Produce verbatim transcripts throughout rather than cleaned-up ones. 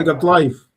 Take up life.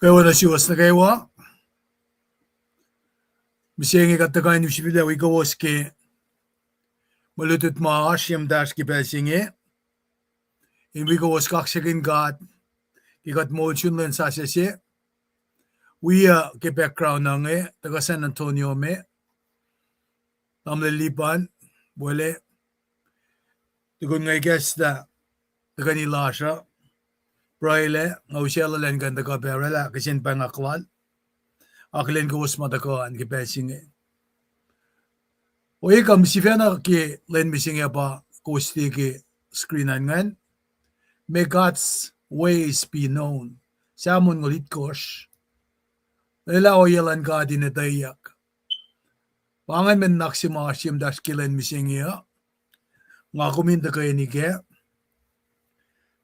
Kwewa nuh suwos nuh kwewa. Mihsenge kuht tuhkuh in use fihliyac wi kowos ke mwe lutlut ma oasr ye muhtahsr ke pacl se inge, in wi kowos kaksakihn God ke kuht moul sun lwen sasuc se. Wi uh ke background uh inge tuhkuh San Antonio me, tamuhlwel Lipan, wele, tukun nga ikacslah tuhkweni lasr uh, pruhe lah nga usaclah lwen kuh in tuhkuh pac oraclah kihsen pwacngack lal, akihlen kowos ma tuhkuh an ke pacl se inge. Oacyacpac sifacna ke lwen mihsenge pa kowos liye ke screen an ingacn, May God's ways be known. Psalm onngoul itkohsr. Lwelah ohiyac luhn God in etweyuck. Pa ingacn mwe nuhnak se ma oasr sihmtasr ke lwen mihsenge uh. Nga kom in tuhkweni kac.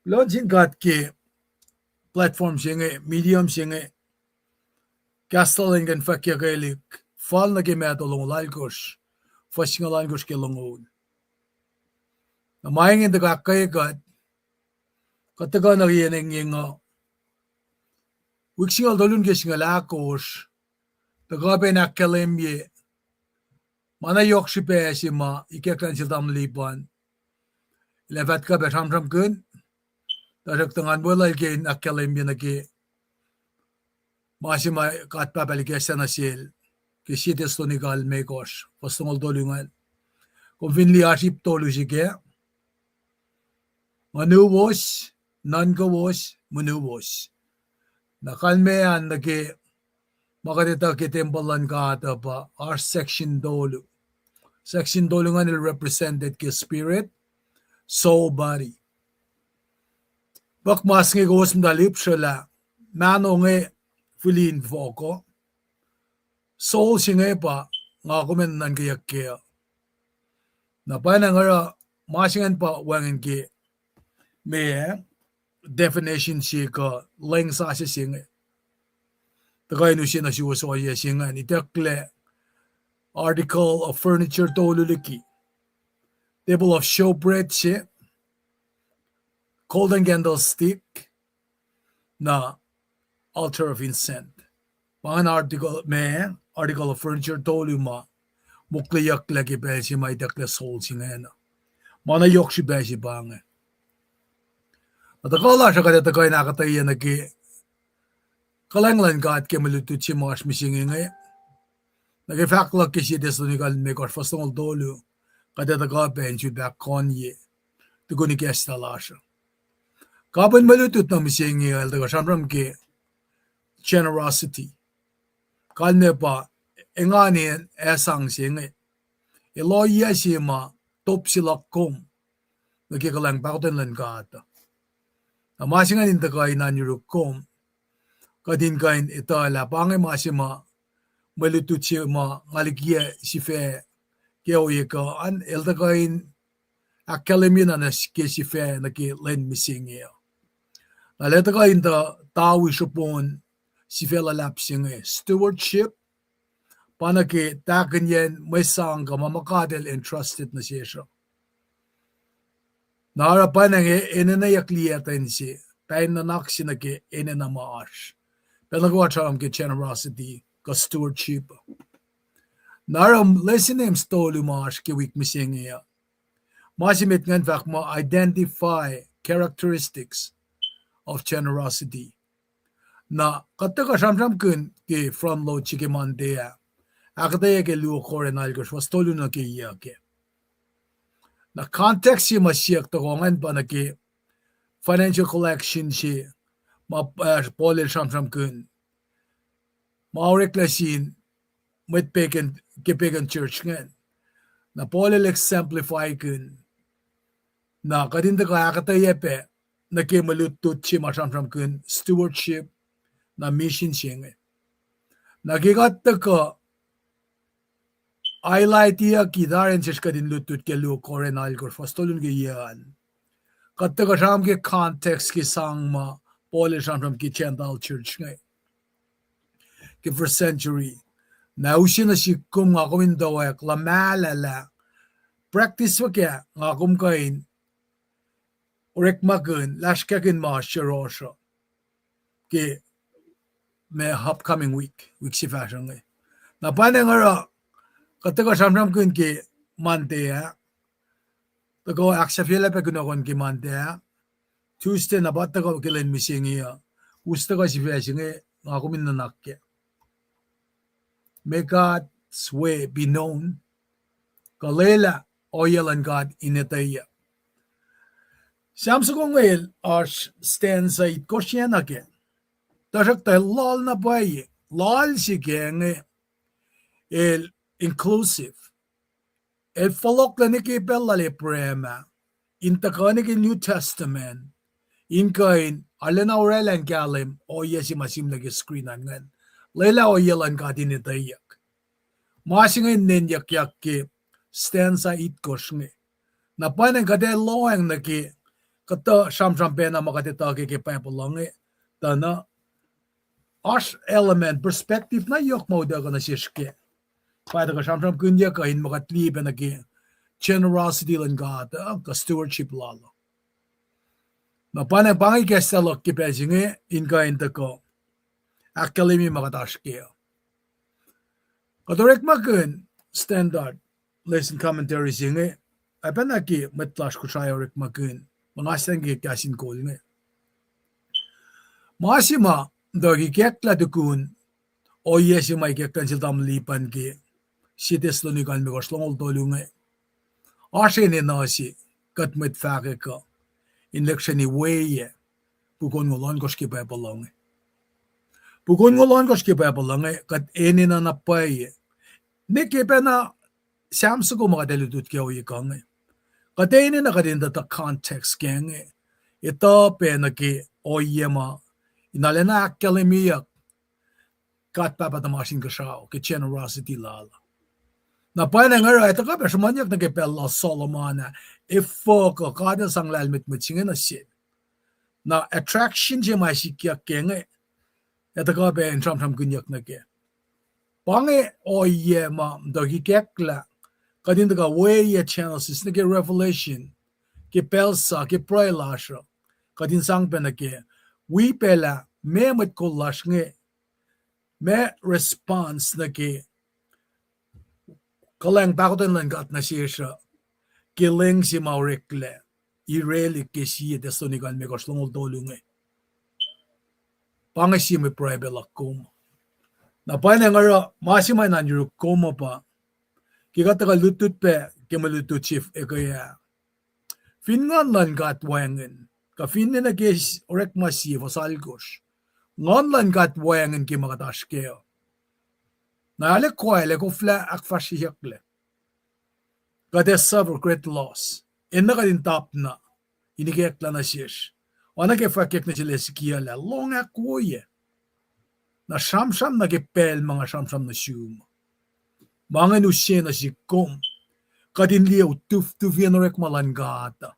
Kuloh nuh sin God ke platform se inge, medium se inge, kahs lal in kuh in fwackyuckelihk fal nuh ke Matthew longoul alkosr, fuhs singucul ohnkohsr ke longoul. Na ma inge in tuhkuh ahkkweye kuht, kuht tuhkuh nuh ke yen engyeng uh, wik singucul tolu nuh ke singucul ahkosr, tuhkuh pac in ahkkahlwemye ma na yohk srihpac se ma ikacklah nuh sel tamuhlwel Lipan, el ac fah tuhkuh pac sramsramkihn, tuhsruhktuh ngan weluhl ke in ahkkahlwemye nuh ke ma se ma God Pahpah El ikacslah nuh sel ke Sie Thessalonica limekohsr, fuhs longoul tolu ingacn. Kom fin liye, oasr ip tolu se kac: ngunuwos, nuhnkuwos, mwenuwos. Na kalmac an nuh ke ma kuht etuh ke tempuhl luhn God uh pa oasr section tolu. Section tolu ingacn el represented ke spirit, soul, body. Puhk mas inge kowos muhta lihpsrwelah, mahno inge fihli in fohk uh. Soul se inge pa nga kom in nuhnuhnkweyuck kac uh. Na pwacnwacng oruh ma se ingacn pa wacngihn ke meac, definition se kuh leng sasuc se inge. Tuhkuh in use nuh suwos ohiyac se ingacn, itucklac article of furniture tolu liki: table of showbread se, golden candlestick, na altar of incense. Pa ingacn article, meac, article of furniture tolu ma mokleyucklac ke pacl se ma itucklac soul se ingacn. Ma na yohk srihpac se pa inge. Na tuhkuh lasr uh kuht ac tuhkuh in ahkuhtweyac nuh ke kuhlwacng luhn God ke mwe lutlut se ma oasr mihsenge inge. Nuh ke fahk luhk ke Sie Thessalonica limekohsr, fuhs longoul tolu, kuht ac tuhkuh pac in sulpac ahkkahlwemye tukun ikacslah lasr uh. Kapihn mwe lutlut nuh mihsenge uh el tuhkuh sramsram ke generosity. Kalmac pa engan in ac sang se inge. El ohiyac se ma top se luhk kom nuh ke kuhlwacng pahkotwen luhn God. Na ma se ingacn in tuhkuh in oan yuruk kom, kuht in kuh in etuh lah pa inge ma se ma mwe lutlut se ma nga likiyac sifac ke ohiyac kuh an, el tuhkuh in ahkkahlwemye na nuh ke sifac nuh ke lwen mihsenge uh. Na el ac tuhkuh in tuh tawi sruhpohn sifac luhlahp se inge, stewardship, pa nuh ke tahkihnyacn mwe sang kuh ma ma God El entrusted nuh sesr uh. Na oruh pwacnwacng enenweyuck liyacten se, pa in nuhnak se nuh ke enenuh ma oasr. Pacl nuh kwewa sramsram ke generosity kuh stewardship. Na oruh lesson names tolu ma oasr ke wik mihsenge uh. Ma se met ingacn fahk muh identify characteristics of generosity. Na kuht tuhkuh sramsramkihn ke front load se ke Monday ah, ahkuhtweyac ke luo Korint alkosr, fuhs tolu nuh ke yuc kac. Na context se ma siyuck tohkoh ingacn pa nuh ke financial collection se ma, ah, Paul el sramsramkihn, ma oreklac sin mwet pagan, ke pagan church ingacn. Na Paul el exemplifykihn, na kuht in tuhkuh ahkuhtweyac pac nuh ke mwe lutlut se ma sramsramkihn stewardship, na mission se inge. Na ke kuht tuhkuh highlightiyucki tari in sesr kuht in lutlut ke luo Korint alkosr, fuhs tolu nuh ke yuc an, kuht tuhkuh sramsram ke context ke sang ma Paul el sramsram ke Gentile church inge ke first century. Na use nuh sihk kom, nga kom in towack luhmahlah lah practice fuhkah nga kom kuh in orekmakihn, lasrkakihn ma oasr yohrohsr uh ke ma upcoming week, wik se fahsruh inge. Na pwacnwacng oruh kuht tuhkuh sramsramkihn ke Monday ah, tuhkuh ahksahfyelah pac kunohkohn ke Monday ah, Tuesday na pa tuhkuh ke lwen mihsenge uh, us tuhkuh sifac se inge, nga kom in nuhnak kac. May God's way be known. Kuh lwelah ohiyac luhn God in etweyuck. Sam soko inge el oasr stanza itkohsr na kac. Tuhsruhktuh el loal na pwacye, loal se kac inge, el inclusive. El fohlohklac nuh ke pacl lal Abraham ah, in tuhkuh nuh ke New Testament, in kuh in arulacna oraclah in kahlwem ohiyac se ma sihmlac ke screen an ingacn. lwelah ohiyac luhn God in etweyuck. Ma se inge nwenyuckyak ke stanza itkohsr inge. Na pwacnwacng kuht ac lohacng nuh ke kuhtuh sramsram pacna ma kuht etuh ke ke Bible uh inge, tuh na oasr element, perspective na yohk ma utuckuh nuh sesr kac. Pa tuhkuh sramsramkihnyuck uh in ma kuht liye pac nuh ke generosity luhn God uh, kuh stewardship lal uh. Na pwacnwacng pa inge ikacslah luhk ke pacl se inge in kuh in tuhkuh ahkkahlwemye ma kuht oasr kac uh. Kuht orekmakihn standard lesson commentary se inge, oacpacna ke mwet lasr Kosrae orekmakihn, ma nga stan ke kahs in kol inge. Ma se ma tuh ikacklah tukun ohiyac se ma ikacklah nuh sel tamuhlwel Lipan ke Sie Thessalonica limekohsr longoul tolu inge, oasr enenuh se kuht mwet fahkwack uh in lihksreni weyac puk onngoul ohnkohsr ke Bible uh inge. Puk onngoul ohnkohsr ke Bible uh inge kuht enenuh na pwacye, ne ke pacna Sam soko ma kuht ac lutlut ke ohiyac kuh inge. Kuht enenuh kuht in tuh context ke inge, etuh pac nuh ke ohiyac ma in arulacna ahkkahlwemyeyuck God Pahpah tuhmasr Inkuhsrao ke generosity lal. Na pwacnwacng oruh ac tuhkuh pac sruhmuhnyuck nuh ke pacl lal Solomon ah, efuh kuh God El sang lahlmwetmwet se inge nuh sel. Na attraction se ma sikyak ke inge, ac tuhkuh pac in sramsramkihnyuck nuh kac. Pa inge ohiyac ma tuh ikacklah kuht in tuhkuh weyac Genesis nuh ke Revelation, ke pacl sa, ke pruhe lasr uh, kuht in sang pac nuh kac, wi pac lah meac mwet kol lasr inge, meac response nuh ke kuhlwacng pahkotwen luhn God nuh sesr uh, ke leng se ma oreklac Irelihk ke Sie Thessalonica limekohsr longoul tolu inge. Pa inge sie mwe pruhe pac luhk kom. Na pwacnwacng oruh ma se ma inan yuruk kom uh pa, ke kuht tuhkuh lutlut pac ke mwe lutlut sif ekuh ah, fin Nguhn luhn God wacngihn, kuh finne nuh ke Orekma sie fuhs alkosr, Nguhn luhn God wacngihn ke ma kuht oasr kac uh, na arlac koac, arlac koflah ahkfahsryeyucklac. Kuht ac suffer great loss. Enenuh kuht in tapna, in ikacklah nuh sesr. Oacna ke fwackyuck nuh sel Ezekiel ah, lohng ahkwoyac. Na sramsram nuh ke pacl ma nga sramsram nuh sum. Ma ingacn use nuh sihk kom, kuht in liye utuftufiyen orekma luhn God uh.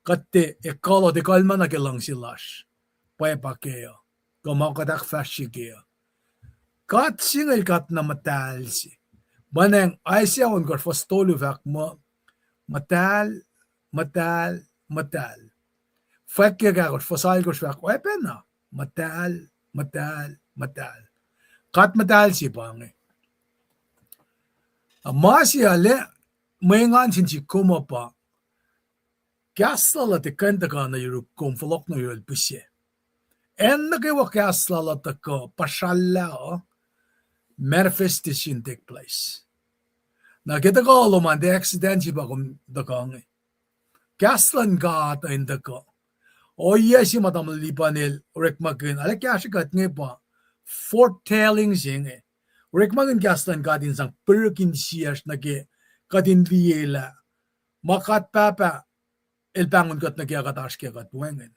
Kuht tiac ekuhllah, tiac kalmac nuh ke luhngse lasr, pwacpa kac uh, kuh ma kuht ahkfahsrye kac uh. God singucul God na muhtahl se. Mweyen Isaiah ohnkohsr fuhs tolu fahk muh, muhtahl, muhtahl, muhtahl. Fwackyuck ahkosr fuhs alkosr fahk oacpacna, muhtahl, muhtahl, muhtahl. God muhtahl se pa inge. Na ma se arlac mwe engan sin sihk kom uh pa, kahs lal uh tiac kuh in tuhkuh nuh yuruk kom fohlohk nuh yohrohl pihsac. Acn nuh kwewa kahs lal uh tuhkuh, puhsrallah uh, manifestation take place. Na ke tuhkuh lom an tiac accident se pa kom tuhkuh inge. Kahs luhn God uh in tuhkuh. Ohiyac se ma tamuhlwel Lipan el orekmakihn, arlac kahsrwe kuht inge pa foretelling se inge. Orekmakihn kahs luhn God in sang pirihk insiyacsr nuh ke kuht in liyelah ma God Pahpah El pahngon kuht nuh ke kuht oasr ke kuht wacngihn.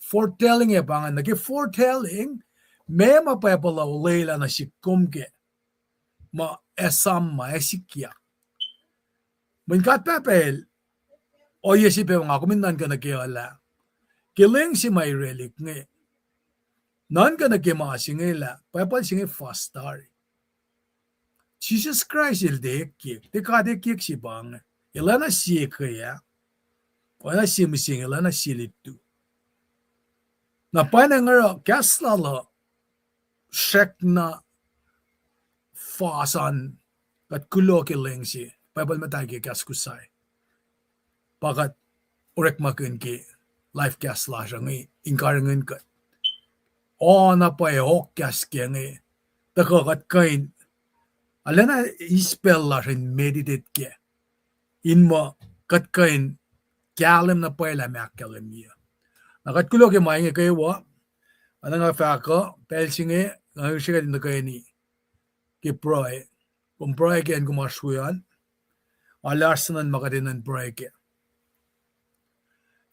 Foretelling ac pa ingacn, nuh ke foretelling, meac ma Bible uh olwelah nuh sihk kom kac, ma ac sam ma ac sikyak. Mweyen God Pahpah El, ohiyac se pac nga kom in nuhnkuh nuh ke uh lah, ke leng se ma Irelihk inge, nuhnkuh nuh ke ma se inge lah Bible se inge fas tari. Jisus Kraist El tiac ekyek, tiac God ekyek se pa inge. El oacna sie ke ah, oacna sie mihsenge, El oacna sie lutlut. Na pwacnwacng oruh kahs lal uh srackna fas an, kuht kuloh ke leng se, Bible muhtahl ke kahs Kosrae. Pa kuht orekmakihn ke life kahs lasr uh inge in karihngihn kuht. Oacna pwacye ohk kahs ke inge, tuhkuh kuht kuh in, arulacna eis pacl lasr in meditate kac, in muh kuht kuh in kahlwem na pwacye lah meac ahkkahlwemye. Na kuht kuloh ke ma inge kwewa, oacna nga fahk uh, pacl se inge, nga srihke in tuhkweni ke pruhe. Kom pruhe ke acn kom oasr we an, arlac oasr soenna ma kuht enenuh in pruhe kac.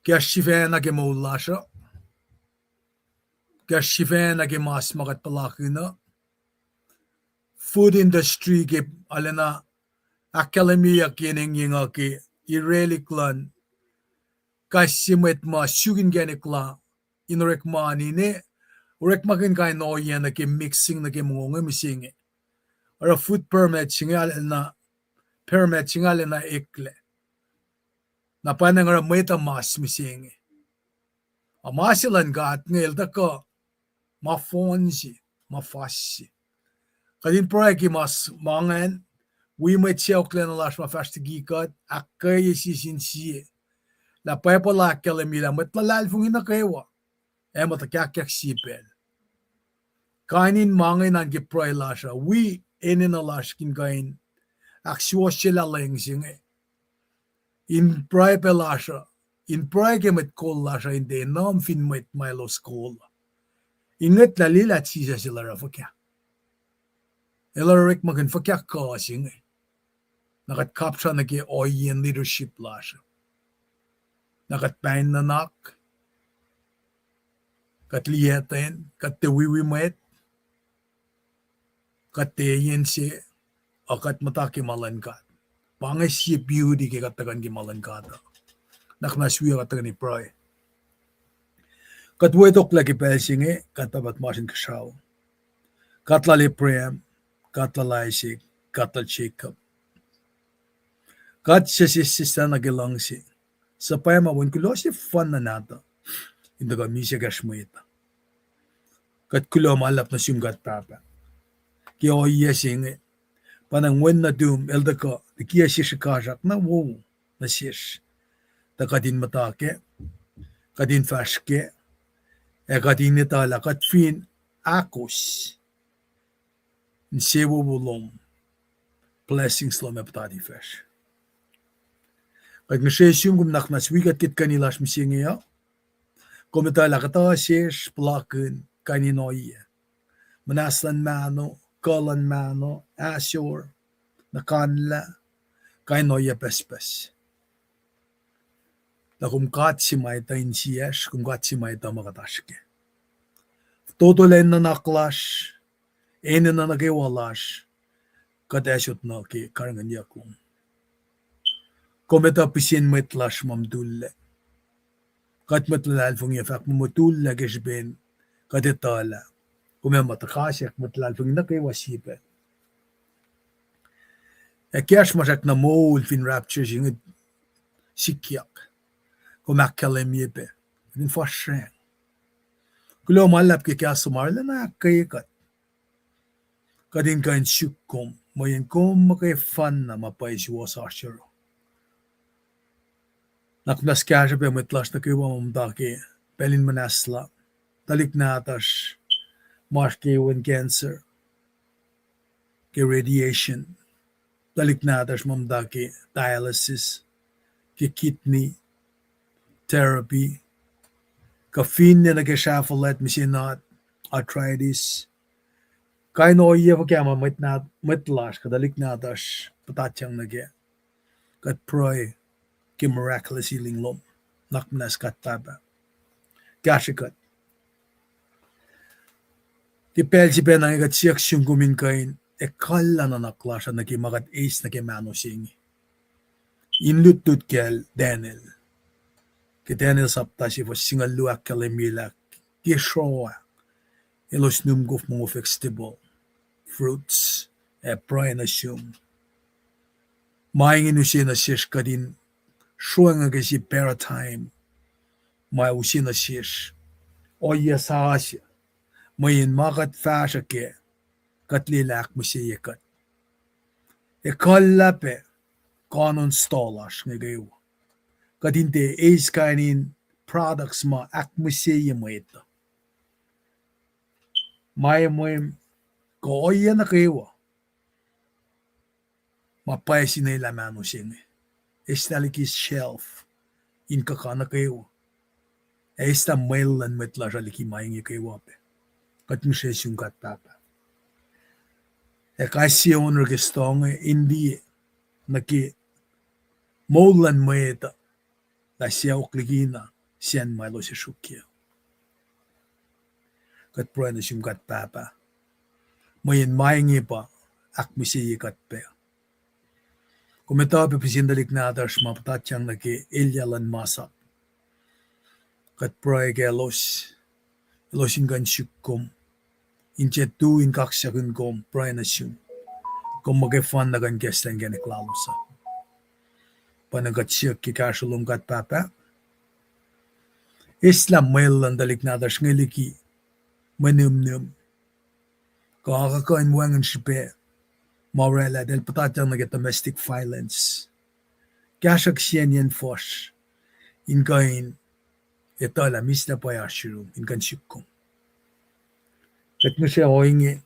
Kahs sifacna ke moul lasr uh, kahs sifacna ke mas ma kuht puhlakihn uh, food industry ke arulacna ahkkahlwemyeyuck yen engyeng uh ke irelihk luhn kais sie mwet ma suk inkacnek la in orekma nine, orekmakihn kain ohiyac nuh ke mixing nuh ke mongo inge mihsenge. Oruh food permit se inge arulacna, permit se inge arulacna eklac. Na pwacnwacng oruh mwet uh mas mihsenge. A ma se luhn God inge el tuhkuh ma fohn se, ma fas se. Kuht in pruhe ke ma s-, ma ingacn, wi mwet sacohklacna lasr ma fahsr liki kuht, ahkkweye sie sin sie. Lah Bible ahkkahlwemye lah mwet luhlahlfongi nuh kwewa ac muhta kahkahk sie pacl. Kain in ma inge an ke pruhe lasr uh, wi enenuh lasr in kuh in ahksuwohsyelah leng se inge. In pruhe pac lasr uh, in pruhe ke mwet kol lasr uh in tiac nuhm fin mwet ma elos kol uh. In ngwetlah liye lah Jisus el oruh fuhkah. El oruh orekmakihn fuhkah kuh se inge. Na kuht kapsra nuh ke ohiyacn leadership lasr uh. Na kuht pain nuhnak, kuht liyacten, kuht tiac wiwi mwet, kuht tiac yen se, uh, kuht muhta ke ma luhn God. Pa inge sie beauty ke kuht tuhkuh nuh ke ma luhn God uh. Na kuht muhnahs wi kuht tuhkweni pruhe. Kuht wetoklah ke pacl se inge, God Pahpah tuhmasr Inkuhsrao. God lal Abraham, God lal Isaac, God lal Jacob. God suc sesseslah nuh ke luhngse, suc pa ma wen kuloh sefanna nahtuh in tuhkuh misac kacsr mwet uh. Kuht kuloh ma luhlahp nuh sum God Pahpah ke ohiyac se inge. Pa na Wen nuhtum el tuhkuh liki sie srihkasrak na wo nuh sesr, tuh kuht in muhta kac, kuht in fahsr kac, ac kuht in etuh lah kuht fin ahkos insewowo lom, blessings lom ac puhtati facsr. Kuht ngihsre sum kom nuhnak muhnahs wi kuht ke tuhkweni lasr mihsenge uh. Kom etuh lah kuhtuh sesr puhlakihn kain in ohiyac, muhnahs luhn mahno, kuh luhn mahno, ahsor, nuhkanlah, kain ohiyac pucspucs. Lah kom God se ma etuh insiyacsr, kom God se ma etuh ma kuht oasr kac. Total enenuh nuhnak lasr, enenuh nuh kwewa lasr, kuht asot nuh ke karihngihnyuck lom. Kom etuh pihsen mwet lasr ma mutullac. Kuht mwet luhlahlfongi fahk muh mutullac ke srihpen kuht etuh lah kom ac muh tuhkasack mwet luhlahlfongi nuh kwewa sie pacl. Ac kahsruh ma srackna moul fin rapture se inge sikyak, kom ahkkahlwemye pac, kuht in fahsracng. Kuloh ma luhlahp ke kahs lom arulacna ahkkweye kuht. Kuht in kuh in suk kom mweyen kom muhkwefanna ma pwacye suwohs oasr yohrohl. Nuhnak muhnahs kahsruh pac mwet lasr nuh kwewa ma muhta ke pacl in muhnahslah, tuhlihk nahtuhsr ma oasr ke wen cancer, ke radiation, tuhlihk nahtuhsr ma muhta ke dialysis, ke kidney therapy, kuh finne nuh ke srahfuhlwact, misenat, arthritis. Kain ohiyac fuhkah ma mwet na-, mwet lasr kuh tuhlihk nahtuhsr puhtatyang nuh kac, kuht pruhe ke miraculous healing lom. Nuhnak muhnahs God Pahpah, kahsrwe kuht. Ke pacl se pacna inge kuht siyuck sum kom in kuh in ekuhllah nuhnak lasr uh nuh ke ma kuht eis nuh ke mahno se inge. In lutlut kacl Daniel, ke Daniel sapta se fuhs singucul luo ahkkahlwemye lah ke sroa elos nihmkof mongo vegetable, fruits, ac pruhe nuh sum. Ma inge use nuh sesr kuht in sroacng ke sie paradigm ma use nuh sesr ohiyac sasuc, mweyen ma kuht fahsruh kac, kuht liye lah ahkmihseye kuht. Ekuhllah pac koanon store lasr inge kwewa. Kuht in tiac eis kain in products ma ahkmihseye mwet uh. Ma emwem kuh ohiyac nuh kwewa ma pwacye sin elah mahno se inge, eis na liki shelf in kuhka nuh kwewa, ac eis na mweun luhn mwet lasr uh liki ma inge kwewa pac. Kuht ngihsre sum God Pahpah, ac kais sie owner ke store inge in liye nuh ke moul luhn mwet uh, lah sacohk likina sacn ma elos ac sruokyac. Kuht pruhe nuh sum God Pahpah, mweyen ma inge pa ahkmihsye kuht pac. Kom etuh pac pihsen tuhlihk nahtuhsr ma puhtatyang nuh ke elyah luhn masap. Kuht pruhe ke elos, elos in kuh in suk kom, in tiac tu in kaksakihn kom, pruhe nuh sum. Kom muhkwena kuh in ikacslah inkacnek lalos uh. Pa na kuht siyuck ke kahsruh lom, kuht Pahpah. Eslah mwel luhn tuhlihk nahtuhsr inge liki mwe nihmnihm, kuh akuhkuhin wacngihn srihpac ma oraclah, eltahl puhtatyang nuh ke domestic violence. Kahsruh kihsiyacnyacn fuhsr in kuh in etuhlah mihslac pwacye oasr yurum in kuh in suk kom. Kuht ngihsre ohinge,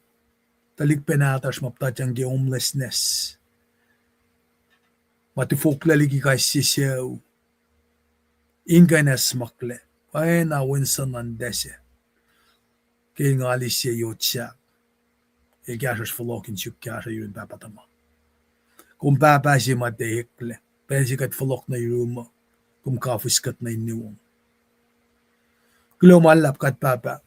tuhlihk pac nahtuhsr ma puhtatyang ke homelessness, ma tufoklac liki kais sie sucu, in kuh in acsmaklac, oacna Winston an tase. Ke nga liye yot sahk, el kahsruhsr fohlohk in suk kahsruh yurin pahpah tuhma. Kom Pahpah se ma tiac eklac, pacl se kuht fohlohk nuh yurum uh, kom kafuhs kuht nuh in niwom. Kuloh ma luhlahp kuht Pahpah,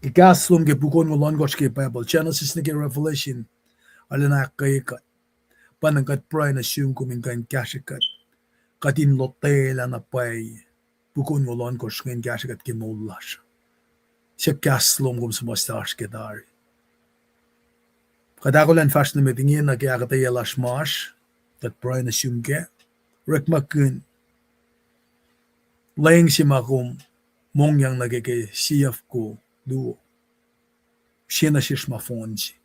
ke kahs lom ke puk onngoul ohnkohsr ke Bible, Genesis nuh ke Revelation, arulacna ahkkweye kuht. Pa na kuht pruhe nuh sum kom in kuh in kahsre kuht, kuht in lotwelah na pwacye puk onngoul ohnkohsr inge in kahsre kuht ke moul lasr. Siyuck kahs lom kom suhmuhslah oasr ke tari. Kuht ahkolah in fahsr nuh met ingena ke ahkuhtweyac lasr ma oasr, kuht pruhe nuh sum kac, orekmakihn lweng se ma kom mongyang nuh ke ke siyuck luo, sie nuh sesr ma fohn se.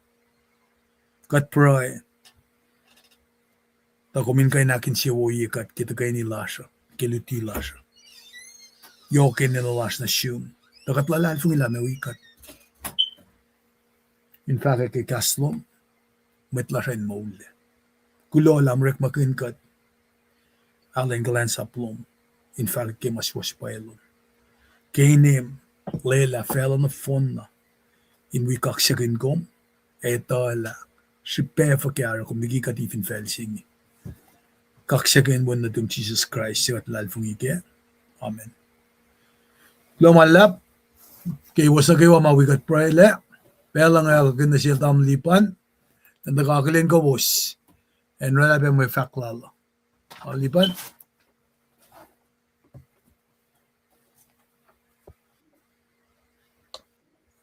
Kuht pruhe tuh kom in kuh in ahkinsewowoye kuht ke tuhkweni lasr uh, ke luti lasr uh. Yohk enenuh lasr nuh sum, tuh kuht luhlahlfongi lah meac wi kuht in fahkwack ke kahs lom, mwet lasr uh in moullac. Kuloh lah orekmakihn kuht, alu in kuhlwacnsap lom, in fahkwack ke ma suwohs pwacye lom. Ke inem, lwelah facluh nohfohn na in wi kaksakihn kom, ac etuh lah srihpac fuhkah oruh kom liki kuht fin facl se inge. Kaksakihn wen nuhtum Jisus Kraist, se kuht luhlahlfongi kac. Amen. Kuloh ma luhlahp, ke kowos nuh kwewa ma wi kuht pruhe lac, pacl uh nga akihlen nuh sel tamuhlwel Lipan, in tuhkuh akihlen kowos, ac oraclah pac mwe fahk lal uh. Tamuhlwel Lipan.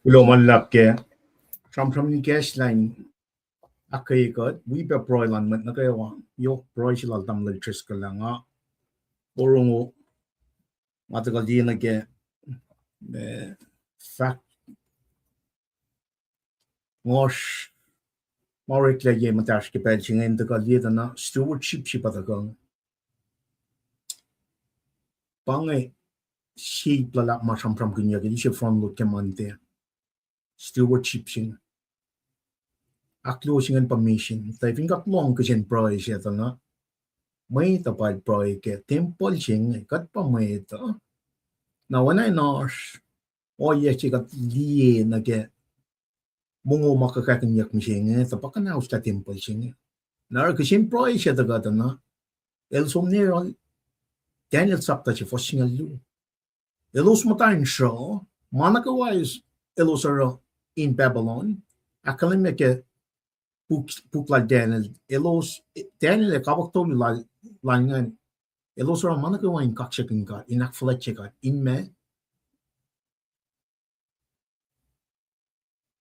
Kuloh ma luhlahp ke sramsram in kahs lal in ahkkweye kuht, wi pac pruhe luhn mwet nuh kwewa, yohk pruhe se lal tamuhlwel Driscoll ah. Nga porongo, nga tuhkuh liye nuh ke, eh, fahk ngohsr, ma oreklac ye muhtahsr ke pacl se inge in tuhkuh liye tuh na stewardship se pa tuhkuh. Pa inge sie ip luhlahp ma sramsramkihnyuck ke lusen frontload ke Monday. Stewardship se inge. Ahkluo se ingacn pa mission. Tuh fin kuht lohng kihsen pruhe se tuh na, mwet uh pa pruhe ke tempuhl se inge, kuht pa mwet uh. Na oacna in oasr ohiyac se kuht liye nuh ke mongo ma kuhkakihnyuck mihsenge, tuh pa kuhnahoslah tempuhl se inge. Na oruh kihsen pruhe se tuh kuht uh na, el som nuh yohrohl, Daniel sapta se fuhs singucul luo. Elos muhta in sruh, ma nuh kwewa elos oruh in Babylon, ahkkahlwemye ke puk, puk lal Daniel, elos, Daniel ac kawuck tolu lal, lal ingacn, elos oruh ma nuh kwewa in kaksakihn God, in ahkfuhlwactye God, in ma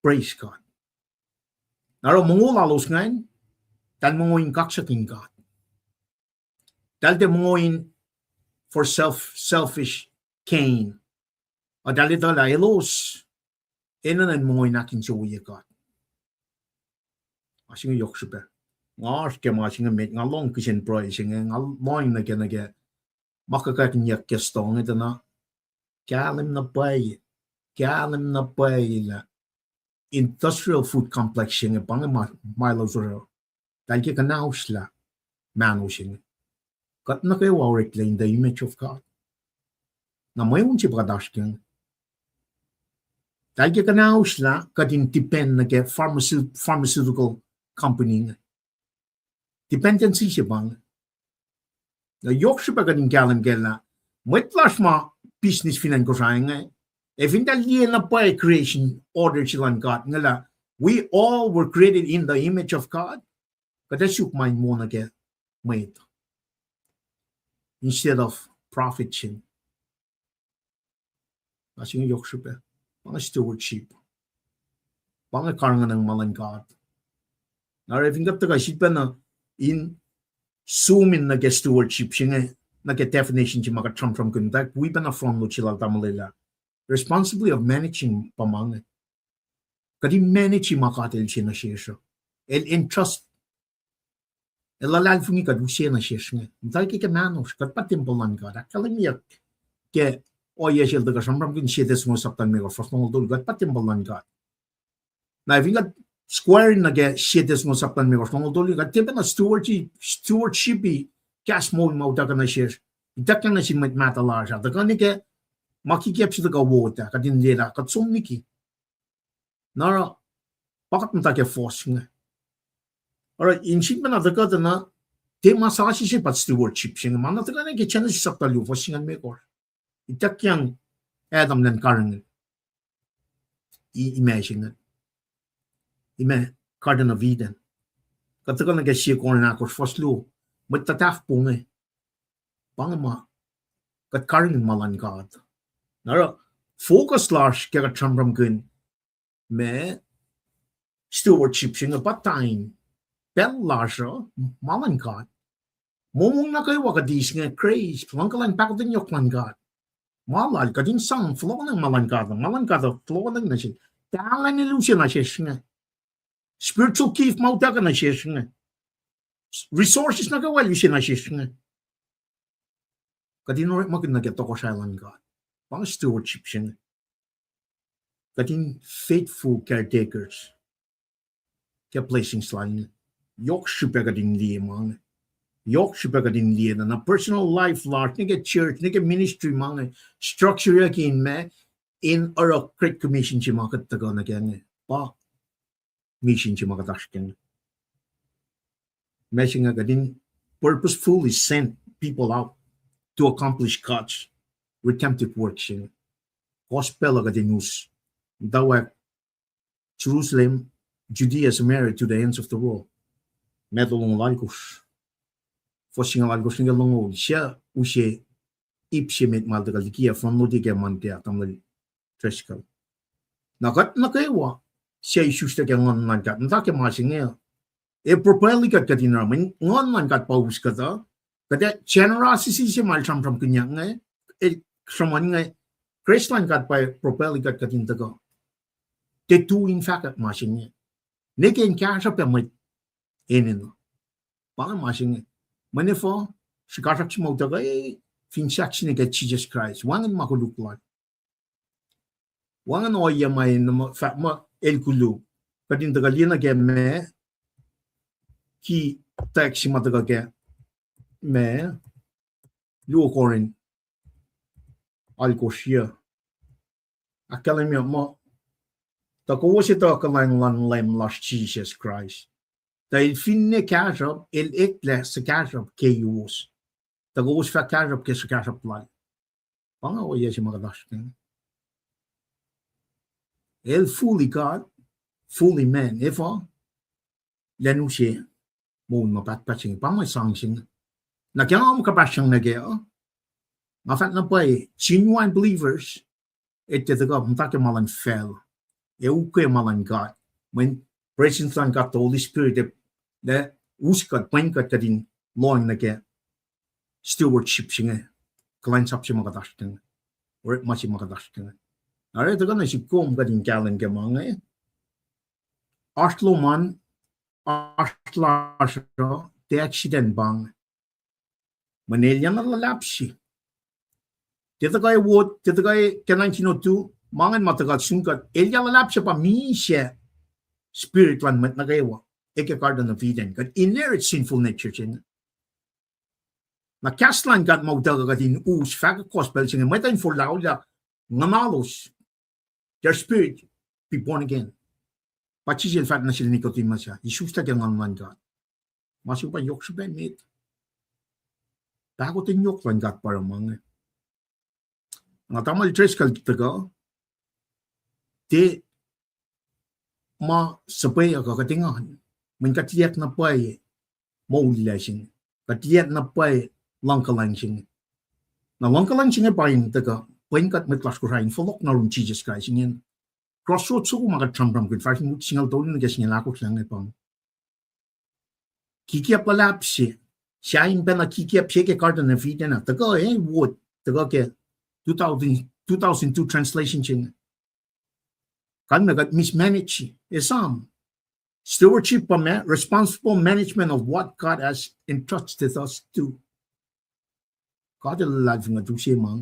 Praise God. Na oruh mongo lalos ingacn, eltahl mongo in kaksakihn God. Eltahl tiac mongo in for self, selfish gain. Eltahl etuh lah elos enenuh in mongo in ahkinsewowoye God. Ma se inge yohk srihpac. Nga oasr ke ma se inge met, nga lohng kihsen pruhe se inge, nga lohng nuh ke, nuh ke ma kuhkakihnyuck ke store inge tuh na kahlwem na pwacye, kahlwem na pwacye lah industrial food complex se inge pa inge ma, ma elos oruh. Eltahl ke kuhnaoslah mahno se inge. Kuht nuh kwewa oreklac in the image of God. Na mweun se pa kuht oasr ke inge. Eltahl ke kuhnaoslah kuht in depend nuh ke pharmaceut-, pharmaceutical company inge. Dependency se pa inge. Na yohk srihpac kuht in kahlwem kac lah mwet lasr ma business fin acn Kosrae inge, ac fin eltahl liye na pwacye creation order se luhn God inge lah We all were created in the image of God. Kuht ac suk ma in wo nuh ke mwet instead of profit se. Na se inge yohk srihpac. Pa inge stewardship. Pa inge karihngihn ma luhn God. Na oruh fin kuht tuhkuh sifilpacna in zoom in nuh ke stewardship se inge, nuh ke definition se ma kuht sramsramkihn, tuh wi pacna front load se lal tamuhlwel ah. Responsibility of managing pa ma inge. Kuht in manage ma God El use nuh sesr uh. El entrust, El luhlahlfongi kuht use nuh sesr inge. Muhta ke, ke mahnosr, kuht pa tempuhl luhn God. Ahkkahlwemyeyuck ke ohiyac se el tuhkuh sramsramkihn, Sie Tessalonians sapta limekohsr, fuhs longoul tolu, kuht pa tempuhl luhn God. Na fin kuht square in nuh ke Sie Tessalonians sapta limekohsr, longoul tolu, kuht tiac pacna stewardship, stewardship-i kahs moul ma utuckuh nuh sesr. Ituckyang nuh sin mwet mahtuh lasr ah, tuhkuh nuh ke ma kikiacp se tuhkuh wot ah, kuht in lwelah, kuht som liki. Na oruh, pa kuht muhta ke fuhs inge. Oruh in sifilpacna tuhkuh tuh na, tiac ma sasuc se pa stewardship se inge, ma na tuhkuh nuh ke Genesis sapta luo, fuhs singucul limekohsr. Ituckyang Adam elan karihngihn i-, imac se inge, imac Garden of Eden. Kuht tuhkuh nuh ke Sie Corinth ahkosr, fuhs luo, mwet tuhtahf po inge. Pa inge ma, kuht karihngihn ma luhn God. Na oruh, focus lasr ke kuht sramsramkihn ma stewardship se inge pa time, pacl lasr uh, ma luhn God. Momong nuh kwewa kuht eis inge, grace, luhngkuhlwacng, pahkotwen yohk luhn God. Ma lal, kuht in sang fohlohkohnacng ma luhn God, ma luhn God uh fohlohkohnacng nuh sesr. Talent El use nuh sesr inge. Spiritual gift ma utuckuh nuh sesr inge. Resources nuh kwewa El use nuh sesr inge. Kuht in orekmakihn nuh ke tohkohsrahi luhn God. Pa inge stewardship se inge. Kuht in faithful caretakers ke blessings lal inge. Yohk srihpac kuht in liye ma inge. Yohk srihpac kuht in liye na, na personal life lasr, nuh ke church, nuh ke ministry ma inge, structure-yuck in ma, in oruh Great Commission se ma kuht tuhkuh nuh ke inge. Pa mission se ma kuht oasr ke inge. Ma se inge kuht in purposefully send people out to accomplish God's redemptive work se inge. Gospel uh kuht in us. Muhtwacwacack Jerusalem, Judea, Samaria, to the ends of the world. Matthew longoul alkosr. Fuhs singucul alkosr nuh ke longoul, suc use ip se met ma el tuhkuh likiyac front load-i ke Monday ah, tamuhlwel Driscoll. Na kuht nuh kwewa, suc isuslac ke Nguhn luhn God, muhta ke ma se inge, e propel kuht, kuht in oruh mwe Nguhn luhn God pa us kuht uh, kuht ac generosity se ma el sramsramkihnyuck inge, el sruhmuhn inge, grace luhn God pa propel kuht, kuht in tuhkuh. Tiac tu in fahkwack ma se inge. Nwe ke in kahsruhp pac mwet enenuh. Pa inge ma se inge. Mwe nuh kwewa, srihkasrak se ma utuckuh, fin sahk se nuh ke Jisus Kraist, wacngihn ma koluk lal. Wacngihn ohiyac ma in fahk muh el koluk. Kuht in tuhkuh liye nuh ke ma, ki text se ma tuhkuh ke ma, luo Corinth alkosr, ahkkahlwemye muh, tuh kowos etuh kuhlwacng luhn Leum lasr Jisus Kraist. Tuh el finne kahsruhp, el eklac suhkahsruhp keiwos. Tuh kowos fah kahsruhp ke suhkahsruhp lal. Pa inge ohiyac se ma kuht oasr ke inge. El fully God, fully man. Efuh? Elan use moul ma pahtpaht se inge. Pa mwe sang se inge. Na ke nga muh kuhpahsr sang nuh kac uh, nga fahk na pwacye, genuine believers, etuh tuhkuh muhta ke ma luhn facl, ac ukwe ma luhn God. Mweyen presence luhn God, the Holy Spirit, ac, ac us kuht, pwen kuht, kuht in lohng nuh ke stewardship se inge, kuhlwacnsap se ma kuht oasr ke inge, orekma se ma kuht oasr ke inge. Oruh tuhkuh nuh sihk kom kuht in kahlwem ke ma inge. Oasr lom an, oasr lasr uh, tiac accident pa inge. Mweyen elyah na luhlahp se. Tiac tuhkuh wot, tiac tuhkuh ke nineteen oh two, ma ingacn ma tuhkuh sun kuht, elyah luhlahp se pa misac spirit luhn mwet nuh kwewa, e ke Garden of Eden, kuht inherit sinful nature se inge. Na kahs luhn God ma utuckuh kuht in us, fahkwack gospel se inge, mwet uh in forlah, nguhnalos, their spirit be born again. Pa Jisus el fahk nuh sel Nicodemus ah, isuslac ke Nguhn luhn God. Ma se pa yohk srihpac met. Pahkotwen yohk luhn God pa oruh ma inge. Nga tamuhlwel Driscoll tuhkuh, tiac ma suhpweyuck uh kuht engan. Mweyen kuht liyacack na pwacye moul se inge. Kuht liyacack na pwacye luhngkuhlwacng se inge. Na luhngkuhlwacng se inge pa in tuhkuh, pwen kuht mwet lasr Kosrae in fohlohk nuh yurin Jisus Kraist ingena. Crossroads soko ma kuht sramsramkihn, fahsr in singucul tolu nuh ke singucul ahkosr lah inge pa kikiyacp luhlahp se, sahyacn pacna kikiyacp se ke Garden of Eden ah, tuhkuh, eh, wot, tuhkuh ke two thousand, two thousand two translation se inge. Kalmac kuht mismanage, esam. Stewardship pa ma, responsible management of what God has entrusted us to. God El luhlahlfongi kuht use ma,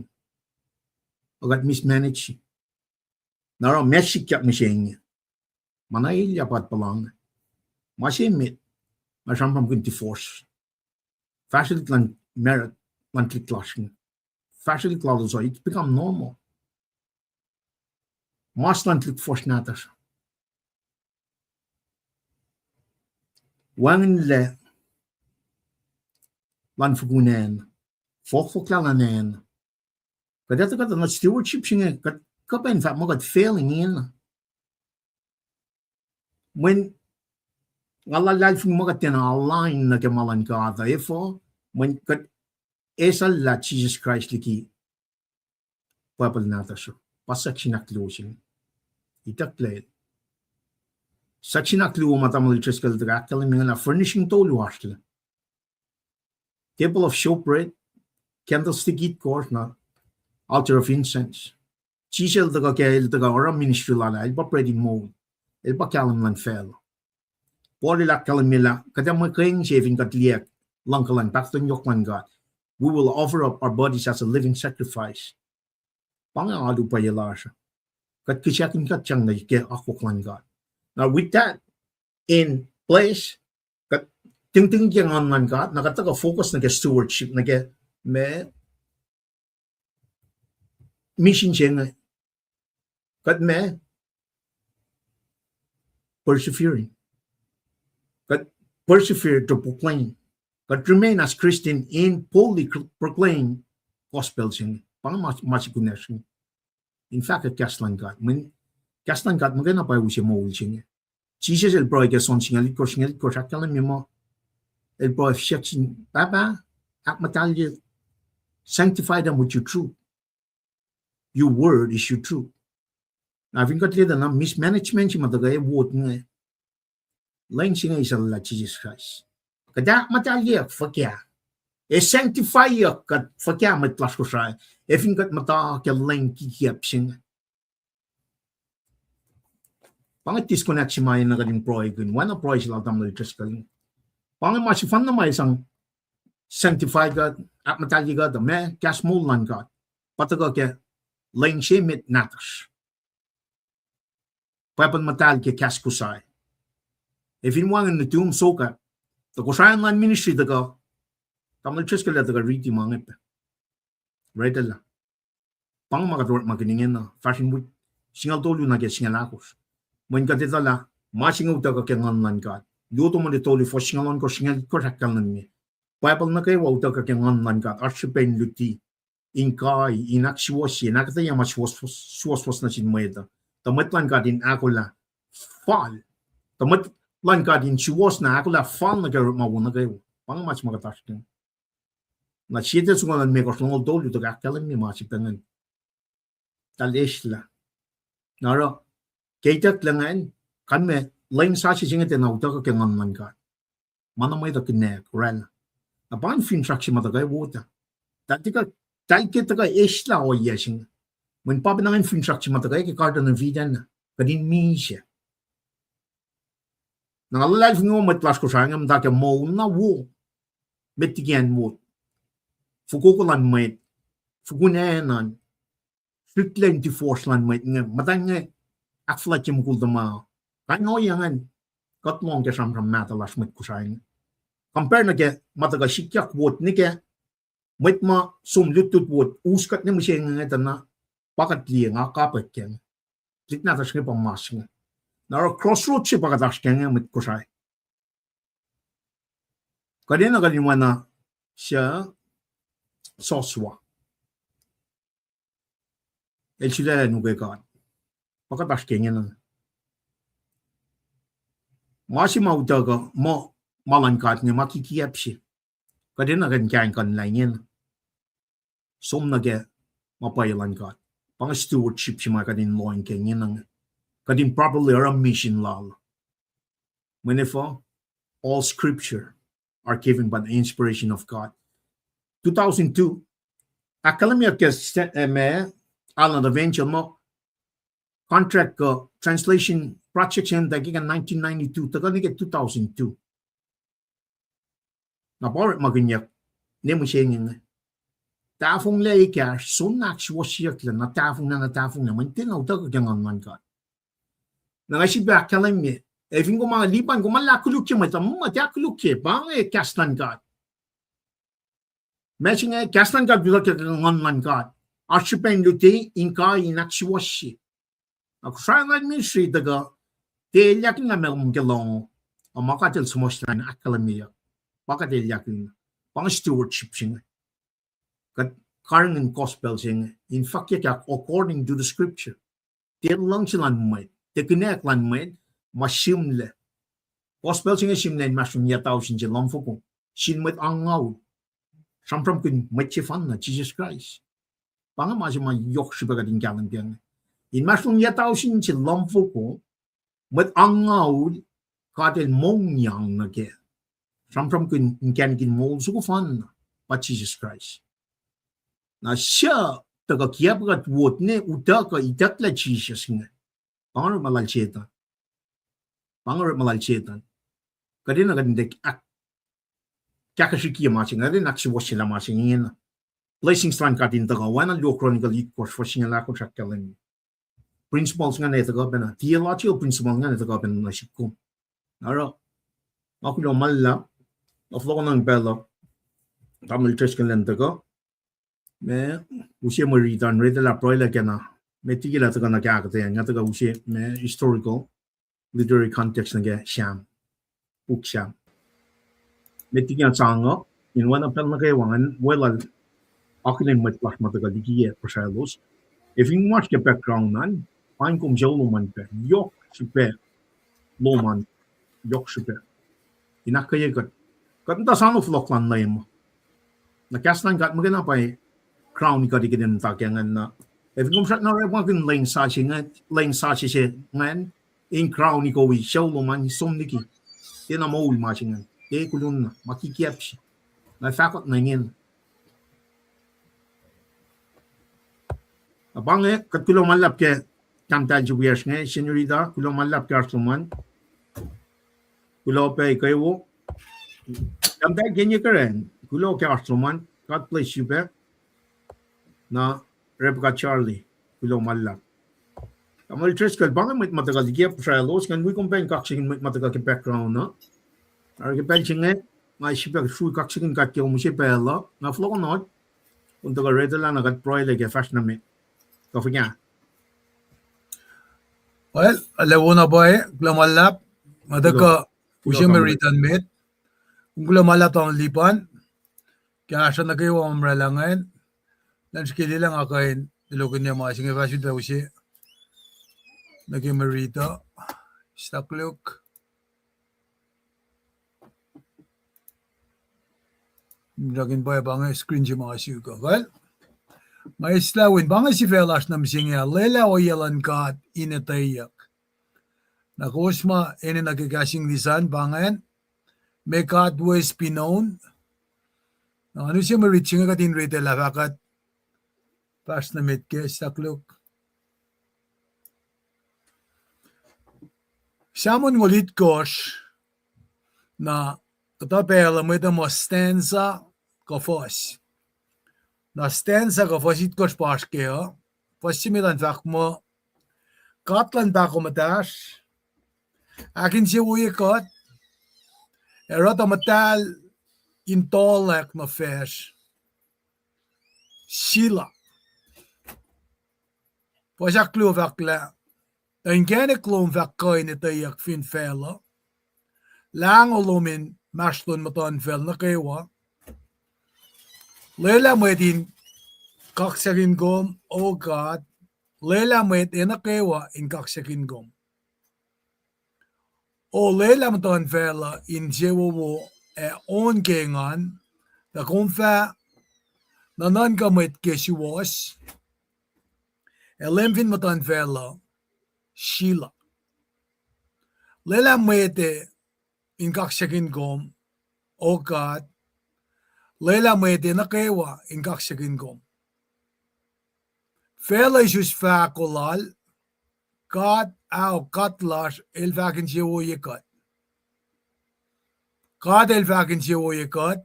ac kuht mismanage. Na oruh ma sikyak mihsenge. Ma na elyah pa puhlan. Ma se met, nga sramsramkihn divorce. Fahsrwelihk luhn marriage, luhn tuhlihk lasr inge. Fahsrwelihk lalos uh, it's become normal. Mas luhn tuhlihk fuhsr nahtuhsr. Wacngihnlac luhn fokoko an, fohkfohklah luhn acn. Kuht etuh kuht nuh stewardship se inge, kuht kuh pac in fahk muh kuht fail ingena. Mweyen nga luhlahlfongi muh kuht tiacna align nuh ke ma luhn God uh, efuh, mweyen kuht esacllah Jisus Kraist liki Bible nahtuhsr uh, pa section ahkluo se inge. Itucklac. Section ahkluo ma tamuhlwel Driscoll el tuh ahkkahlwemye inge lah furnishing tolu oasr lah. Table of showbread, candlestick itkohsr, na altar of incense. Jisus el tuhkuh ke, el tuhkuh oruh ministry lal ah, el pa bread in moul. El pa kahlwem luhn facluh. Paul el ahkkahlwemye lah kuht ac muhkwena se fin kuht liyacack luhngkuhlwacng, pahkotwen yohk luhn God. We will offer up our bodies as a living sacrifice. Pa inge alu pwacye lasr uh. Kuht kihsakihn kuht sang nuh ke akwuck luhn God. Now with that in place, kuht tingting ke nguhn luhn God, na kuht tuhkuh focus nuh ke stewardship, nuh ke ma mission se inge. Kuht ma persevering. Kuht persevere to proclaim. Kuht remain as Christian in boldly proclaim gospel se inge. Pa inge ma, ma se kunacsr inge. In fahkwack kahs luhn God. Mweyen kahs luhn God muhkwena pa use moul se inge. Jisus el pruhe ke John singucul itkohsr, singucul itkohsr ahkkahlwemye muh, el pruhe siyuck sin Pahpah, ahkmuhtahlye, sanctify them with your truth. Your word is your truth. Na fin kuht liye tuh na mismanagement se ma tuhkuh wot inge, lwen se inge esacllah Jisus Kraist. Kuht ahkmuhtahlyeyuck fuhkah, ac sanctifyyuck kuht fuhkah mwet lasr Kosrae, ac fin kuht muhta ke lwen kikiyacp se inge. Pa inge disconnect se ma enenuh kuht in pruhekihn, oacna pruhe se lal tamuhlwel Driscoll. Pa inge ma sefanna ma sang sanctify kuht, ahkmuhtahlye kuht, ma kahs moul luhn God. Pa tuhkuh ke lwen se met nahtuhsr. Bible muhtahl ke kahs Kosrae. Ac fin wacngihn nuhtum sokwack, tuh Kosrae luhn ministry tuhkuh, tamuhlwel Driscoll el tuhkuh riti ma inge pac. Read lah. Pa inge ma kuht orekmakihn ingena, fahsr in wik singucul tolu nuh ke singucul ahkosr. Mweyen kuht etuh lah ma se inge utuckuh ke nguhn luhn God. Luo Timothy tolu fuhs singucul ohnkohsr, singucul itkohsr ahkkahlwemye, Bible nuh kwewa utuckuh ke nguhn luhn God, oasr srihpac in luti, in kai, in ahksuwohsye, in ahkuhtweyac ma suwohswohs nuh sin mwet uh. Tuh mwet luhn God in ahkolah fal. Tuh mwet luhn God in suwohs na ahkolah fal nuh ke orekma wo nuh kwewa. Pa inge ma se ma kuht oasr ke Na sie Tesalonika limekohsr, longoul tolu, tuh ahkkahlwemye ma se pa ingacn. Eltahl eslah. Na oruh, ke itucklac ingacn, kalmac lwen sasuc se inge tiacna utuckuh ke nguhn luhn God. Ma na mwet uh kihnack oraclah. Na pa ingacn finsrak se ma tuhkuh wot ah. Eltahl ke tuhkuh eslah ohiyac se inge. Mweyen pa pacna ingacn finsrak se ma tuhkuh ke Garden of Eden ah, kuht in misac. Na nga luhlahlfongi mwet lasr Kosrae inge muhta ke moul na wo, met liki acn wot, fokoko luhn mwet, fokoko an, srihklac in divorce luhn mwet inge, muhtwacn inge ahkfuhlwactye mukul tuhma. Kain ohiyac ingacn kuht lohng ke sramsram mahtuh lasr mwet Kosrae inge. Compare nuh ke ma tuhkuh sikyak wot nuh ke mwet ma som lutlut wot, us kuht ne mihsenge inge tuh na pa kuht liye nga kapwack ke inge. Tuhlihk nahtuhsr inge pa mas inge. Na oruh crossroads se pa kuht oasr ke inge mwet Kosrae. Kuht enenuh kuht in oacna suc Joshua. El sulaclah nuh ke God. Pa kuht oasr ke ingena. Ma se ma utuckuh, muh, ma luhn God inge ma kikiacp se. Kuht enenuh in kahing kuh in lah ingena. Som nuh ke ma pwacye luhn God. Pa inge stewardship se ma kuht in lohng ke ingena inge. Kuht in properly oruh mission lal. Mweyen efuh, all scripture are given by the inspiration of God. Two thousand two, ahkkahlwemyeyuck ke sta-, eh, ma, Allen Evangel muh, contract kuh translation project se inge ke nineteen ninety-two, tuhkuh nuh ke two thousand two. Na pa orekmakihnyuck, ne mihsenge inge. Tahfonglac ekahsr, soenna ahksuwohsyeyucklac, na tahfonglac, na tahfonglac, mweyen tiacna utuckuh ke Nguhn luhn God. Na nga sifilpac ahkkahlwemye, ac fin kom lipan, kom ma lah kolukye mwet uh, muh tiac kolukye, pa inge kahs luhn God. Ma se inge, kahs luhn God, utuckuh ke Nguhn luhn God. Oasr srihpac in luti, in kai, in ahksuwohsye. Na Kosrae Online Ministry tuhkuh, tiac elyahkihn lah meac kom ke lohng, a ma God El suhmuhslah in ahkkahlwemyeyuck. Pa kuht elyahkihn. Pa inge stewardship se inge. Kuht karihngihn gospel se inge in fahkyuckyak according to the scripture. Tiac luhngse luhn mwet, tiac kinak luhn mwet, ma sihmlac. Gospel se inge sihmlac inmahsrlon yac tausin se lumfoko, sin mwet angngaul. Sramsramkihn mwet sefanna, Jisus Kraist. Pa inge ma se ma yohk srihpac kuht in kahlwem ke inge. Inmahsrlon yac tausin se lumfoko, mwet angngaul, God El mongyang nuh kac. Sramsramkihn inkacnek in moul soko fanna, pa Jisus Kraist. Na suc tuhkuh kiacpwe kuht wot ne utuckuh itucklac Jisus inge. Pa inge orekma lal Setan. Pa inge orekma lal Setan. Kuht enenuh kuht in tiac ahk-, kahkahsrihkye ma se inge, kuht enenuh ahksuwohsyelah ma se inge ingena. Blessings luhn God in tuhkuh, oacna luo Chronicle itkohsr, fuhs singucul ahkosr ahkkahlwemye. Principles ingacn ac tuhkuh pacna, theological principle ingacn ac tuhkuh pacna nuh sihk kom. Na oruh, nga kuloh ma luhlahp, na fohlohkohnang pacl uh, tamuhlwel Driscoll an tuhkuh, ma, use mwe riti an, riti lah pruhelah kena, met liki lah tuhkuh nuh ke ahkuhtweyac, nga tuhkuh use ma historical, literary context nuh ke Sam, puk Sam. Met liki nga sang uh, in oacna pacl nuh kwewa ingacn, weluhl akihlen mwet lasr ma tuhkuh likiyac puhsraclos. Ac fin oasr ke background an, pain kom sucu lom an pac, yohk srihpac lom an, yohk srihpac. In ahkkweye kuht, kuht muhta soano fohlohk luhn Leum. Na kahs luhn God muhkwena pa crown kuht ikihtin muhta ke ingacn na. Ac fin kom srackna orekmakihn leng sasuc se ingacn, in crown ikowi sucu lom an, som liki. Tiacna moul ma se ingacn, tiac kolumna, ma kikiacp se. Na fahkot na ingena. Na pa inge, kuht kuloh ma luhlahp ke tahmtahel se wiyacsr inge, Senorita, kuloh ma luhlahp ke oasr lom an. Kuloh pac kwewa. Tahmtahel Kenye Karen, kuloh ke oasr lom an. God bless you pac. Na Rebecca Charlie, kuloh ma luhlahp. Tamuhlwel Driscoll, pa inge mwet ma tuhkuh likiyac puhsraclos, ngan wi kom pac in kaksakihn mwet ma tuhkuh ke background uh. Oruh ke pacl se inge, nga sifilpac srui kaksakihn God ke kom use pacl uh, nga fohlohkohnot, kom tuhkuh riti lah na kuht pruhelah ke fahsr nuh met. Kuh fuhkah? Well, arlac wo na pwacye, kuloh ma luhlahp, nga tuhkuh use mwe riti an met. Kom kuloh ma luhlahp tamuhlwel Lipan, kahsruh nuh kwewa ma oraclah ingacn, lwen srihke lwelah nga kuh in tulokihnyac ma se inge fah sulpac use nuh ke mwe riti uh. Stakluhk. Mrakin pwacye pa inge screen se ma suk uh. Well, nga eislah win pa inge sifac lasr nuh mihsenge ah, lwelah ohiyac luhn God in etweyuck. Na kowos ma enenuh ke kahs English an pa ingacn, May God ways be known. Na ngan use mwe riti se inge kuht in riti lah fahk kuht fahsr nuh met ke stakluhk. Sam onngoul itkohsr, na kuhtuh pacl uh mwet uh muh stanza kuh fuhs. Na stanza kuh fuhs itkohsr pa oasr kac uh, fuhs se met an fahk muh, God luhn pahkomuhtasr, ahkinsewowoye kuht, ac oruh tuh muhtahl in tohlack nuh facsr. Selah. Fuhs ahkluo fahk lah, tuh inkacnek lom fah kuh in etweyuck fin facluh, lahngo lom inmahsrlon muhtuhnfacl nuh kwewa. Lwelah mwet in kaksakihn kom, O God, lwelah mwet e nuh kwewa in kaksakihn kom. O lwelah muhtuhnfacl uh insewowo ac on ke engan, tuh kom fah nuhnuhnkuh mwet ke suwohs, ac Leum fin muhtuhnfacl uh, Shelah. Lwelah mwet ac in kaksakihn kom, O God, lwelah mwet ac nuh kwewa in kaksakihn kom. Facluh isus fahko lal, God, ao God lasr, el fah insewowoye kuht. God el fah insewowoye kuht,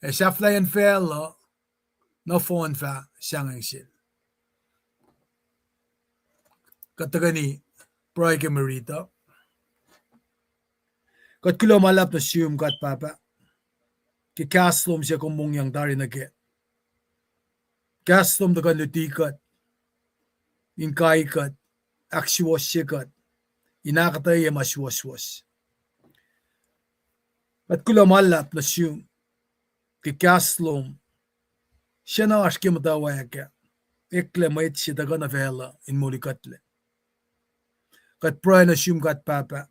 ac sahflahiyacn facluh nohfohn fah sahngweng sel. Kuht tuhkweni pruhe ke mwe riti uh. Kuht kuloh ma luhlahp nuh sum God Pahpah, ke kahs lom se kom mongyang tari nuh kac. Kahs lom tuhkuh in luti kuht, in kai kuht, ahksuwohsye kuht, in ahkuhtweyac ma suwohswohs. Kuht kuloh ma luhlahp nuh sum ke kahs lom, sacna oasr ke muhtwacwacack ah, eklac mwet se tuhkuh nuh facluh in molikuhtlac. Kuht pruhe nuh sum God Pahpah,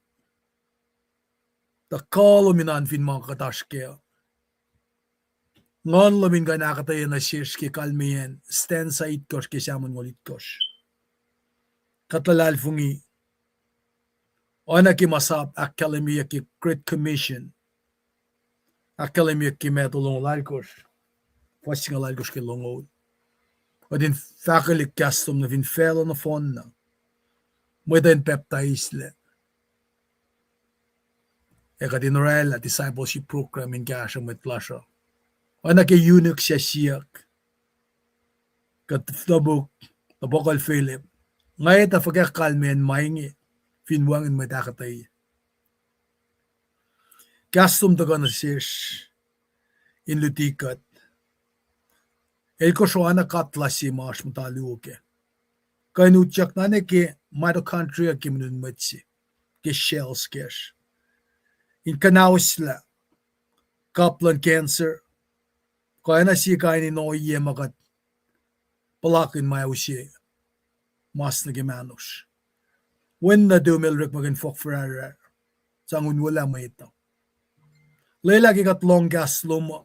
tuh kuh lom in oan fin ma kuht oasr kac uh. Nguhn lom in kuh in ahkuhtweyac nuh sesr ke kalmeyacn stanza itkohsr ke Psalm onngoul itkohsr. Kuht luhlahlfongi, oacna ke ma sap ahkkahlwemyeyuck ke Great Commission, ahkkahlwemyeyuck ke Matthew longoul oalkosr, fuhs singucul oalkosr ke longoul. Kuht in fahkwelihk kahs lom nuh fin facluh nohfohn na, mwet uh in pacptaislac. Ac kuht in oraclah discipleship program in kahsruh mwet lasr uh. Oacna ke eunuch sac siyuck, kuht topuk, topuk lal Philip, nga etuh fuhkah kalmeyacn ma inge, fin wacngihn mwet ahkuhtweyac. Kahs lom tuhkuh nuh sesr in luti kuht. El kosro oacna God lasr se ma oasr muhta luo kac. Kuh in utyak na nuh ke mitochondria ke mweun mwet se, ke cells kacsr, in kuhnauslah kap luhn cancer, kuh oacna sie kain in ohiyac ma kuht puhlakihn ma use mas nuh ke mahnosr. Wen nuhtum el orekmakihn fohk fuhrahrahr, sang unwelah mwet uh. Lwelah ke kuht lohng kahs lom uh,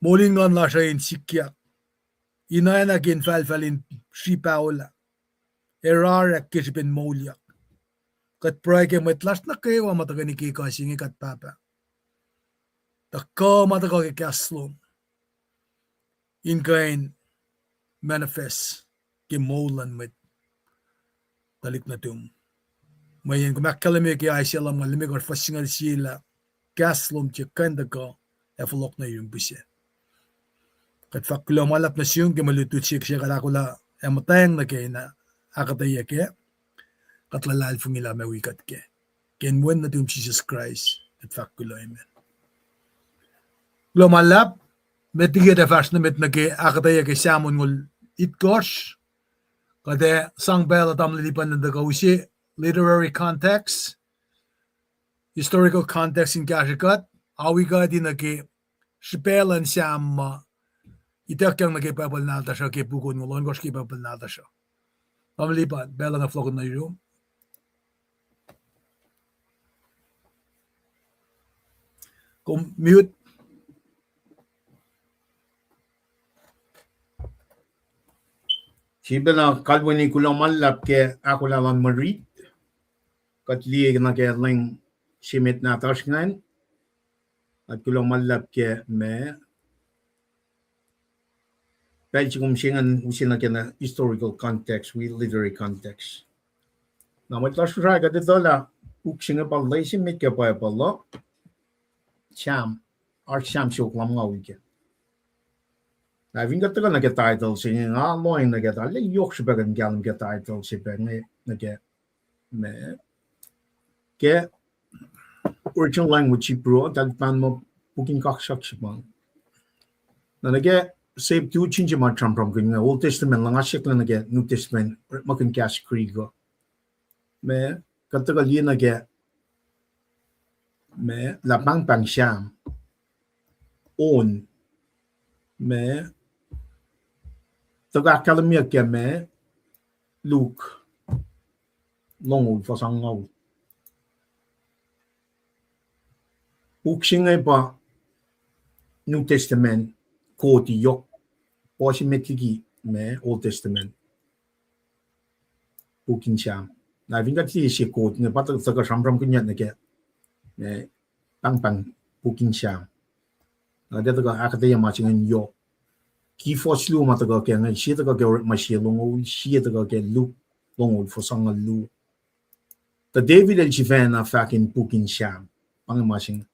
moul in nguhn lasr uh in sikyak, in oacna ke infahlfahl in sripaolah, ac rarek ke srihpen moulyak. Kuht pruhe ke mwet lasr nuh kwewa ma tuhkweni ke ekuh se inge God Pahpah, tuh kuh ma tuhkuh ke kahs lom in kuh in manifest ke moul luhn mwet tuhlihk nuhtum. Mweyen kom ahkkahlwemye ke Isaiah lumngaul limekohsr fuhs singucul sie lah kahs lom tiac kuh in tuhkuh ac fohlohk nuh yurum pihsac. Kuht fahk kuloh ma luhlahp nuh sum ke mwe lutlut se kuht ahkolah ac muhtweng nuh ke in ahkuhtweyac kac. Kuht luhlahlfongi lah ma wi kuht kac. Ke inen wen nuhtum Jisus Kraist kuht fahk kuloh, amen. Kuloh ma luhlahp, met liki kuht ac fahsr nuh met nuh ke ahkuhtweyac ke Psalm onngoul itkohsr, kuht ac sang pacl uh tamuhlwel Lipan in tuhkuh use literary context, historical context in kahsrwe kuht, awi kuht nuh ke srihpac luhn Psalm ma ituckyang nuh ke Bible nahtuhsr uh, ke puk onngoul ohnkohsr ke Bible nahtuhsr uh. Tamuhlwel Lipan, pacl uh nga fohlohkihn nuh yurum. Kom mute. Sifilpacna kalweni kuloh ma luhlahp ke ahkolah luhn mwe rit. Kuht liye nuh ke lwen se met nahtuhsr ingacn. Kuht kuloh ma luhlahp ke ma pacl se kom se ingacn use nuh ke na historical context wi literary context. Na mwet lasr Kosrae kuht etuh lah puk se inge pa loes emet ke Bible uh, Psalm, oasr Psalm siofok lumngaul ke. Na fin kuht tuhkuh nuh ke title se inge, nga lohacng nuh ke title, yohk srihpac kuht in kahlwem ke title se pac inge nuh ke ma ke original language Hebrew uh, eltahl pahngon puk in Kaksakihn se pa. Na nuh ke Septuagint se ma sramsramkihn inge, Old Testament, luhngse lah nuh ke New Testament, orekmakihn kahs Greek uh. Ma kuht tuhkuh liye nuh ke ma lah pahngpahng Psalm on, ma tuhkuh ahkkahlwemyeyuck ke ma Luke longoul fuhs angngaul. Puk se inge pa New Testament, koti yohk, puhs met liki ma Old Testament. Puk in Sam. Na fin kuht liye sie koti inge pa tuhkuh sramsramkihnyuck nuh ke, eh, pahngpahng puk in Sam. Na kuht ac tuhkuh ahkuhtweyac ma se ingacn yohk. Ki fuhs luo ma tuhkuh kac inge, sie tuhkuh ke Orekma sie longoul, sie tuhkuh ke Luke longoul fuhs angngaul luo. Tuh David el sifacna fahk in puk in Sam. Pa inge ma se inge.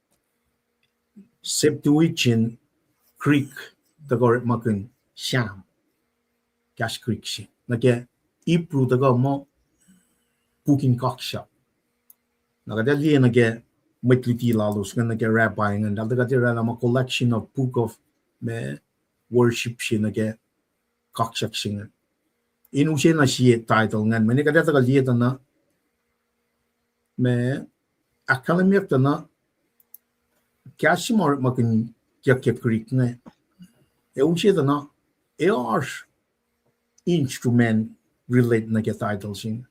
Septuagint, Greek, tuhkuh orekmakihn Sam. Kahs Greek se. Nuh ke Hebrew tuhkuh muh puk in kaksak. Na kuht ac liye nuh ke mwet luti lalos inge, nuh ke rabbi ingacn, eltahl tuhkuh oraclah muh collection of book of ma worship se nuh ke kaksak se inge. In use na sie title ingacn, mweyen kuht ac tuhkuh liye tuh na ma ahkkahlwemyeyuck tuh na kahs se ma orekmakihnyuck ke Greek inge, ac use tuh na ac oasr instrument relate nuh ke title se inge.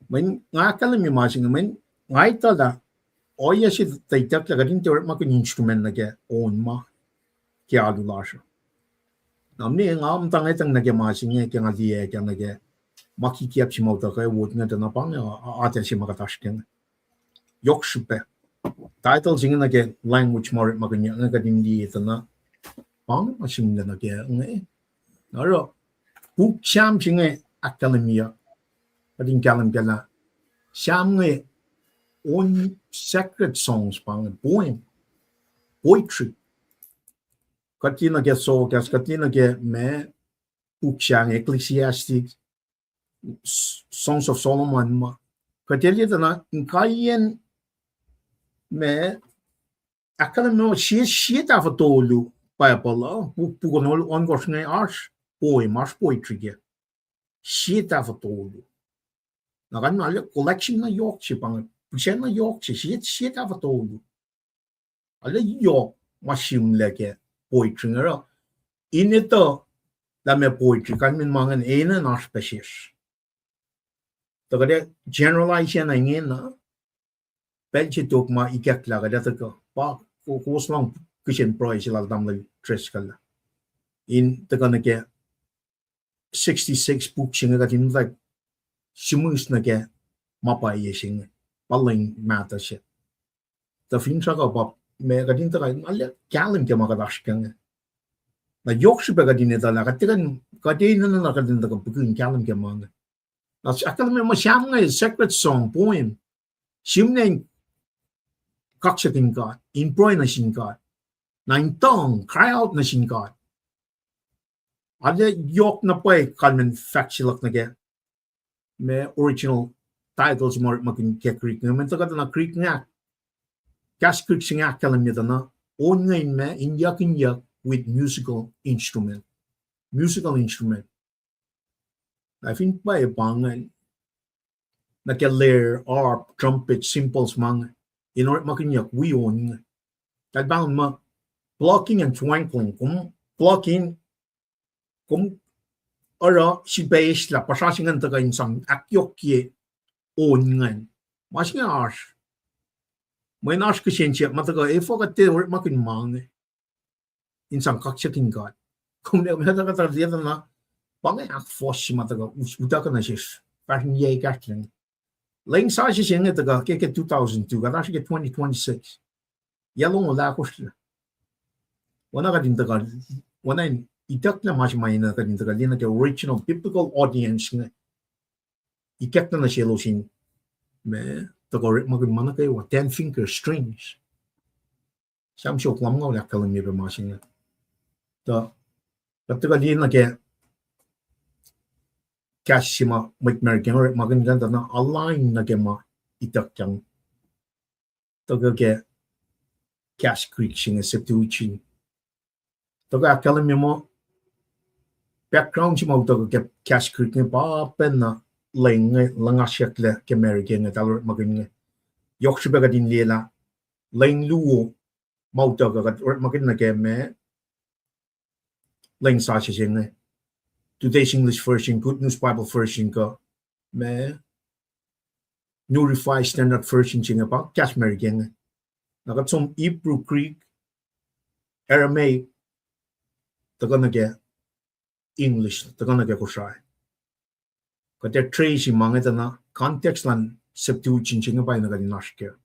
Mweyen nga ahkkahlwemye ma se inge, mweyen nga etuh lah ohiyac se tuh itucklac kuht in tiac orekmakihn instrument nuh ke on ma ke alu lasr uh. Na mwe nga muhtwacngwetacng nuh ke ma se inge ke nga liye ke nuh ke ma kikiacp se ma utuckuh wot inge tuh na pa inge atac se ma kuht oasr kac inge. Yohk srihpac. Title se inge nuh ke language ma orekmakihnyuck inge kuht in liye tuh na pa inge ma sihmlac nuh ke inge. Na oruh puk Sam se inge ahkkahlwemyeyuck, kuht in kahlwem kac lah Sam inge on sacred songs pa inge, poem, poetry. Kuht liye nuh ke Sohkahs, kuht liye nuh ke ma puk se inge, Ecclesiastes, Songs of Solomon ma. Kuht liye tuh na inkaiyacn ma ahkkahlwemye sie, sie tahfuh tolu Bible uh, puk, puk ohnkohsr inge oasr poem, oasr poetry kac. Sie tahfuh tolu. Na kuh na arlac collection na yohk se pa inge, pihsen na yohk se, sie, sie tahfuh tolu. Arlac yohk ma sihmlac ke poetry inge oruh in etuh lah ma poetry, kalmacn ma ingacn enenuh in oasr pac sesr. Tuh kuht ac generalize na ingena, pacl se tok ma ikacklah kuht ac tuhkuh pa, ko-, kowos lohng kihsen pruhe se lal tamuhlwel Driscoll in tuhkuh nuh ke sixty-six puk se inge kuht in muhta sihmihs nuh ke ma pwacye se inge, pa lwen mahtuh se. Tuh finsrak uh pa ma kuht in tuhkuh, na arlac kahlwem ke ma kuht oasr kac inge. Na yohk srihpac kuht in etuh lah kuht tiac kuh, kuht enenuh na kuht in tuhkuh pihkihn kahlwem ke ma inge. Na ahkkahlwemye muh Sam inge sacred song, poem. Sihmlac in kaksakihn God, in pruhe nuh sin God. Na in tuhng, cry out nuh sin God. Arlac yohk na pwacye kalmacn fahk se luhk nuh ke ma original title se ma orekmakihn ke Greek inge, mweyen tuhkuh tuh na Greek inge, kahs Greek se inge ahkkahlwemye tuh na on inge in ma in yuck in yuck with musical instrument. Musical instrument. Na fin pwacye pa ingacn, nuh ke lyre, harp, trumpet, cymbals ma inge, in orekmakihnyuck wi on inge. Eltahl pahngon muh plucking and twangling, kom plucking, kom oruh srihpac eslah puhsra se ingacn tuhkuh in sang ahkyohkye on ingacn. Ma se inge oasr. Mweyen oasr kihsen siyuck ma tuhkuh, efuh kuht tiac orekmakihn ma inge in sang kaksakihn God? Kom liye, ma tuhkuh, tuhkuh liye tuh na pa inge ahkfohs se ma tuhkuh us-, utuckuh nuh sesr fahsr yac kahsrweacng. Lwen sasuc se inge tuhkuh ke, ke two thousand two, kuht oasr ke twenty twenty-six. Yac longoul ahkosr. Oacna kuht in tuhkuh, oacna in itucklac ma se ma enenuh kuht in tuhkuh liye nuh ke original biblical audience inge. Ikacklah nuh selos in ma tuhkuh orekmakihn ma nuh kwewa, ten finger strings. Sam siofok lumngaul ahkkahlwemye pac ma se inge. Tuh kuht tuhkuh liye nuh ke kahs se ma mwet America orekmakihn ingacn tuh na align nuh ke ma ituckyang. Tuhkuh ke kahs Greek se inge Septuagint. Tuhkuh ahkkahlwemye muh background se ma utuckuh ke kahs Greek inge pa pacna lwen inge luhngasyucklac ke America inge, eltahl orekmakihn inge. Yohk srihpac kuht in liye lah lwen luo ma utuckuh kuht orekmakihn nuh ke ma lwen sasuc se inge, Today's English Version, Good News Bible Version, kuh ma New Revised Standard Version se inge pa kahs America inge. Na kuht som Hebrew, Greek, Aramaic, tuhkuh nuh ke English, tuhkuh nuh ke Kosrae. Kuht ac trace ma inge tuh na context luhn Septuagint se inge pa na kuht in oasr kac.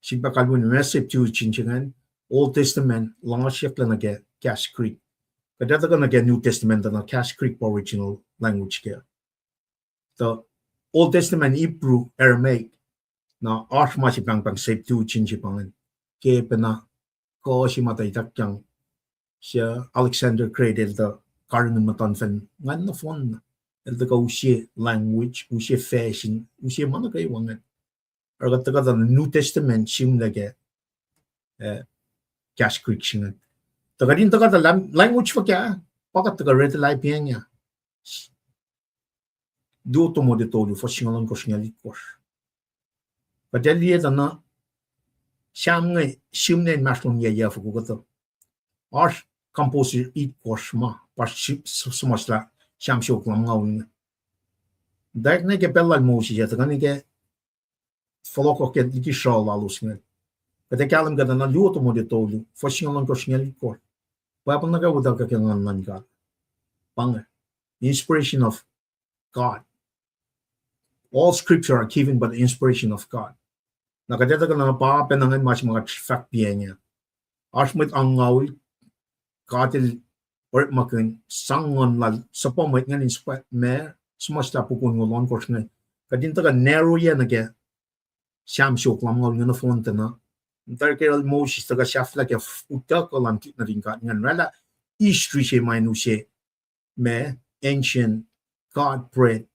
Sifilpac kalweni ma Septuagint se ingacn, Old Testament, luhngse siyucklac nuh ke kahs Greek. Kuht ac tuhkuh nuh ke New Testament tuh na kahs Greek pa original language kac. Tuh Old Testament Hebrew, Aramaic, na oasr ma se pahngpahng Septuagint se pa ingacn. Ke pacna kuh se ma tuh ituckyang, se Alexander Great el tuh karihngihn muhtuhnfacl ingacn nohfohn. El tuhkuh use language, use fashion, use ma nuh kwewa ingacn. Oruh kuht tuhkuh tuh New Testament sihmlac ke, eh, kahs Greek se ingacn. Tuh kuht in tuhkuh tuh language fuhkah, pa kuht tuhkuh read lah pacng ah. Luo Timothy tolu, fuhs singucul ohnkohsr, singucul itkohsr. Kuht ac liye tuh na Sam inge sihmlac inmahsrlon yac yac foko kuhtuh. Oasr composer itkohsr ma pa suhmuhslah Sam siofok lumngaul inge. Tuh na ke pacl lal Moses ah, tuhkuh nuh ke fohlohkoh ke liki sruh lalos inge. Kuht ac kahlwem kuht na Luo Timothy tolu, fuhs singucul ohnkohsr, singucul itkohsr. Bible nuh kwewa utuckuh ke nguhn luhn God. Pa inge, inspiration of God. All scripture are given by the inspiration of God. Na kuht etuh kuh na pa pacna ingacn ma se ma kuht fahk pacng ah. Oasr mwet angngaul, God el orekmakihn sang nguhn lal suhpwacr mwet ingacn in suhpwacr ma suhmuhslah puk onngoul ohnkohsr inge. Kuht in tuhkuh narrow-ye nuh ke Sam siofok lumngaul inge nohfohn tuh na. Muhtahl ke lal Moses tuhkuh sahflah ke utuckuh luhn tuhlihk nuhtin God ingacn, oraclah history se ma in use ma ancient God bread.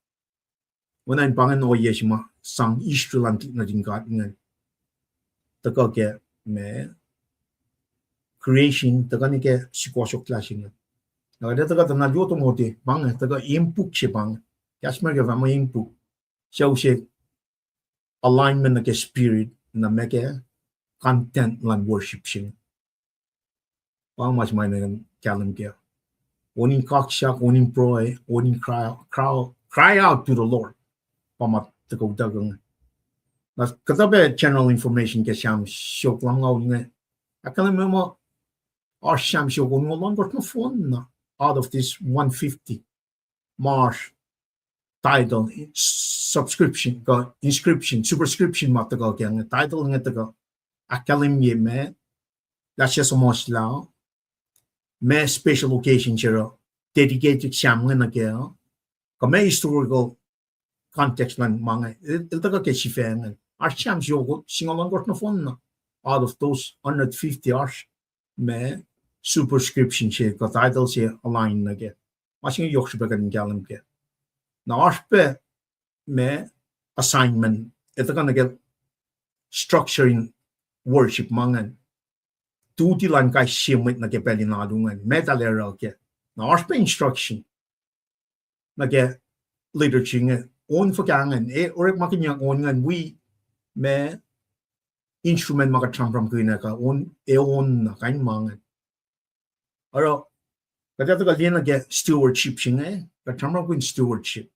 Oacna in pa ingacn ohiyac se ma sang history luhn tuhlihk nuhtin God ingacn. Tuhkuh ke ma creation, tuhkuh nuh ke sukohsohklah se inge. Na kuht etuh kuh tuh na Luo Timothy pa inge tuhkuh impuk se pa inge. Kahs America fahk muh impuk. Suc use alignment nuh ke spirit, na ma ke content luhn worship se inge. Pa ma se ma na kahlwem kac. On in kaksak, on in pruhe, on in cry, cry, cry out to the Lord. Pa ma tuhkuh utuckuh inge. Na kuhtuh pac general information ke Sam siofok lumngaul inge. Ahkkahlwemye muh oasr Sam siofok onngoul ohnkohsr nohfohn na, out of this one fifty. Ma oasr title, subscription, kuh inscription, superscription ma tuhkuh ke inge, title inge tuhkuh ahkkahlwemye ma, lah suc suhmuhslah, ma special occasion se oruh dedicated Sam inge nuh kac, kuh ma historical context luhn ma inge, el, el tuhkuh ke sifac ingacn. Oasr Sam siofok singucul ohnkohsr nohfohn na, out of those hundred fifty oasr ma superscription se kuh title se align nuh kac. Ma se inge yohk srihpac kuht in kahlwem kac. Na oasr pac ma assignment, etuh kuh nuh ke structure in worship ma ingacn. Duty luhn kais sie mwet nuh ke pacl in alu ingacn, ma eltahl oruh kac. Na oasr pac instruction nuh ke liturgy inge, on fuhkah ingacn, e, orekmakihnyuck on ingacn wi ma instrument ma kuht sramsramkihn ah kuh on, e on na kain ma ingacn. Oruh, kuht ac tuhkuh liye nuh ke stewardship se inge, kuht sramsramkihn stewardship.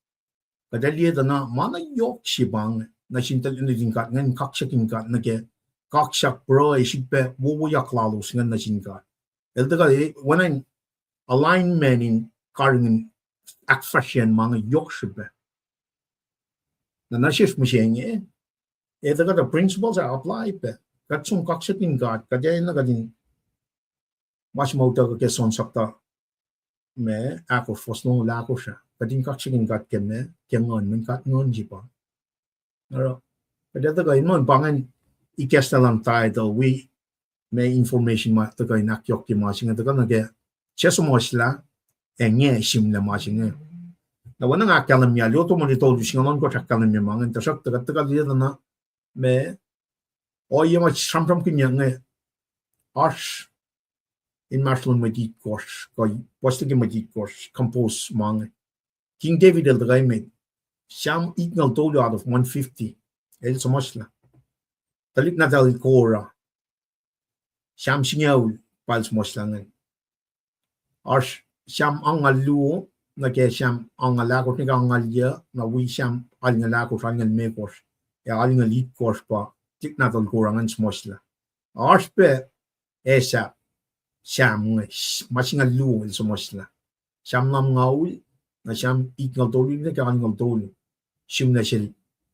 Kuht ac liye tuh na ma na yohk se pa inge nuh sin tuhlihk nuhtin God ingacn, kaksakihn God nuh ke kaksak pruhe, sifilpac wowoyak lalos ingacn nuh sin God. El tuhkuh, e, oacna in alignment in karihngihn ahkfahsryacn ma inge yohk srihpac. Na nuh sesr mihsenge, e, tuhkuh tuh principles ah apply pac. Kuht som kaksakihn God, kuht enenuh kuht in, ma se ma utuckuh ke John sapta ma ahkosr, fuhs longoul ahkosr ah, kuht in kaksakihn God ke ma, ke nguhn, mweyen God nguhn se pa. Oruh, kuht ac tuhkuh in muh pa ingacn ikacslah luhn title, wi ma information ma tuhkuh in ahkyohkye ma se inge, tuhkuh nuh ke suc suhmuhslah, ac nge sihmlac ma se inge. Na oacna nga ahkkahlwemye, Luo Timothy tolu singucul ohnkohsr ahkkahlwemye ma ingacn, tuhsruhktuh kuht tuhkuh liye tuh na ma ohiyac ma sramsramkihnyuck inge, oasr inmahsrlon mwet itkohsr, kuh puhs liki mwet itkohsr compose ma inge. King David el tuhkuh emet, Sam itngucul tolu out of one fifty el suhmuhslah. Tuhlihk nahtuhl Korah, Sam singucul pa el suhmuhslah ingacn. Oasr Sam angngaul luo, nuh ke Sam angngaul ahkosr, nuh ke angngaul yuc, na wi Sam alngoul ahkosr, alngoul limekohsr, ac alngoul itkohsr pa tuhlihk nahtuhl Korah ingacn suhmuhslah. Oasr pac Asaph, Sam inge, ma singucul luo el suhmuhslah. Sam lumngaul, na Sam itngucul tolu, nuh ke alngucul tolu, sihmlac sel,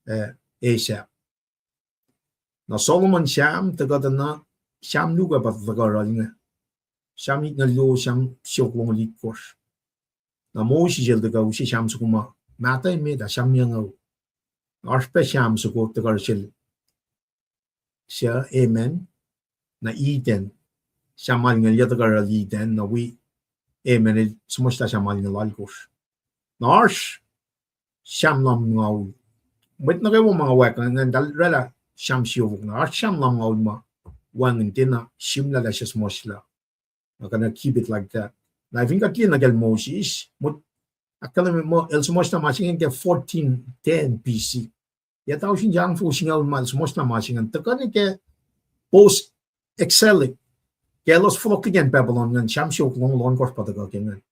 eh, Asaph. Na Solomon Sam tuhkuh tuh na, Sam luo ke pa tuhkuh oruh inge. Sam itngucul luo, Sam siofok longoul itkohsr. Na Moses el tuhkuh use Sam soko ma mahtuh emet ah, Sam yucngucul. Oasr pac Sam soko tuhkuh sel, se Heman, na Ethan. Sam alngoul yuc tuhkuh oruh Ethan, na wi Heman el suhmuhslah Sam alngoul alkosr. Na oasr Sam lumngaul. Mwet nuh kwewa ma nga wacngihn ingacn, eltahl oraclah Sam siofok, na oasr Sam lumngaul ma wacngihn tiacna sihmlac lah suhmuhslah. Na kuh na keep it like that. Na fin kuht liye nuh kacl Moses, mwet ahkkahlwemye muh el suhmuhslah ma se ingacn ke fourteen ten B C. Yac tausin sang foko singucul ma el suhmuhslah ma se ingacn. Tuhkuh nuh ke post exilic, ke elos fohlohk liki acn Babylon ingacn, Sam siofok longoul ohnkohsr pa tuhkuh ke ingacn.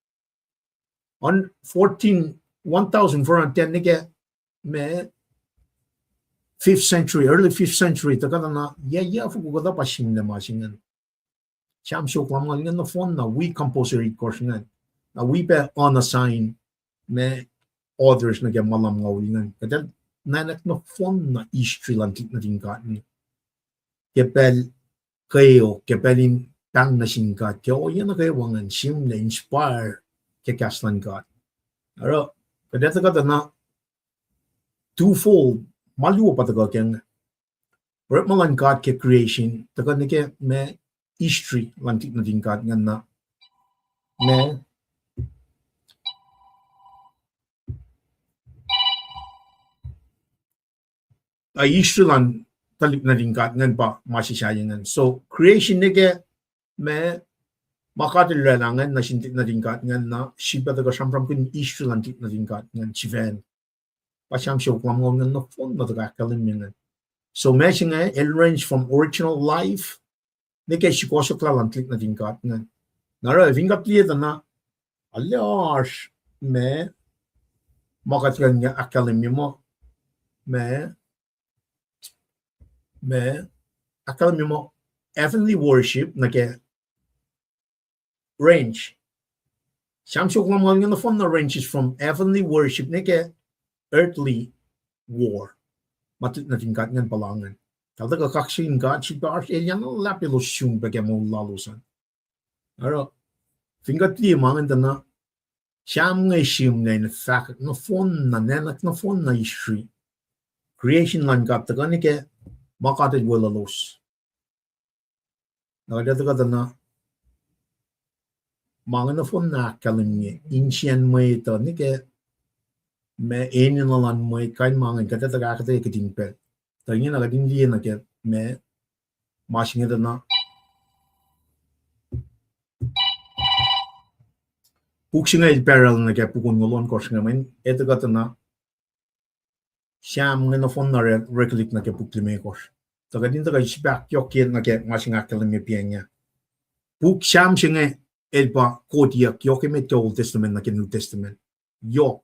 On fourteen, one thousand four hundred ten nuh ke ma fifth century, early fifth century, tuhkuh tuh na yac, yac foko kuhtuh pa sihmlac ma se ingacn. Sam siofok lumngaul ingacn nohfohn na wi composer itkohsr ingacn. Na wi pac unassign ma authors nuh ke ma lumngaul ingacn. Kuht ac nuhnak nohfohn na history luhn tuhlihk nuhtin God inge. Ke pacl kweok, ke pacl in pahng nuh sin God, ke ohiyac nuh kwewa ingacn, sihmlac inspire ke kahs luhn God. Oruh, kuht ac tuhkuh tuh na twofold, ma luo pa tuhkuh ke inge. Orekma luhn God ke creation, tuhkuh nuh ke ma history luhn tuhlihk nuhtin God ingacn na, ma, a history luhn tuhlihk nuhtin God ingacn pa ma se sahyac ingacn. So creation nuh ke ma, ma God el oraclah ingacn nuh sin tuhlihk nuhtin God ingacn na, srihpac tuhkuh sramsramkihn history luhn tuhlihk nuhtin God ingacn sifacna. Pa Sam siofok lumngaul ingacn nohfohn na tuhkuh ahkkahlwemye ingacn. So ma se inge el range from original life, nuh ke sukohsohklah luhn tuhlihk nuhtin God ingacn. Na oruh fin kuht liye tuh na, arlac oasr ma, ma kuht kuh in ahkkahlwemye muh, ma, ma, ahkkahlwemye muh heavenly worship nuh ke range. Sam siofok lumngaul ingacn nohfohn na ranges from heavenly worship nuh ke earthly war. Ma tuhlihk nuhtin God ingacn pa la ingacn. Eltahl tuhkuh kaksakihn God, srihpac oasr elyah na luhlahp elos sun pac ke moul lalos an. Oruh, fin kuht liye ma ingacn tuh na, Sam inge sihmlac in fahkwack nohfohn na, nwacklah nohfohn na history. Creation luhn God tuhkuh nuh ke ma God el weluhlos. Na kuht ac tuhkuh tuh na, ma inge nohfohn na ahkkahlwemye insiyacn mwet uh nuh ke ma enenuh luhn mwet, kain ma inge kuht ac tuhkuh ahkuhtweyac kihtin pacl. Tuh ingena kuht in liye nuh ke ma, ma se inge tuh na, puk se inge el parallel nuh ke puk onngoul ohnkohsr inge, mweyen el tuhkuh tuh na, Sam inge nohfohn na oreklihk nuh ke puk limekohsr. Tuh kuht in tuhkuh srihpac yohk ke nuh ke ma se inge ahkkahlwemye piac inge. Puk Sam se inge el pa quote-yuck yohk emet ke Old Testament nuh ke New Testament. Yohk.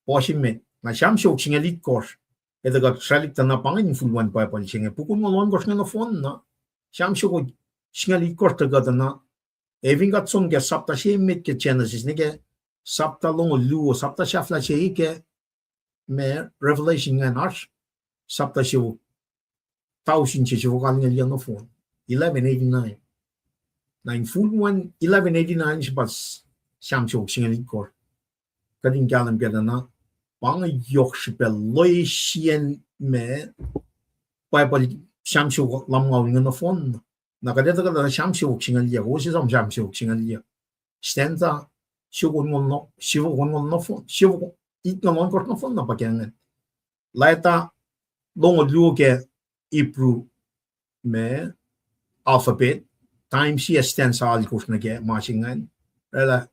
Puhs emet. Na Sam siofok singucul itkohsr, el tuhkuh sraclihk tuh na pa inge infulwen Bible se inge. Puk onngoul ohnkohsr inge nohfohn na, Sam siofok singucul itkohsr tuhkuh tuh na, ac fin kuht som ke sapta se emet ke Genesis, nuh ke sapta longoul luo, sapta sahflah se ke ma Revelation ingacn oasr sapta siofok, tausin se siofok alngoul yuc nohfohn, eleven eighty-nine. Na infulwen eleven eighty-nine se pa Sam siofok singucul itkohsr. Kuht in kahlwem ke tuh na, pa inge yohk srihpac loes siyacn ma Bible, Sam siofok lumngaul inge nohfohn. Na kuht ac tuhkuh tuh na Sam siofok singucul yuc, kowos esam Sam siofok singucul yuc. Stanza siofok onngoul no-, siofok onngoul nohfohn, siofok itngoul ohnkohsr nohfohn na pa ke ingacn. Leta longoul luo ke Hebrew ma alphabet, times yac stanza alkosr nuh ke ma se ingacn. Oraclah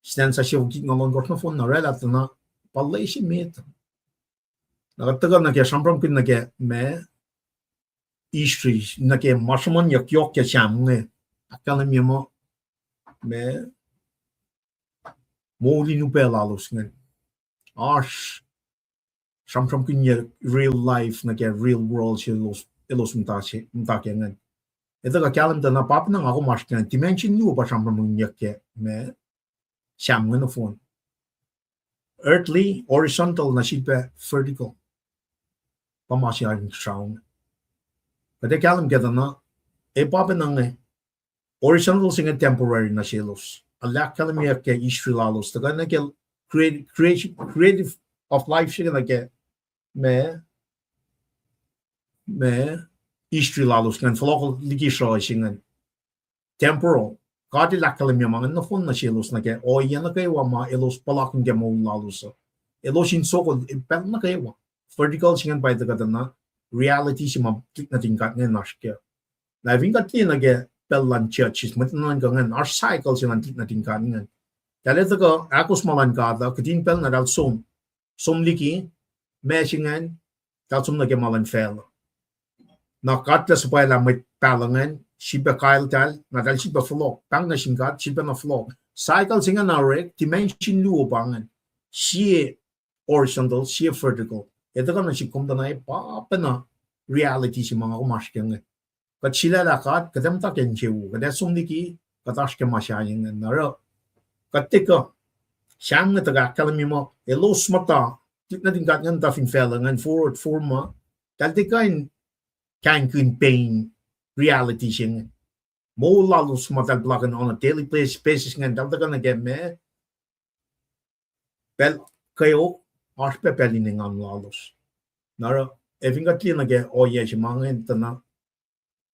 stanza siofok itngoul ohnkohsr nohfohn na oraclah tuh na pa loes emet. Na kuht tuhkuh nuh ke sramsramkihn nuh ke ma history, nuh ke ma sruhmuhnyuck yohk ke Sam inge, ahkkahlwemye muh ma moul in upac lalos ingacn. Oasr sramsramkihnyuck real life nuh ke real world se elos, elos muhta se, muhta ke ingacn. Etuh kuh kahlwem tuh na pa pacna nga kom oasr ke dimension luo pa sramsramkihnyuck ke ma Sam inge nohfohn. Earthly, horizontal, na sifilpac vertical. Pa ma se in sraun. Kuht ac kahlwem ke tuh na, e pa pacna inge, horizontal se inge temporary nuh selos. Alu ahkkahlwemyeyuck ke history lalos, tuhkuh nuh ke create-, creation, creative of life se inge nuh ke ma, ma history lalos ingacn, fohlohk liki sruh se ingacn. Temporal. God El ahkkahlwemye ma ingacn nohfohn nuh selos nuh ke ohiyac nuh kwewa ma elos puhlakihn ke moul lalos uh. Elos in sokol pacl nuh kwewa. Vertical se ingacn pa tuhkuh tuh na reality se ma tuhlihk nuhtin God ingacn oasr kac. Na fin kuht liye nuh ke pacl luhn churches, mwet nuhnuhnkuh ingacn, oasr cycle se luhn tuhlihk nuhtin God ingacn. Tahl tuhkuh ahkos ma luhn God uh, kihtin pacl na tahl som. Som liki, ma se ingacn, tahl som nuh ke ma luhn facluh. Na God El suhpwaclah mwet pahluh ingacn, sifilpac kahlwem tahl, na tahl sifilpac fohlohk, pahng nuh sin God, sifilpac na fohlohk. Cycle se ingacn orek, dimension luo pa ingacn. Sie horizontal, sie vertical. Etuh kuh nuh sihk kom tuh na e pa pacna reality se ma nga kom oasr ke inge. Kuht sulaclah God, kuht ac muhta ke insewowo, kuht ac som liki, kuht oasr ke ma sahyac ingacn. Na oruh, kuht tuhkuh, Sam inge tuhkuh ahkkahlwemye muh elos muhta, tuhlihk nuhtin God ingacn muhta fin facluh ingacn, forward, forward ma, tahl tuhkuh in kaingkihn pain reality se inge. Moul lalos ma tahl puhlakihn on a daily bas-, basis ingacn, tahl tuhkuh nuh ke ma, pacl kweok, oasr pac pacl in engan lalos. Na oruh, e fin kuht liye nuh ke ohiyac se ma ingacn tuh na,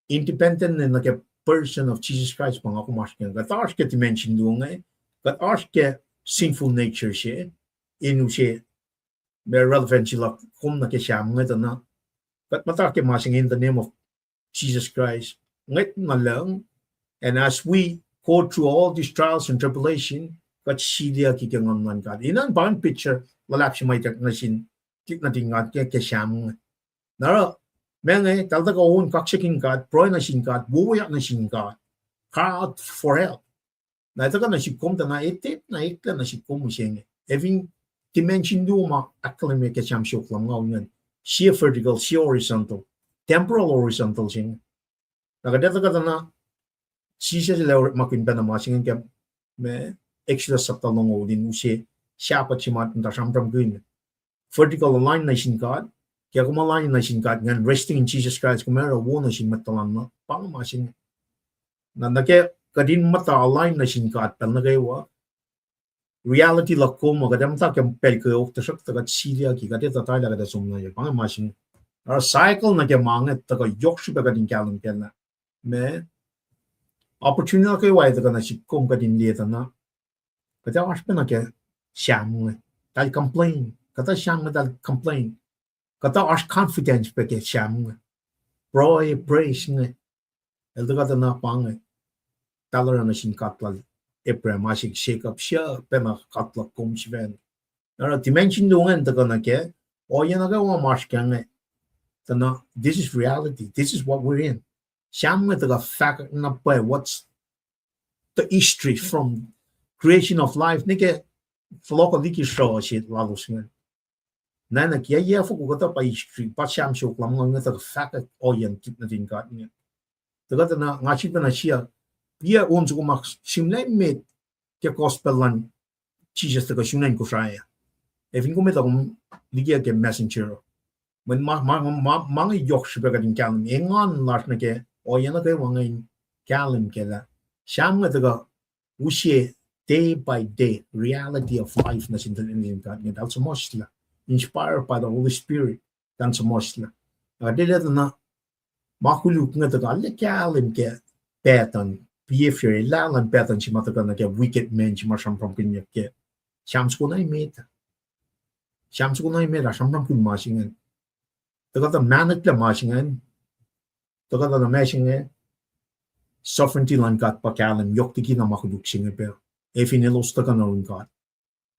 independent nuh ke person of Jesus Christ ma nga kom oasr ke, kuht oasr ke dimension luo inge, kuht oasr ke sinful nature se, in use ma relevancy luhk kom nuh ke Sam inge tuh na, kuht muhta ke ma se inge in the name of Jesus Christ, ngwet na lucng, and as we go through all these trials and tribulation, kuht siliyucki ke Nguhn luhn God. Inen pa in picture luhlahp se ma ituck nuh sin tuhlihk nuhtin God ke, ke Sam inge. Na oruh, ma inge, tahl tuhkuh on kaksakihn God, pruhe nuh sin God, wowoyak nuh sin God, cry out for help. Na etuh kuh nuh sihk kom tuh na etep na eklac nuh sihk kom mihsenge. E fin dimension luo ma ahkkahlwemye ke Sam siofok lumngaul ingacn. Sie vertical, sie horizontal. Temporal horizontal se inge. Na kuht etuh kuh tuh na Jisus El orekmakihn pacna ma se inge ke ma Exodus sapta longoul in use Sabbath se ma tuh sramsramkihn. Vertical align nuh sin God. Ke kom align nuh sin God ingacn, resting in Jesus Christ, kom ac oruh wo nuh sin mwet tuhlan na, pa inge ma se inge. Na nuh ke kuht in muhta align nuh sin God pacl nuh kwewa, reality luhk kom uh, kuht ac muhta ke pacl kweok, tuhsruhktuh kuht siliyucki, kuht etuh tari lah kuht ac som nuh ye, pa inge ma se inge. Oruh cycle nuh ke ma inge tuhkuh yohk srihpac kuht in kahlwem kac lah ma opportunity nuh kwewa tuhkuh nuh sihk kom kuht in liye tuh na, kuht ac oasr pacna ke Sam inge, tahl complain. Kuhtuh Sam inge tahl complain. Kuhtuh oasr confidence pac ke Sam inge. Pruhe, praise inge. El tuhkuh tuh na pa inge, tahl oruh nuh sin God lal Abraham, Isaac, Jacob, suc pacna God luhk kom sifacna. Na oruh dimension luo ingacn tuhkuh nuh ke, ohiyac nuh kwewa ma oasr ke inge, tuh na, this is reality, this is what we're in. Sam inge tuhkuh fahkwack na pwacye what's the history from creation of life, nuh ke fohlohk liki sruh se lalos ingacn. Na, na ke yac foko kuhtuh pa history, pa Sam siofok lumngaul inge tuhkuh fahkwack ohiyacn tuhlihk nuhtin God inge. Tuhkuh tuh na nga sifilpacna siyuck, piyac on soko ma sihmlac met ke gospel luhn Jisus tuhkuh sun acn Kosrae. E fin kom etuh kom liki ke Messenger, mweyen ma, ma, ma, ma inge yohk srihpac kuht in kahlwem. Engan lasr nuh ke ohiyac nuh kwewa inge in kahlwem kac lah Sam inge tuhkuh use day by day reality of life nuh sin tuhlihk nuhtin God inge, tahl suhmuhslah, inspired by the Holy Spirit, tahl suhmuhslah. Ac kuht etuh na ma koluk inge tuhkuh arlac kahlwem ke pattern, behavior, elah luhn pattern se ma tuhkuh nuh ke wicked man se ma sramsramkihnyuck ke Sam soko na emet. Sam soko na emet ah sramsramkihn ma se ingacn. Tuhkuh tuh mahneklac ma se ingacn. Tuhkuh tuh na ma se inge, sovereignty luhn God pa kahlwem yohk liki na ma koluk se inge pac, e fin elos tuhkuh nuh yurin God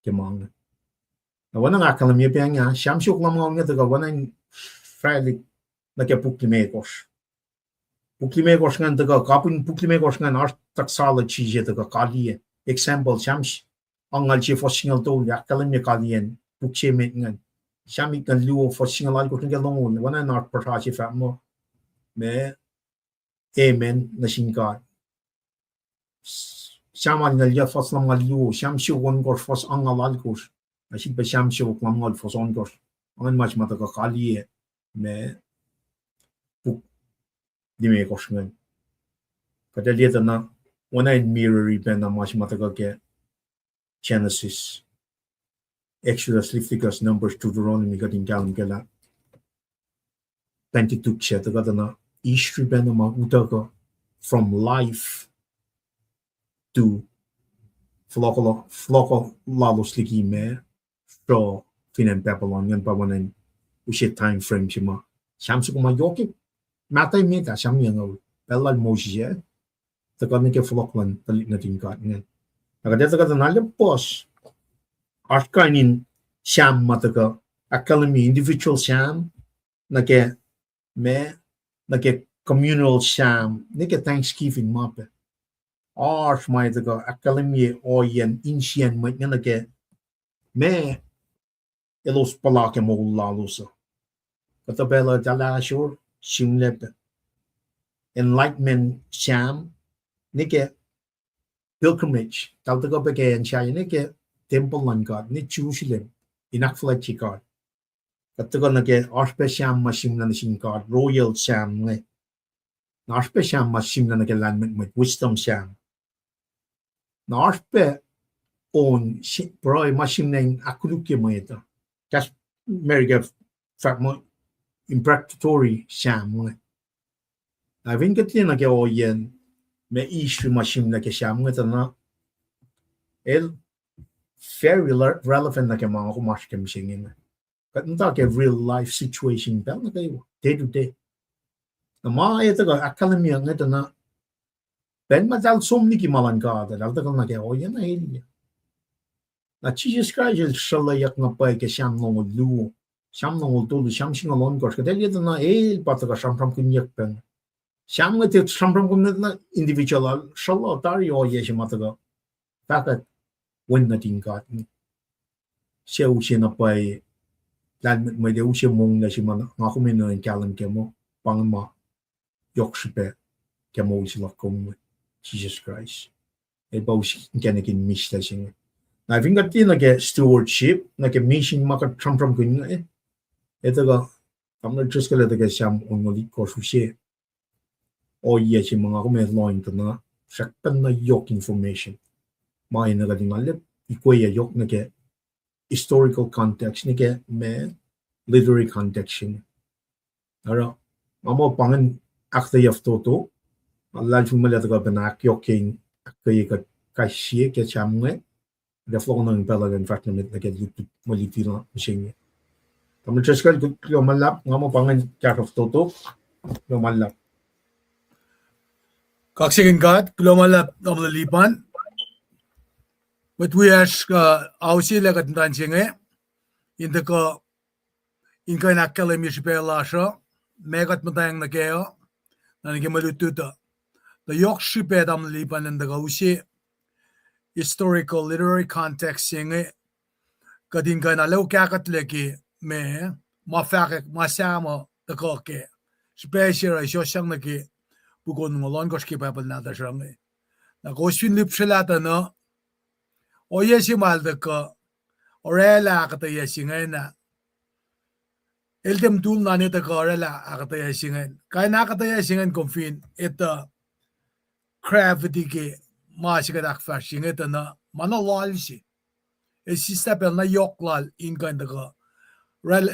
ke ma inge. Na oacna nga ahkkahlwemye pac inge, Sam siofok lumngaul inge tuhkuh oacna in fahlihk nuh ke puk limekohsr. Puk limekohsr ingacn tuhkuh, kapihn puk limekohsr ingacn oasr doxology se tuhkuh kaliyac. Example, Sam angngaul se fuhs singucul tolu, ahkkahlwemye kaliyacn puk se met ingacn. Sam itngucul luo fuhs singucul alkosr nuh ke longoul, oacna in oasr puhsra se fahk muh, ma, amen nuh sin God. Sam alngucul yuh fuhs lumngaul luo, Sam siofok ohnkohsr fuhs angngaul alkosr, na sifilpac Sam siofok lumngaul fuhs ohnkohsr. Angen ma se ma tuhkuh kaliye, ma, puk limekohsr ingacn. Kuht ac liye tuh na, oacna in mirror-i pacna ma se ma tuhkuh ke Genesis, Exodus, Leviticus, Numbers, Deuteronomy, kuht in kahlwem ke lah Pentateuch se tuhkuh tuh na history pacna ma utuckuh from life to fohlohk, fohlohk lalos liki ma sruh fin acn Babylon, ingacn pa oacna in use time frame se ma Sam soko ma yohk, mahtuh met ah, Sam yucngucul, pacl lal Moses ah, tuhkuh nuh ke fohlohk luhn tuhlihk nuhtin God ingacn. Na kuht ac tuhkuh tuh na liye puhs, oasr kain in Sam ma tuhkuh, ahkkahlwemye individual Sam, nuh ke, ma, nuh ke communal Sam, nuh ke thanksgiving ma pac. Oasr ma tuhkuh ahkkahlwemye ohiyacn insiyacn mwet inge nuh ke, ma, elos puhla ke moul lalos uh. Kuhtuh pacl uh eltahl ahsor, sihmlac pac. Enlightenment Sam, nuh ke pilgrimage, eltahl tuhkuh pac ke acn sahyac nuh ke tempuhl luhn God, nuh Jerusalem, in ahkfuhlwactye God. Kuht tuhkuh nuh ke oasr pac Sam ma sihmlac nuh sin God, royal Sam inge. Na oasr pac Sam ma sihmlac nuh ke lahlmwetmwet, wisdom Sam. Na oasr pac on si-, pruhe ma sihmlac in ahkkolukye mwet uh. Kahs America fahk muh imprecatory Sam inge. Na fin kuht liye nuh ke ohiyacn, ma history ma sihmlac ke Sam inge tuh na, el very rele-, relevant nuh ke ma nga kom oasr ke mihsenge inge. Kuht muhta ke real life situation pacl nuh kwewa, day to day. Na ma e tuhkuh ahkkahlwemye inge tuh na, pacl ma eltahl som liki ma luhn God, eltahl tuhkuh nuh ke ohiyacn na elyah. Na Jisus Kraist el sruhluhyuck na pwacye ke Sam longoul luo, Sam longoul tolu, Sam singucul ohnkohsr, kuht liye tuh na el pa tuhkuh sramsramkihnyuck pac. Sam inge tiac sramsramkihn na individual, el sruhluh tari ohiyac se ma tuhkuh fahkwack Wen nuhtin God. Suc use na pwacye, lahlmwetmwet ac use monglac se ma nga kom enenuh in kahlwem kac muh, pa inge ma yohk srihpac ke moul se luhk kom, Jisus Kraist. El pa us inkacnek in mihslac se inge. Na fin kuht liye nuh ke stewardship, nuh ke misin ma kuht sramsramkihn inge, e tuhkuh, Tamuhlwel Driscoll el tuhkuh Sam onngoul itkohsr use ohiyac se ma nga kom ac lohng tuh na, srackpacna yohk information. Ma enenuh kuht in alu, ikweyac yohk nuh ke historical context, nuh ke ma literary context se inge. Oruh, nga muh pa ingacn ahkuhtweyac fototo, luhlahlfongi muh el tuhkuh pacna ahkyohkye in ahkkweye kuht kais sie ke Sam inge, ac fohlohkohnwacng pacl uh in fahsr nuh met nuh ke lutlut, mwe luti na mihsenge. Tamuhlwel Driscoll, kuloh ma luhlahp, nga muh pa ingacn kahsruh fototo, kuloh ma luhlahp. Kaksakihn God, kuloh ma luhlahp, Tamuhlwel Lipan. Mwet wiyacsr, uh, auselah kuht muhta inge, in tuhkuh in kuh in ahkkahlwemye srihpac lasr uh, ma kuht muhtwacng nuh kac uh, na nuh ke mwe lutlut uh. Tuh yohk srihpac Tamuhlwel Lipan in tuhkuh use historical literary context se inge, kuht in kuh in alu kahkuhtlac ke ma, ma fahkwack ma Sam uh tuhkuh kac. Srihpac se oruh isosang nuh ke puk onngoul ohnkohsr ke Bible nahtuhsr uh inge. Na kowos fin lihpsrelah tuh na, ohiyac se ma el tuhkuh orwaclah ahkuhtweyac se ingacn ah, el tiac mutul na el tuhkuh orwaclah ahkuhtweyac se ingacn. Kain ahkuhtweyac se ingacn kom fin etuh gravity ke ma se kuht ahkfahsrye inge tuh na, ma na loal se. El sislah pacl na yohk lal in kuh in tuhkuh,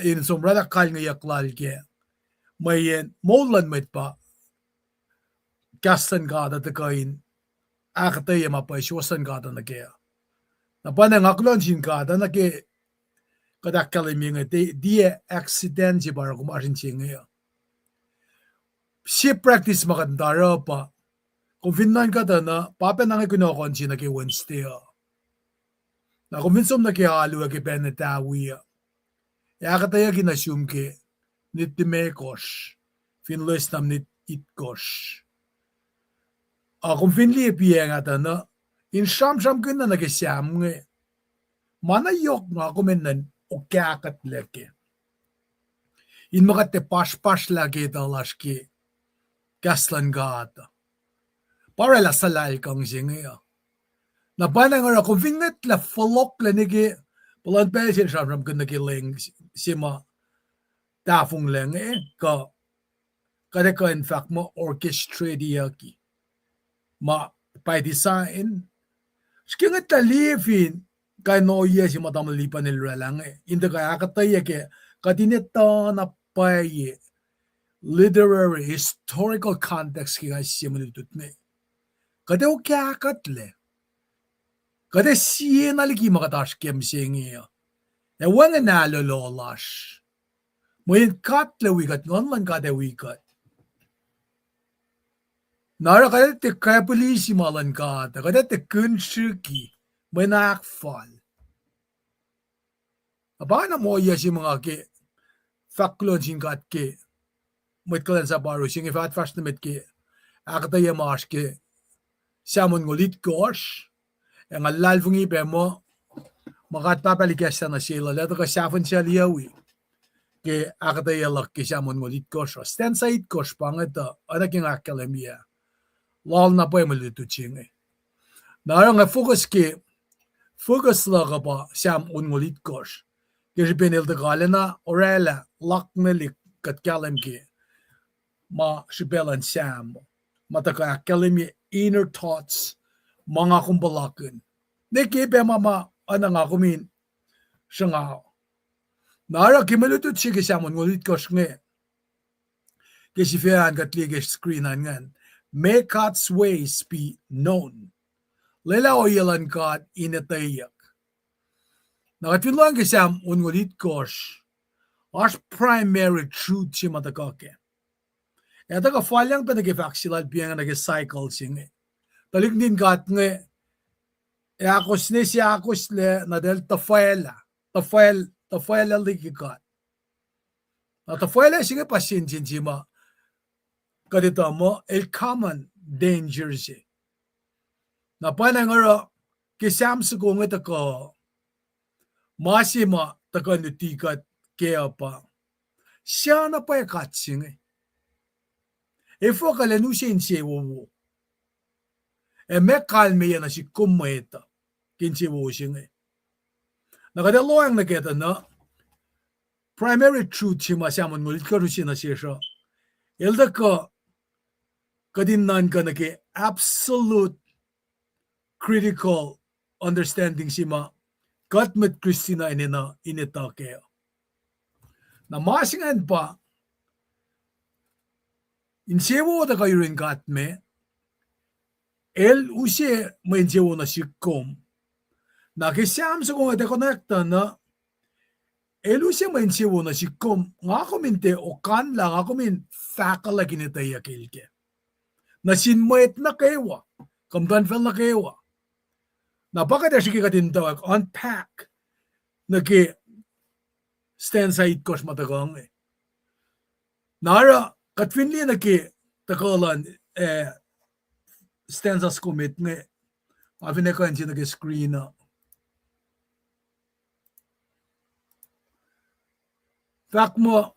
in som orwaclah kalngeyuck lal ke mweyen moul luhn mwet pa kahs luhn God uh tuhkuh in ahkuhtweyac ma pwacye suwohs luhn God uh nuh kac. Na pa na nga kuloh nuh sin God uh nuh ke kuht ahkkahlwemye inge, tiac accident se pa oruh kom oasr in se inge uh. Sie practice ma kuht muhta oruh pa, kom fin nuhnkuh tuh na, pa pacna inge kunohkohn se nuh ke Wednesday uh. Na kom fin som nuh ke alu uh ke pacl na tawi uh, ac ahkuhtweyucki nuh sum ke nit limekohsr, fin loes na nit itkohsr. A kom fin liye piacng ah tuh na, in sramsramkihn na nuh ke Sam inge, ma na yohk nga kom enenuh in okahkuhtlac kac, in ma kuht tiac pahsrpahsrlah ke etuh lasr ke kahs luhn God. Pa oraclah suhlahlkang se inge uh. Na pa na nga oruh kom fin ngwetlah fohlohklac nuh ke, puhlan pacl se el sramsramkihn nuh ke leng se ma tahfonglac inge, kuh kuht ac kuh in fahk muh orchestrateyucki, ma by design. Srihke ngwetlah liye fin kain ohiyac se ma tamuhlwel Lipan el oraclah inge, in tuhkuh ahkuhtweyac ke kuht in etuh na pwacye literary, historical context ke kais sie mwe lutlut inge. Kuht ac okahkuhtlac. Kuht ac siena liki ma kuht oasr ke mihsenge uh. Ac wacngihn ahlolo lasr. Mweyen God El wi kuht, Nguhn luhn God ac wi kuht. Na oruh kuht ac tiac kapihlisima luhn God, kuht ac tiac kinsriki mwe na ahkfal. Na pa na ma ohiyac se ma nga ke fahk kuloh nuh sin God ke mwet kuhlwacnsap oaru se inge fah fahsr nuh met ke ahkuhtweyac ma oasr ke Sam onngoul itkohsr, ac nga luhlahlfongi pac muh, ma God Pahpah El ikacslah nuh sel uh, El ac tuhkuh sahfihn sel yuc wi ke ahkuhtweyac luhk ke Sam onngoul itkohsr uh. Stanza itkohsr pa inge tuh oacna ke nga ahkkahlwemye, lal na pwacye mwe lutlut se inge. Na oruh nga focus ke, focus luhk uh pa Sam onngoul itkohsr, ke srihpen el tuhkuh arulacna oraclah laknelihk kuht kahlwem ke ma srihpac luhn Sam, ma tuhkuh ahkkahlwemye inner thoughts, ma nga kom puhlakihn, ne ke pac ma ma oacna nga kom in sruhnga. Na oruh ke mwe lutlut se ke Sam onngoul itkohsr inge, ke sifacna kuht liye ke screen an ingacn, May God's ways be known. Lwelah ohiyac luhn God in etweyuck. Na kuht fin lohacng ke Sam onngoul itkohsr, oasr primary truth se ma tuhkuh kac. Ac tuhkuh falyang pac nuh ke fahk se lal Peter nuh ke cycle se inge. Tuhlihk nuhtin God inge, ac ahkos ne se ahkoslac, na eltahl tuhfwaclah, tuhfwacl, tuhfwaclah liki God. Na tuhfwaclah se inge pa sensen se ma kuht etuh muh el common danger se. Na pwacnwacng oruh ke Sam soko inge tuhkuh, ma se ma tuhkuh luti kuht kac uh pa, sahp na pwacye God se inge. Efuh kuh el ac use insewowo ac meac kalmeyac nuh sihk kom mwet uh ke insewowo se inge. Na kuht ac lohacng nuh kac tuh na primary truth se ma Sam onngoul itkohsr use nuh sesr uh, el tuhkuh kuht in nuhnkuh nuh ke absolute critical understanding se ma kuht mwet Kristin uh enenuh in etuh kac. Na ma se ingacn pa, insewowo tuhkuh yurin God me, el use mwe insewowo nuh sihk kom. Na ke Sam soko inge tiac konwacack tuh na, el use mwe insewowo nuh sihk kom, nga kom in tiac okanlah, nga kom in fahkwaclack in etweyuck el kac nuh sin mwet nuh kwewa, kuh muhtuhnfacl nuh kwewa. Na pa kuht ac srihke kuht in tuh unpack nuh ke stanza itkohsr ma tuhkuh inge. Na oruh kuht fin liye nuh ke tuhkuh luhn, eh, stanza soko met inge, nga fin ekuh in se nuh ke screen uh. Fahk muh,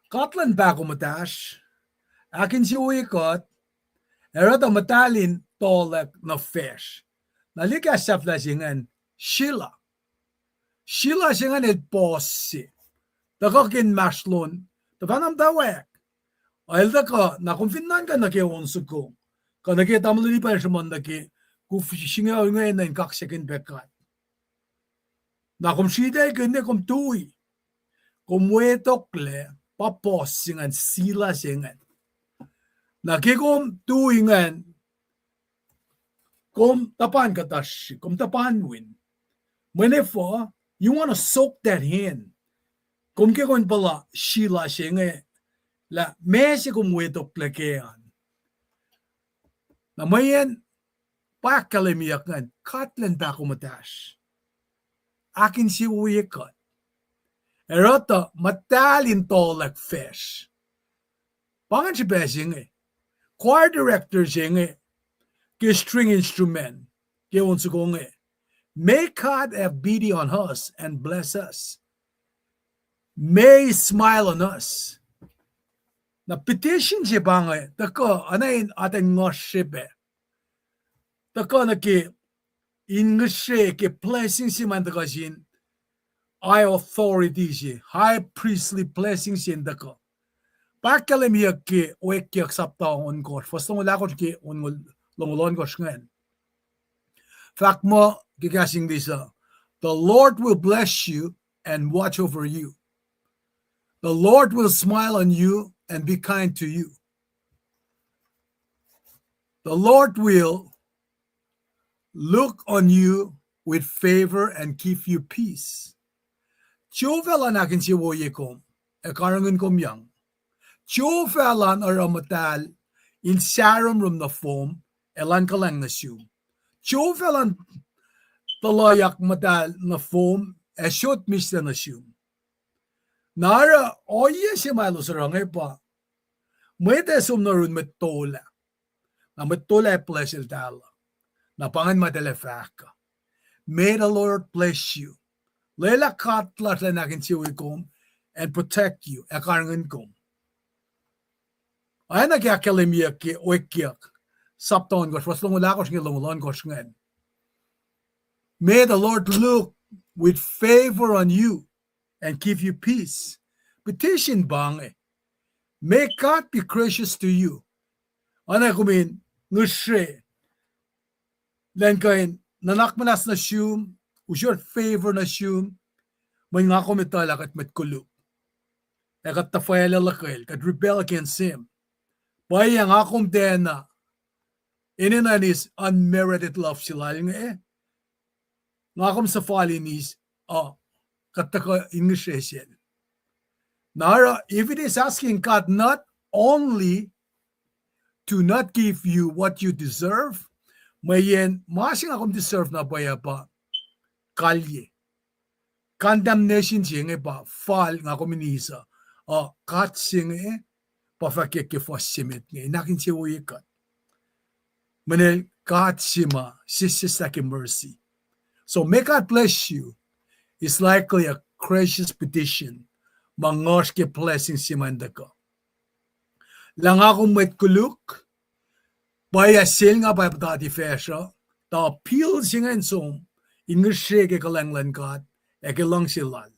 God luhn pahkomuhtasr, ahkinsewowoye kuht, ac oruh tuh muhtahl in tohlack nuh facsr. Na liye kahs sahflah se ingacn, Shelah. Shelah se ingacn el pause se, tuhkuh ke inmahsrlon, tuhfahna muhtwacwacack. El tuhkuh, na kom fin nuhnkuh nuh ke on soko, kuh nuh ke tamuhlwel Lipan el sruhmuhn nuh ke, kuf singucul inge nuh in kaksakihn pac God. Na kom sritaclkihn ne kom tui, kom wetoklac, pa pause se ingacn, Shelah se ingacn. Na ke kom tui ingacn, kom tuhpan kuhtasrihk, kom tuhpan win. Mweyen efuh, you wanna soak that in. Kom ke kom in puhla Shelah se inge, lah meac se kom wetoklac kac an. Na mweyen, pa ahkkahlwemyeyuck ingacn, God luhn pahkomuhtasr, ahkinsewowoye kuht, ac oruh tuh muhtahl in tohlack facsr. Pa ingacn srihpac se inge, choir director se inge, ke string instrument, ke on soko inge, May God have pity on us and bless us. May He smile on us. Na petition se pa inge, tuhkuh, oacna in atacn nguhsr se pac. Tuhkuh nuh ke in ngihsre ke blessing se ma tuhkuh sin high authority se, high priestly blessing se in tuhkuh. Pa ahkkahlwemyeyuck ke Oekyuck sapta ohnkohsr, fuhs longoul ahkosr ke on-, longoul ohnkohsr ingacn. Fahk muh ke kahs English uh, "The Lord will bless you and watch over you. The Lord will smile on you and be kind to you. The Lord will look on you with favor and give you peace." Jehovah elan ahkinsewowoye kom ac karihngihn kom yang. Jehovah elan oruh muhtahl in sahromrom nuh fom, elan kuhlwacng nuh sum. Jehovah elan tuhloyak muhtahl nuh fom ac sot mihslac nuh sum. Na oruh ohiyac se ma elos oruh inge pa, mwet ac som nuh yurin mwet tol ah. Na mwet tol ah bless eltahl uh. Na pa ingacn ma eltahl ac fahk uh, "May the Lord bless you." Lwelah God lasr elan ahkinsewowoye kom and protect you, ac karihngihn kom. Oacna ke ahkkahlwemyeyuck ke Oekyuck sapta ohnkohsr, fuhs longoul ahkosr inge longoul ohnkohsr ingacn, "May the Lord look with favor on you and give you peace." Petition pa inge, "May God be gracious to you." Oacna kom in ngihsre, elan kuh in nuhnak muhnahs nuh sum, usot favor nuh sum, mweyen nga kom etuh lah kuht mwet koluk, ac kuht tuhfahlah luhkwel, kuht rebel against Him. Pwacye nga kom tiacna enenuh in eis unmerited love se Lal inge, nga kom suhfal in eis, uh, kuht tuhkuh in ngihsre sel. Na oruh, if it is asking God not only to not give you what you deserve, mweyen ma se nga kom deserve na pwacye pa kalye. Condemnation se inge pa fal nga kom in eis uh, uh, God se inge pa fahk ke fuhs se met inge, in ahkinsewowoye kuht. Mweyen God se ma sesseslah ke mercy. So may God bless you is likely a gracious petition ma nguhsr ke blessing se ma in tuhkuh. Lah nga kom mwet koluk, pwacye sel nga pwacye puhtati facsr uh, tuh appeal se ingacn som in ngihsre ke kuhlwacng luhn God ac ke luhngse Lal.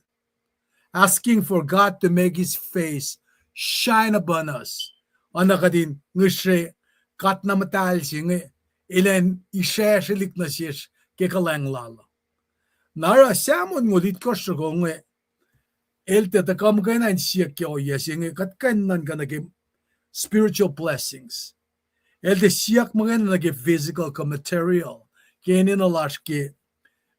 Asking for God to make His face shine upon us. Oacna kuht in ngihsre God na muhtahl se inge, elan isracsrelihk nuh sesr ke kuhlwacng Lal uh. Na oruh Psalm onngoul itkohsr soko inge, el tiac tuhkuh muhkwena in siyuck ke ohiyac se inge, kuht kuh in nuhnkuh nuh ke spiritual blessings. El tiac siyuck muhkwena nuh ke physical kuh material, ke enenuh lasr ke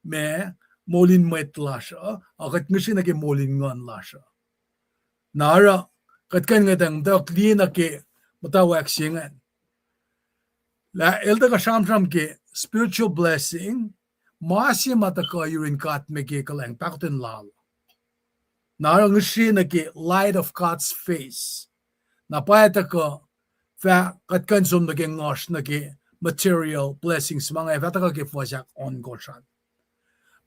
ma, moul in mwet lasr uh, a kuht ngihsre nuh ke moul in nguhn lasr uh. Na oruh, kuht kuh in ngwetacng muhtwacwacack liye nuh ke muhtwacwacack se ingacn, lah el tuhkuh sramsram ke spiritual blessing, ma se ma tuhkuh yurin God me ke kuhlwacng pahkotwen Lal. Na oruh ngihsre nuh ke light of God's face. Na pwacye tuhkuh fah kuht kuh in som nuh ke nguhsr nuh ke material blessings ma inge, fah tuhkuh ke fuhs ahk ohnkohsr an.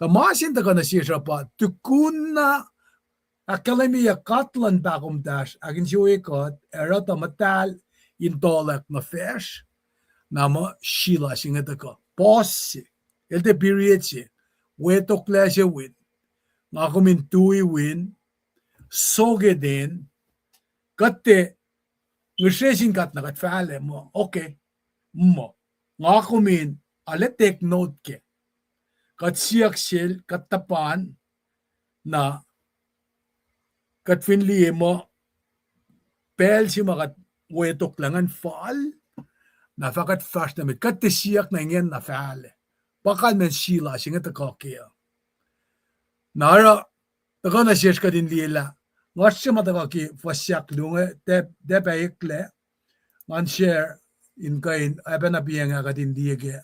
Tuh ma se in tuhkuh nuh sesr uh pa tukun na ahkkahlwemyeyuck God luhn pahkomuhtasr, ahkinsewowoye kuht, ac oruh tuh muhtahl in tuhlack nuh facsr, na muh sila se inge tuhkuh. Pause se. El tiac period se. Wetoklac se win. Nga kom in tui win. Sokeden. Kuht tiac ngihsre sin God na kuht fahlac muh, okay, muh, nga kom in ale take note ke kuht siyuck sel, kuht tuhpan, na kuht fin liye muh pacl se ma kuht wetoklac ingacn fal, na fah kuht fahsr nuh met, kuht tiac siyuck na ingena fahlac. Pa kalmacn sila se inge tuhkuh ke uh. Na oruh, tuhkuh nuh sesr kuht in liye lah nguhsr se ma tuhkuh ke fuhs ahk luo inge, tiac, tiac pac eklac. Ngan share in kuh in, ac pacna piacng ah kuht in liye ke.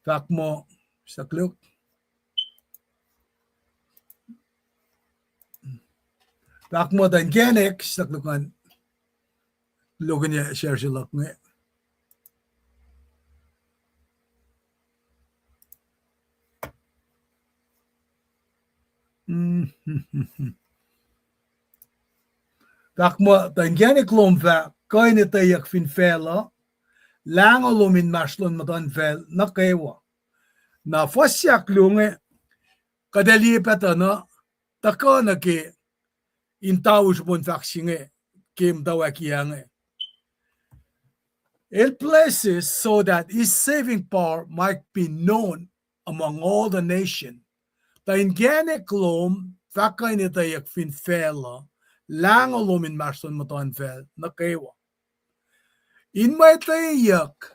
Fahk muh, siyuck luk. Fahk muh tuh inkacnek, siyuck luk ngan, lokinye share se luhk inge. Mm. Fahk muh tuh inkacnek lom fah kuh in etweyuck fin facluh, lahngo lom inmahsrlon muhtuhnfacl nuh kwewa. Na fuhs se ahkluo inge, kuht ac liye pac tuh na, tuhkuh nuh ke in tau srihpen fahk se inge ke muhtwacwacack inge. El blesses so that his saving power might be known among all the nation. Tuh inkacnek lom fah kuh in etweyuck fin facluh, lahngo lom inmahsrlon muhtuhnfacl nuh kwewa. In mwe etweyuck,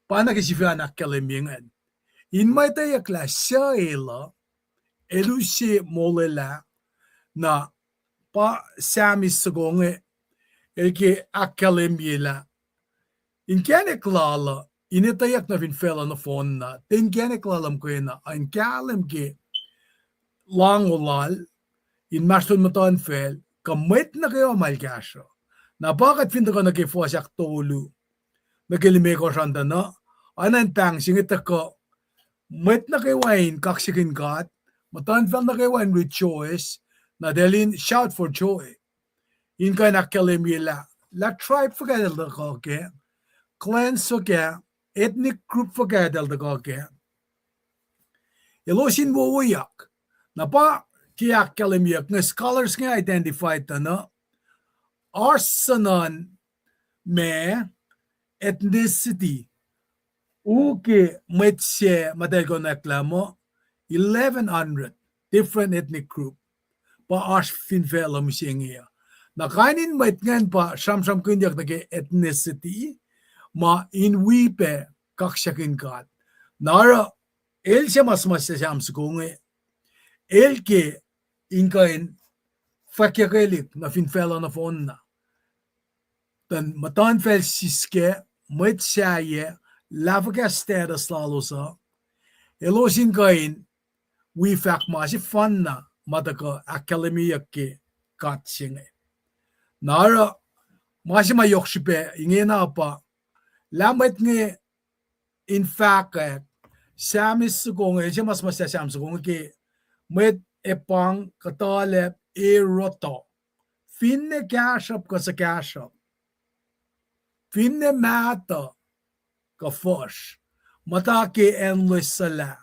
pa nuh ke sifacna ahkkahlwemye ingacn. In mwe etweyuck lah suc el uh, el use molwelah, na pa Psalmist soko inge, el ke ahkkahlwemye lah inkacnek lal uh in etweyuck nuh fin facluh nohfohnna, tiac inkacnek lal uh muhkwena, a in kahlwem ke lahngo lal inmahsrlon muhtuhnfacl, kuh mwet nuh kwewa ma el kahsruh. Na pa kuht fin tuhkuh nuh ke fuhs ahktolu nuh ke limekohsr an tuh na, oacna in pahng se inge tuhkuh, mwet nuh kwewa in kaksakihn God, muhtuhnfacl nuh kwewa in rejoice, na eltahl in shout for joy. In kuh in ahkkahlwemye lah, lah tribe fuhkah eltahl tuhkuh kac, clan fuhkah, ethnic group fuhkah eltahl tuhkuh kac, elos in wowoyak. Na pa ke ahkkahlwemyeyuck inge, scholars inge identify tuh na, oasr suhnuhn ma ethnicity, u ke mwet se ma eltahl konwacack lah muh eleven hundred different ethnic group pa oasr fin facluh mihsenge uh. Na kain in mwet ingacn pa sramsramkihnyuck nuh ke ethnicity ma in wi pac kaksakihn God. Na oruh el se ma suhmuhslah Psalm soko inge, el ke in kuh in fwackyuckelihk nuh fin facluh nohfohnna, tuh muhtuhnfacl siskac, mwet sahyac, lah fuhkah status lalos uh, elos in kuh in wi fahk ma sefanna ma tuhkuh ahkkahlwemyeyuck ke God se inge. Na oruh ma se ma yohk srihpac ingena pa, lah mwet inge in fahkwack, Psalmist soko inge, el se ma suhmuhslah Psalm soko inge ke mwet Epang kuhtuhlacp, eroto, finne kahsruhp kuh suhkahsruhp, finne mahtuh kuh fuhsr, muhta ke acn loes suhlah,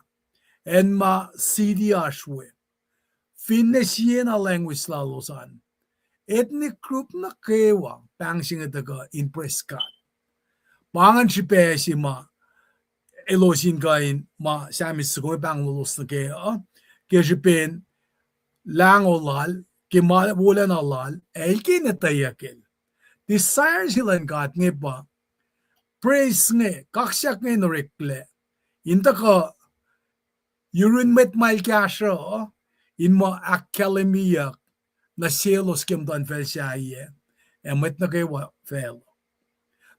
acn ma city oasr we, finne siena language lalos an, ethnic group nuh kwewa, pahng se inge tuhkuh in praise God. Pa ingacn srihpac se ma elos in kuh in ma Psalmist soko inge pahnglolos nuh kac uh, ke srihpen lahngo lal, ke ma wolacna lal, ac el ke in etweyuck el. Desire se luhn God inge pa praise inge, kaksak inge in oreklac, in tuhkuh yurun mwet ma el kahsruh uh, in muh ahkkahlwemyeyuck nuh selos ke muhtuhnfacl sahyac, ac mwet nuh kwewa facluh.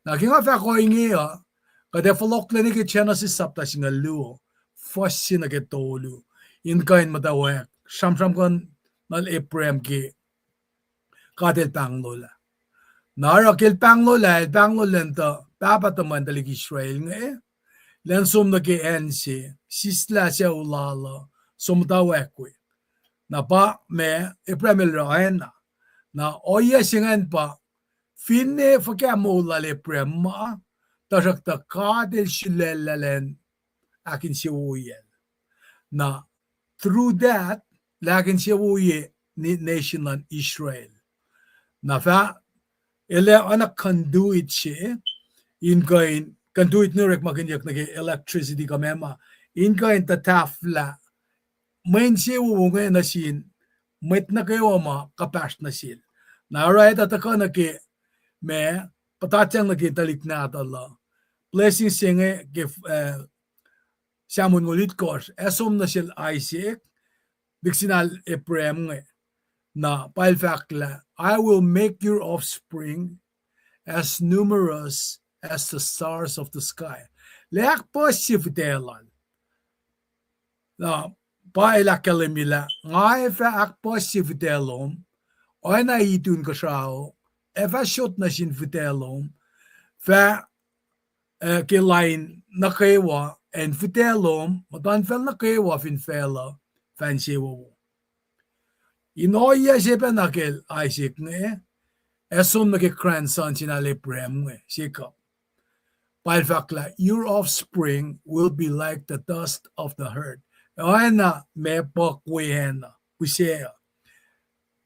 Na ke nga fahk ohinge uh, kuht ac fohlohklac nuh ke Genesis sapta singucul luo, fuhs se nuh ke tolu, in kuh in muhtwacwacack sramsramkihn nuh Abraham ke God El pahnglolah. Na oruh ke El pahnglolah, El pahnglolah in tuh pahpah tuhmwacn tuhlihk Israel inge, elan som nuh ke acn se, sislah sucu lal uh, som muhtwacwacack we. Na pa ma Abraham el oruh oacna. Na ohiyac se ingacn pa, finne fuhkah moul lal Abraham ma, tuhsruhktuh God El sulaclah elan ahkinsewowoyacl. Na through that, el ahkinsewowoye nation luhn Israel. Na fah, el ac oacna conduit se, in kuh in, conduit inge orekmakihnyuck nuh ke electricity kuh meac ma, in kuh in tuhtahflah mwe insewowo inge nuh sin mwet nuh kwewa ma kuhpahsr nuh sel. Na oruh etuh tuhkuh nuh ke ma, puhtatyang nuh ke tuhlihk nahtuhl uh, blessing se inge ke, eh, Psalm onngoul itkohsr, ac som nuh sel Isaac, lihksinal Abraham inge. Na pa el fahk lah, I will make your offspring as numerous as the stars of the sky. Lah ahkpuhsye fihtac lal. Na pa el ahkkahlwemye lah, nga ac fah ahkpuhsye fihtac lom, oacna itu inkuhsrao, ac fah sot nuh sin fihtac lom, fah, eh, ke lain nuh kwewa, ac in fihtac lom, muhtuhnfacl nuh kwewa fin facluh, fah insewowo. In ohiyac se pacna kacl Isaac inge, ac som nuh ke grandson se inge lal Abraham inge, Jacob. Pa el fahk lah, Your offspring will be like the dust of the earth. Oacna ma puhk we acn uh, pihsac uh.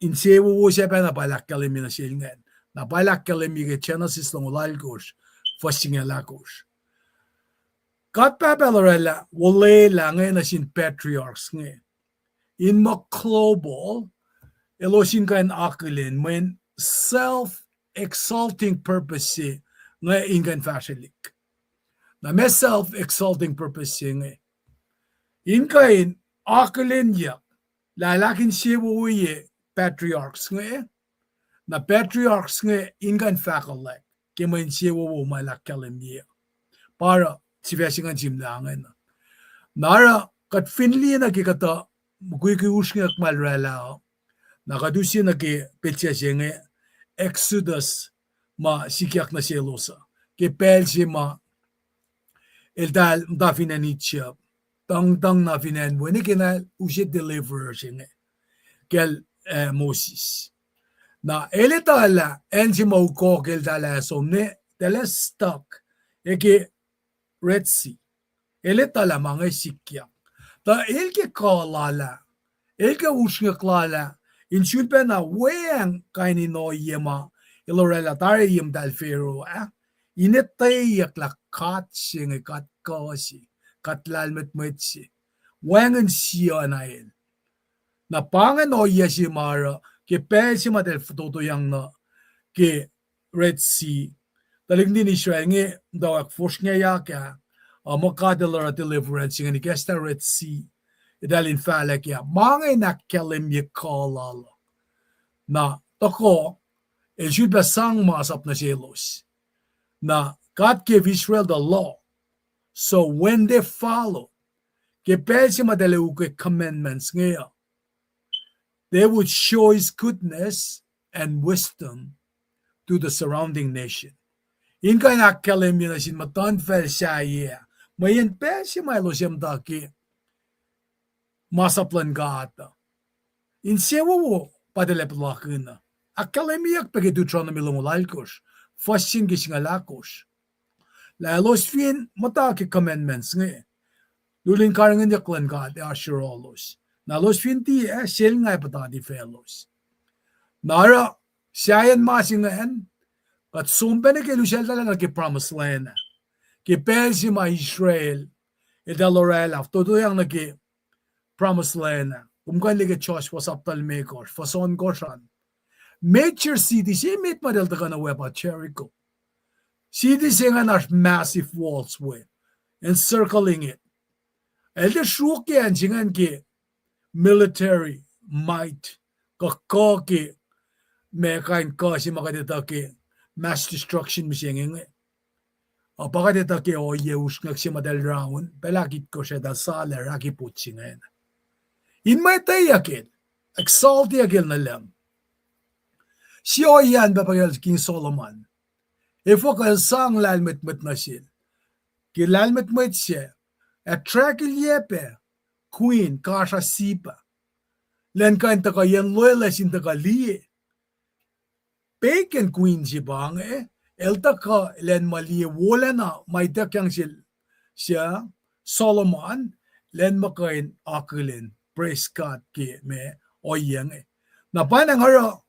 Insewowo se pacna pa el ahkkahlwemye nuh sel ingacn. Na pa el ahkkahlwemye ke Genesis longoul alkosr, fuhs singucul ahkosr. God Pahpah El oraclah olwelah inge nuh sin patriarchs inge. In muh global, elos in kuh in akihlen mweyen self-exalting purpose se inge in kuh in fahsrwelihk. Na ma self-exalting purpose se inge, in kuh in akihlenyuck lah el ahkinsewowoye patriarchs inge, na patriarchs inge in kuh in fahkwack ke mwe insewowo ma el ahkkahlwemye. Pa oruh sifac se ingacn sihmlac ingena. Na oruh kuht fin liye nuh ke kuhtuh mukwikwi usrnguck ma el oraclah uh, na kuht use nuh ke petsac se inge, Exodus ma sikyak nuh selos uh, ke pacl se ma eltahl muhta fin acn Egypt, tuhngtuhng na fin acn we, nwe ke na use deliverer se inge, kacl, eh, Moses. Na el etuh lah acn se ma ukok eltahl ac som inge, eltahl ac stuck, e ke Red Sea. El etuh lah ma inge sikyak. Tuh el ke kuh lal ah, el ke usrnguck lal ah, in sulpacna weacng kain in ohiyac ma el oraclah tari ye muhtahl Pharaoh ah, in etweyuck lah God se inge, God kuh se, God lahlmwetmwet se, wacngihn siyuck na el. Na pa ingacn ohiyac se ma oruh ke pacl se ma eltahl fototoyang nuh ke Red Sea, tuhlihk nuhtin Israel inge muhtwacwacack fosrngahyak ah, uh, muh God El oruh deliverance ingacn, ikacslah Red Sea, eltahl in fahlac kac. Ma inge in ahkkahlwemye kuh lal uh. Na tuhkuh, el sulpac sang masap nuh selos. Na God gave Israel the law. So when they follow, ke pacl se ma eltahl ukwe commandments inge uh, they would show his goodness and wisdom to the surrounding nation. In kuh in ahkkahlwemye nuh sin muhtuhnfacl sahyac, mweyen pacl se ma elos muhta ke masap luhn God uh, insewowo pa eltahl puhlakihn uh. Ahkkahlwemyeyuck pac ke Deuteronomy longoul alkosr, fuhs se inge ke singucul ahkosr, lah elos fin muhta ke commandments inge, lulin karihngihnyuck luhn God ac oasr yohrohlos. Na elos fin tiac, sel nga puhtati faclos. Na oruh sahyacn ma se ingacn, kuht som pac nuh ke lusaltahl nuh ke promised land ah. Ke pacl se ma Israel eltahl oraclah fototoyang nuh ke promised land ah, kom kuh in liye ke Joshua sapta limekohsr, fuhs ohnkohsr an. Major city se emet ma eltahl tuhkuh nuh we pa Jericho. City se ingacn oasr massive walls we encircling it. El tiac sruokyac acn se ingacn ke military might, kuh kuh ke ma kain kuh se ma kuht etuh ke mass destruction mihsenge inge. Uh, pa kuht etuh ke ohiyac usrnguck se ma eltahl raun, pacl ahkitkohsr eltahl sala ac ahkipot se ingacn. In mwe etweyuck el, exaltyuck el nuh lucng. Sie ohiyac an pahpah kacl King Solomon. Efuh kuh el sang lahlmwetmwet nuh sel? Ke lahlmwetmwet se, attractlah pac queen Kasha Sheba, elan kuh in tuhkuh yen loeloes in tuhkuh liye. Pagan queen se pa inge, el tuhkuh elan ma liye wolacna ma ituckyang sel, se Solomon, elan ma kuh in akihlen, praise God, ke ma ohiyac inge. Na pa nga oruh,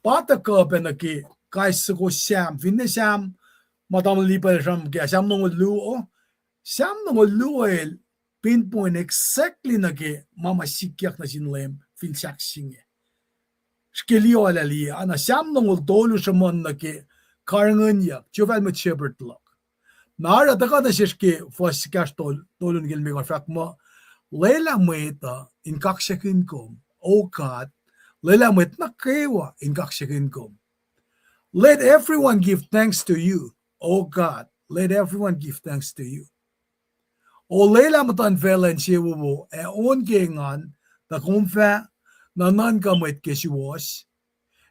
pa tuhkuh pac nuh ke kais soko Sam, finne Sam, ma tamuhlwel Lipal sramsram ke Sam longoul luo, Sam longoul luo el pinpoint exactly nuh ke ma ma sikyak nuh sin Leum fin sahk se inge. Srihke liye lah liye, na Sam longoul tolu sruhmuhn nuh ke karihngihnyuck, Jehovah el mwet shepherd luhk. Na oruh tuhkuh nuh sesr ke fuhs ekahsr tol-, tolu nuh ke limekohsr, fahk muh, lwelah mwet uh in kaksakihn kom, O God, lwelah mwet nuh kwewa in kaksakihn kom. Let everyone give thanks to you, O God, let everyone give thanks to you. O lwelah muhtuhnfacl uh insewowo ac on ke engan, tuh kom fah nuhnuhnkuh mwet ke suwohs,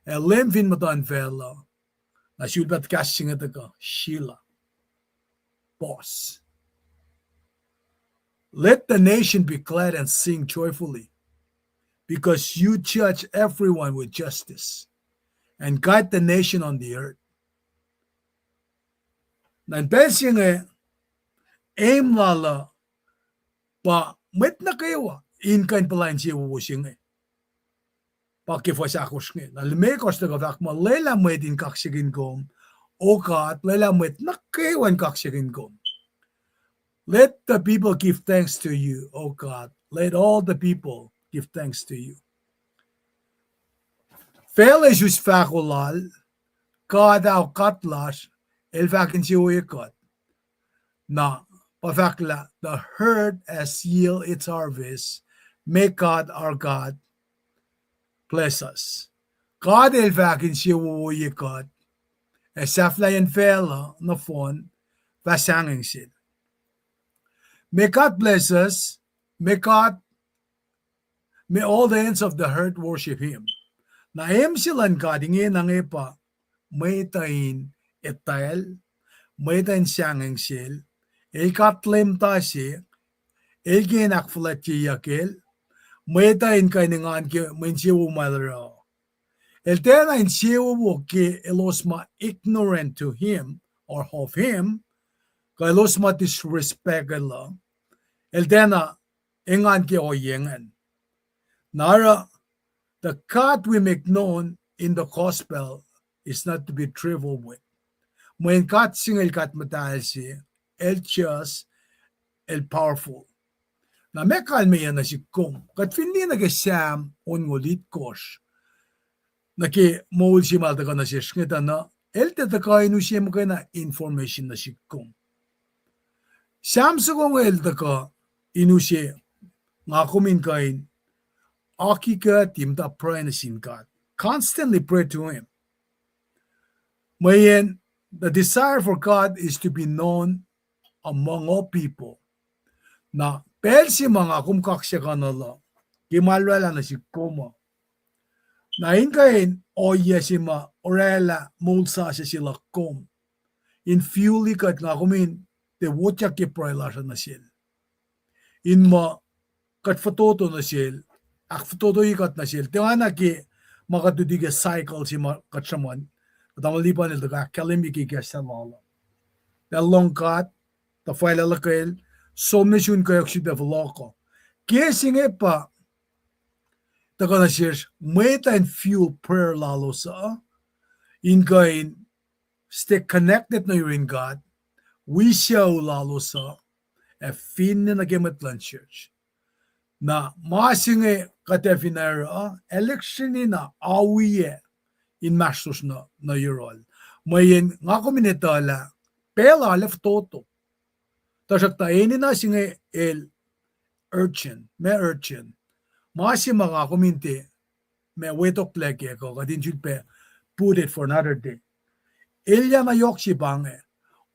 ac Leum fin muhtuhnfacl uh, na sulpac kahs se inge tuhkuh, Selah. Pause. Let the nation be glad and sing joyfully. because you judge everyone with justice and guide the nation on the earth. Na in pacl se inge, aim lal uh pa mwet nuh kwewa in kuh in puhla insewowo se inge. Pa ke fuhs ahkosr inge. Na limekohsr tuhkuh fahk muh, lwelah mwet in kaksakihn kom, O God, lwelah mwet nuh kwewa in kaksakihn kom. Let the people give thanks to you, O God. Let all the people give thanks to you. Facl isus fahko lal, God, ao God lasr, el fahk insewowo kuht. Na pa fahk lah, the herd has yield its harvest. May God, our God, bless us. God el fahk insewowo kuht, ac sahflahiyacn facluh nohfohn fah sahngweng sel. May God bless us. May God, may all the ends of the earth worship him. Na aim se luhn God ingena inge pa mwet uh in etwacl, mwet uh in sahngweng sel, el God leum ta se, el ke in ahkfuhlwactyeyuck el, mwet uh in kuh in engan ke mwe insewowo ma el oruh. El tiacna insewowo ke elos ma ignorant to him or of him, kuh elos ma disrespect el uh. El tiacna engan ke ohiyac ingacn. Na oruh, the God we make known in the gospel is not to be trifled with. Mweyen God se inge el God muhtahl se, el just, el powerful. Na meac kalmeyac nuh sihk kom? Kuht fin liye nuh ke Sam onngoul itkohsr, nuh ke moul se ma el tuhkuh nuh sesr inge tuh na, el tiac tuhkuh in use muhkwena information nuh sihk kom. Sam soko inge el tuhkuh in use nga kom in kuh in akihkuhti muhta pruhe nuh sin God. Constantly pray to him. Mweyen, the desire for God is to be known among all people. Na pacl se ma nga kom kaksakihnuhl uh ke ma el oraclah nuh sihk kom uh, na in kuh in ohiyac se ma oraclah moul sasuc se luhk kom, in fuel kuht nga kom in tiac wotyak ke pruhe lasr uh nuh sel, in muh kuht fototo nuh sel, ahkfototoye kuht nuh sel. Tiacna ke ma kuht luti ke cycle se ma kuht sruhmuhn, kuht tamuhlwel Lipan el tuhkuh ahkkahlwemye ke kahs lal uh, lah lohng God, tuhfahlah luhkwel, som nuh sum in kweok sifilpac fohlohk uh. Ke se inge pa tuhkuh nuh sesr mwet uh in fuel prayer lalos uh, in kuh in stay connected nuh yurin God, wi sucu lalos uh, ac finne nuh ke mwet luhn church. Na ma se inge kuht ac fin oruh uh, ac lihksreni na awiyac inmahsrlosr nuh, nuh yohrohl. Mweyen nga kom in etuh lah pacl arlac fototo. Tuhsruhktuh enenuh se inge el urgent, ma urgent. Ma se ma nga kom in tiac, ma wetoklac ke kuh kuht in sulpac put it for another day. Elyah na yohk se pa inge,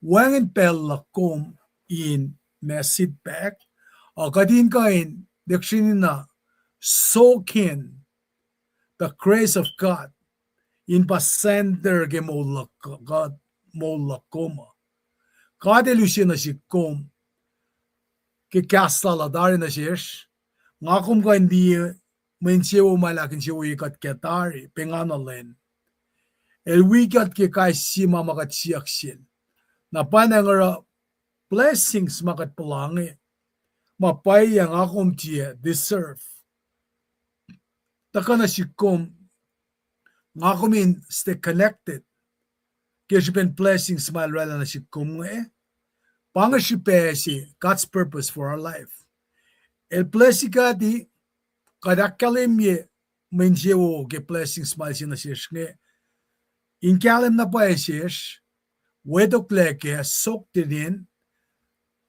wacngihn pacl luhk kom in ma sit back, uh, kuht in kuh in lihksreni na soak in the grace of God in pa center ke moul luhk, God, moul luhk kom uh. God el use nuh sihk kom ke kahs lal uh tari nuh sesr, nga kom kuh in liye mwe insewowo ma el ahkinsewowoye kuht kac tari, pengana lwen. El wi kuht ke kais sie ma ma kuht siyuck sel. Na pa inge oruh blessings ma kuht puhla inge, ma pwacye nga kom tiac deserve. Tuhkuh nuh sihk kom, nga kom in stay connected ke srihpen blessings ma el oraclah nuh sihk kom inge. Pa inge srihpac se God's purpose for our life. El blessi kuht, kuht ahkkahlwemye mwe insewowo ke blessings ma el se nuh sesr inge, in kahlwem na pwacye sesr, wetoklac kac, soak tenen,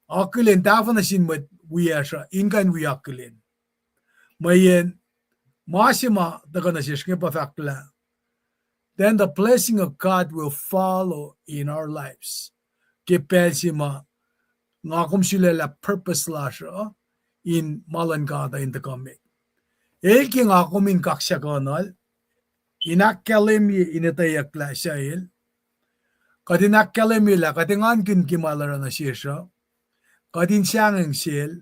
akihlen, tahfuh nuh sin mwet wiyacsr uh in kuh in wi akihlen. Mweyen ma se ma tuhkuh nuh sesr inge pa fahk lah, then the blessing of God will follow in our lives. Ke pacl se ma nga kom sulaclah purpose lasr uh in ma luhn God uh in tuhkuh met. El ke nga kom in kaksakihnuhl, in ahkkahlwemye in etweyucklah suc el, kuht in ahkkahlwemye lah kuht engankihn ke ma el oruh nuh sesr uh, kuht in sahngweng sel,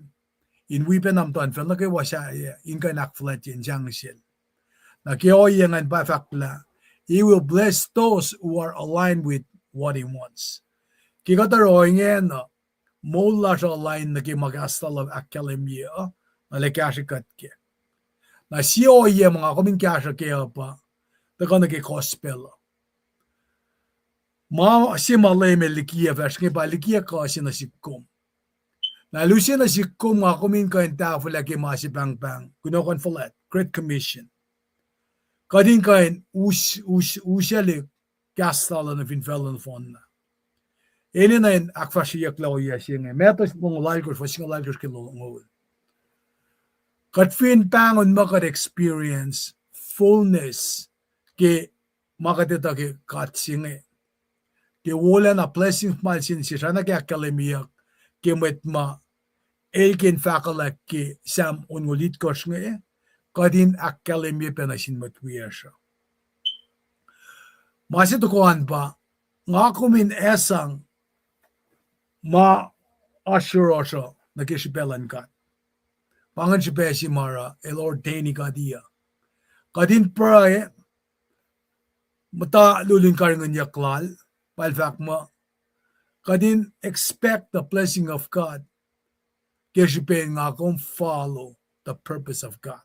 in wi pac na muhtuhnfacl nuh kwewa sahyac in kuh in ahkfuhlwactye in sang sel. Na ke ohiyac ingacn pa fahk lah, He will bless those who are aligned with what he wants. Ke kuht oruh ingena, moul lasr uh align nuh ke ma kahs lal uh ahkkahlwemye uh, na el ac kahsrwe kuht kac. Na sie ohiyac ma nga kom in kahsruh kac uh pa tuhkuh nuh ke gospel uh. Ma se ma Leum El likiyac fahsr inge pa likiyac kuh se nuh sihk kom. Na El use nuh sihk kom, nga kom in kuh in tahfwelah ke ma se pahngpahng kunohkohn fuhlwact, Great Commission. Kuht in kuh in us, us, usalihk kahs lal uh nuh fin facluh nohfohn na. Enenuh in ahkfahsryeyucklac ohiyac se inge. Matthew longoul alkohsr, fuhs singucul alkohsr ke longoul. Kuht fin pahngon muh kuht experience fullness ke ma kuht etuh ke God se inge, ke wolacna blessing ma el sin sesr, oacna ke ahkkahlwemyeyuck ke mwet ma el ke in fahkwelihk ke Sam onngoul itkohsr inge, kuht in ahkkahlwemye pac nuh sin mwet wiyacsr uh. Ma se tohkohn pa, nga kom in esang ma oasr yohrohsr uh nuh ke srihpac luhn God. Pa ingacn srihpac se ma oruh El ordain kuht uh. Kuht in pruhe, muhta lulun karihngihnyuck lal, pa el fahk muh, kuht in expect the blessing of God ke srihpen nga kom follow the purpose of God.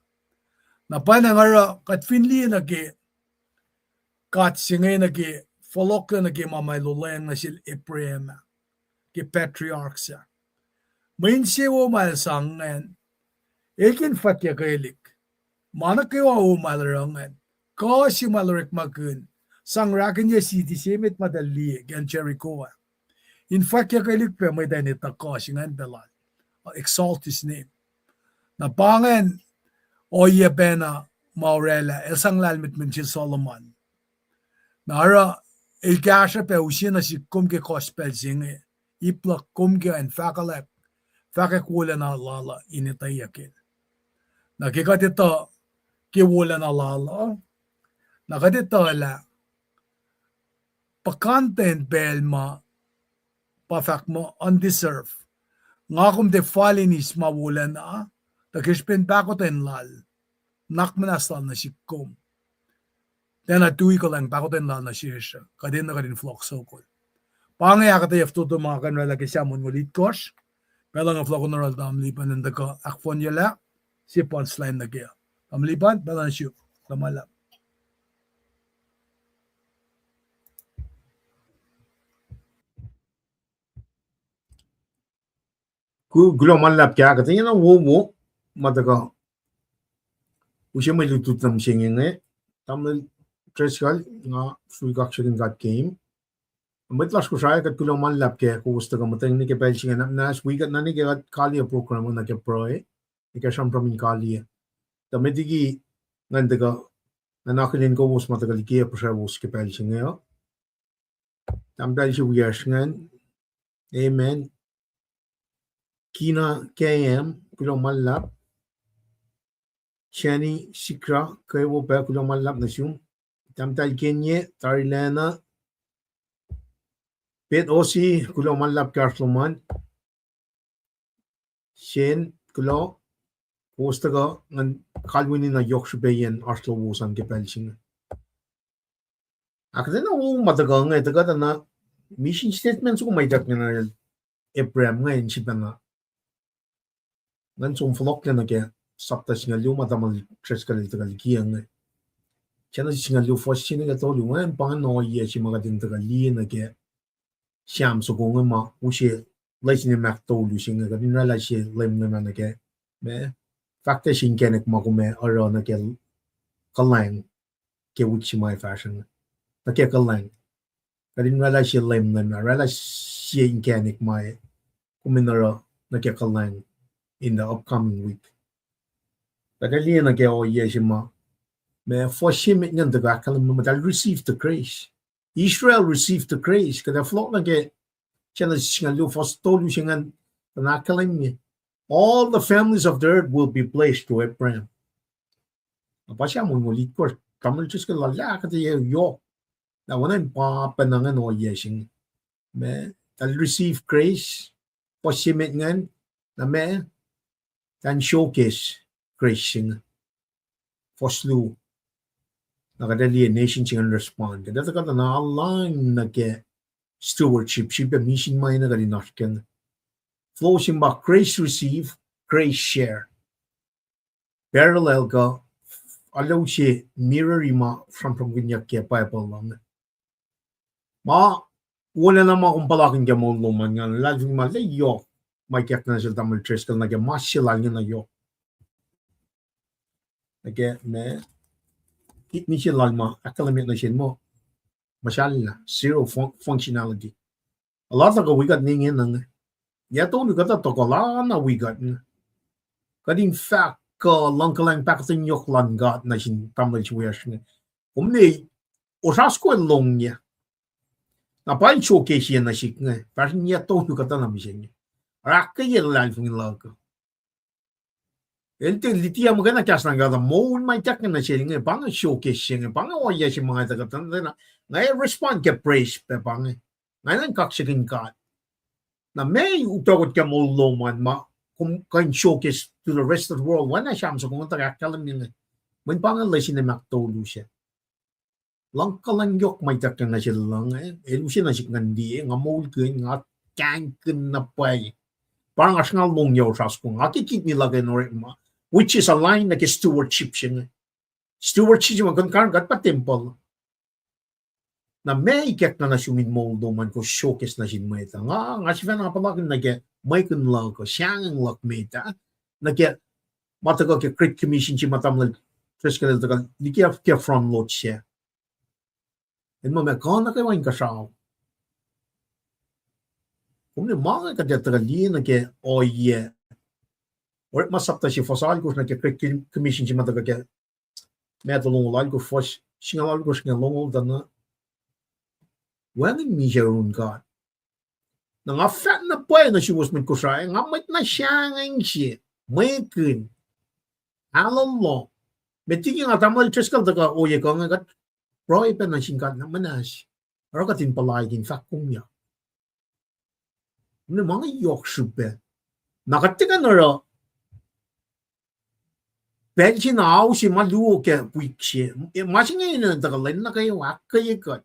Na pa na nga oruh kuht fin liye nuh ke God se inge nuh ke fohlohklac nuh ke ma ma El olweacng nuh sel Abraham ah, ke patriarchs ah. Mwe insewowo ma el sang ingacn, el ke in fwackyuckelihk ma nuh kwewa wo ma el oruh ingacn. Kuh se ma el orekmakihn, sang rakihnyac city se met ma eltahl liye ke acn Jericho ah, in fwackyuckelihk pac mwet ah in etuh kuh se ingacn pac lal, exalt his name. Na pa ingacn ohiyac pacna ma orwaclah el sang lahlmwetmwet sel Solomon. Na oruh el kahsruh pac use nuh sihk kom ke gospel se inge, ip luhk kom ke in fahkwelihk, fahkwack wolacna lal uh in etweyuck el. Na ke kuht etuh ke wolacna lal uh, na kuht etuh lah puhkantwen pacl ma pa fahk muh undeserved, nga kom tiac fal in eis ma wolacna, tuh ke srihpen pahkotwen lal, nuhnak muhnahs lal nuh sihk kom, tiacna tui kuhlwacng pahkotwen lal nuh sesr uh, kuht enenuh kuht in fohlohk sokol. Pa inge ahkuhtweyac fototo ma kuh in orwaclah ke Sam onngoul itkohsr. Pacl uh nga fohlohk in oruh tamuhlwel Lipan in tuhkuh ahkfohnyelah, se punchline nuh ke. Tamuhlwel Lipan, pacl uh nuh sum, kuloh ma luhlahp. Ku-, kuloh ma luhlahp ke ahkuhtweyac na wowo ma tuhkuh use mwe lutlut nuh mihsenge inge. Tamuhlwel Driscoll, nga sruhk kaksakihn God ke im. Mwet lasr Kosrae, kuht kuloh ma luhlahp ke kowos tuhkuh muhtweng nuh ke pacl se inge. Nahs wi kuht nuh ke kuht kaliyac program uh nuh ke pruhe, ac ke sramsram in kaliyac. Tuh met liki ngan tuhkuh, ngan akihlen kowos ma tuhkuh likiyac puhsracwos ke pacl se inge uh. Tahmtahel se wiyacsr ingacn. Amen. Kina K M, kuloh ma luhlahp. Jenny Sikra, kwewa pac kuloh ma luhlahp nuh sum. Tahmtahel Kenye, tarilacna. Bet Osi, kuloh ma luhlahp ke oasr lom an. Sen, kuloh. Kowos tuhkuh ngan kalweni na yohk srihpacyacn oasr lowos an ke pacl se inge. Ahkuhtweyac na wo ma tuhkuh inge, tuhkuh tuh na mission statement soko ma ituckyang Abraham inge in sifacna. Ngan som fohlohklac nuh ke sapta singucul luo ma tamuhlwel Driscoll el tuhkuh likiyac inge. Genesis singucul luo fuhs se nuh ke tolu, ngan pa ngan ohiyac se ma kuht in tuhkuh liye nuh ke Sam soko inge ma use lesin in ahktolu se inge, kuht in oraclah sie leum nuh ma nuh ke, ma, fahkta se inkacnek ma kom ac oruh nuh ke kuhlwacng ke wik se ma fahsr inge. Nuh ke kuhlwacng. Kuht in oraclah sie leum nuh ma, oraclah sie inkacnek ma kom in oruh nuh ke kuhlwacng in the upcoming week. Kuht ac liye nuh ke ohiyac se ma, ma fuhs se met ingacn tuhkuh ahkkahlwemye muh eltahl receive the grace. Israel receive the grace. Kuht ac fohlohk nuh ke Genesis singucul luo fuhs tolu se ingacn, tuh na ahkkahlwemye, all the families of the earth will be blessed through Abraham. Na pa Sam onngoul itkohsr, tamuhlwel Driscoll el ahkuhtweyac yohk. Na oacna in pa pacna ingacn ohiyac se inge. Ma, eltahl receive grace, fuhs se met ingacn, na ma, Tahl showcase grace se inge. Fuhs luo. Na kuht ac liye nation se inge in respond. Kuht ac tuhkuh na align nuh ke stewardship, srihpac misin ma enenuh kuht in oasr kac inge. Flow se inge pa grace receive, grace share. Parallel kuh, arlac use mirror ma sramsramkihnyuck ke Bible luhn. Ma wolacna ma kom puhlakihn ke moul lom an ingacn, luhlahlfongi ma lwelah yohk ma ikackna nuh sel tamuhlwel Driscoll nuh ke ma se lal inge na yohk. Nuh ke ma, kidney se lal ma ahkkahlwemye nuh sel muh, muhsahllah, zero fun-, functionality. Alatah kuh wi kuht ne inge na inge. Yac tolu kuhtuh tohkoh lana wi kuht inge. Kuht in fahk kuh luhngkuhlwacng pahkotwen yohk luhn God nuh sin tamuhlwel se wiyacsr inge. Kom ne, osra soko el lohng yac. Na pa el showcase yac nuh sihk inge, fahsr in yac tolu kuhtuh na mihsenge. Oruh ahkkweye luhlahlfongi luhk uh. El tiac luti muhkwena kahs luhn God uh, moul ma ikackna nuh sel inge, pa inge showcase se inge, pa inge ohiyac se ma nga tuhkuh tuh, nga respond ke praise pac pa inge. Nga enenuh kaksakihn God. Na meac utuckoht ke moul lom an ma kom kuh in showcase to the rest of the world, oacna Sam soko inge tuh ahkkahlwemye inge. Mweyen pa inge lesin ahktolu se. Luhngkuhlwacng yohk ma ituckyang nuh sel lucng, el use nuh sihk ngan liye, nga moulkihn, nga kahingkihn na pwacye. Pa nga sruhnga lohng yac osra soko, nga ke kidney luhk in orekma, which is aligned nuh ke stewardship se inge. Stewardship se ma kuh in karihngihn kuht pa tempuhl. Na meac ikackna nuh sum in moul lom an kom showcase nuh sin mwet uh. Nga, nga sifacna puhlakihn nuh ke mwekihn luhk uh, sahngweng luhk met ah, nuh ke ma tuhkuh ke Great Commission se ma tamuhlwel Driscoll el tuhkuh liki ke front load se. El muh ma kuh nuh kwewa inkuhsrao. Kom ne ma inge kuht ac tuhkuh liye nuh ke ohiyac. Orekma sapta se fuhs alkosr nuh ke Great Commission se ma tuhkuh ke Matthew longoul alkosr, fuhs singucul alkosr inge longoul tuh na. Wacngihn misac yurin God. Na nga fahk na pwacye nuh suwos mwet Kosrae, nga mwet na sahngweng se, mwekihn, ahlolo. Met liki nga tamuhlwel Driscoll tuhkuh ohiyac kuh inge kuht pruhe pac nuh sin God na muhnahs. Oruh kuht in puhlaik in fahk komyak. Ne ma inge yohk srihpac. Na kuht tiac kuh in oruh pacl se na ao se ma luo ke wik se. Ma se inge enenuh tuhkuh lwen nuh kwewa ahkkweye kuht.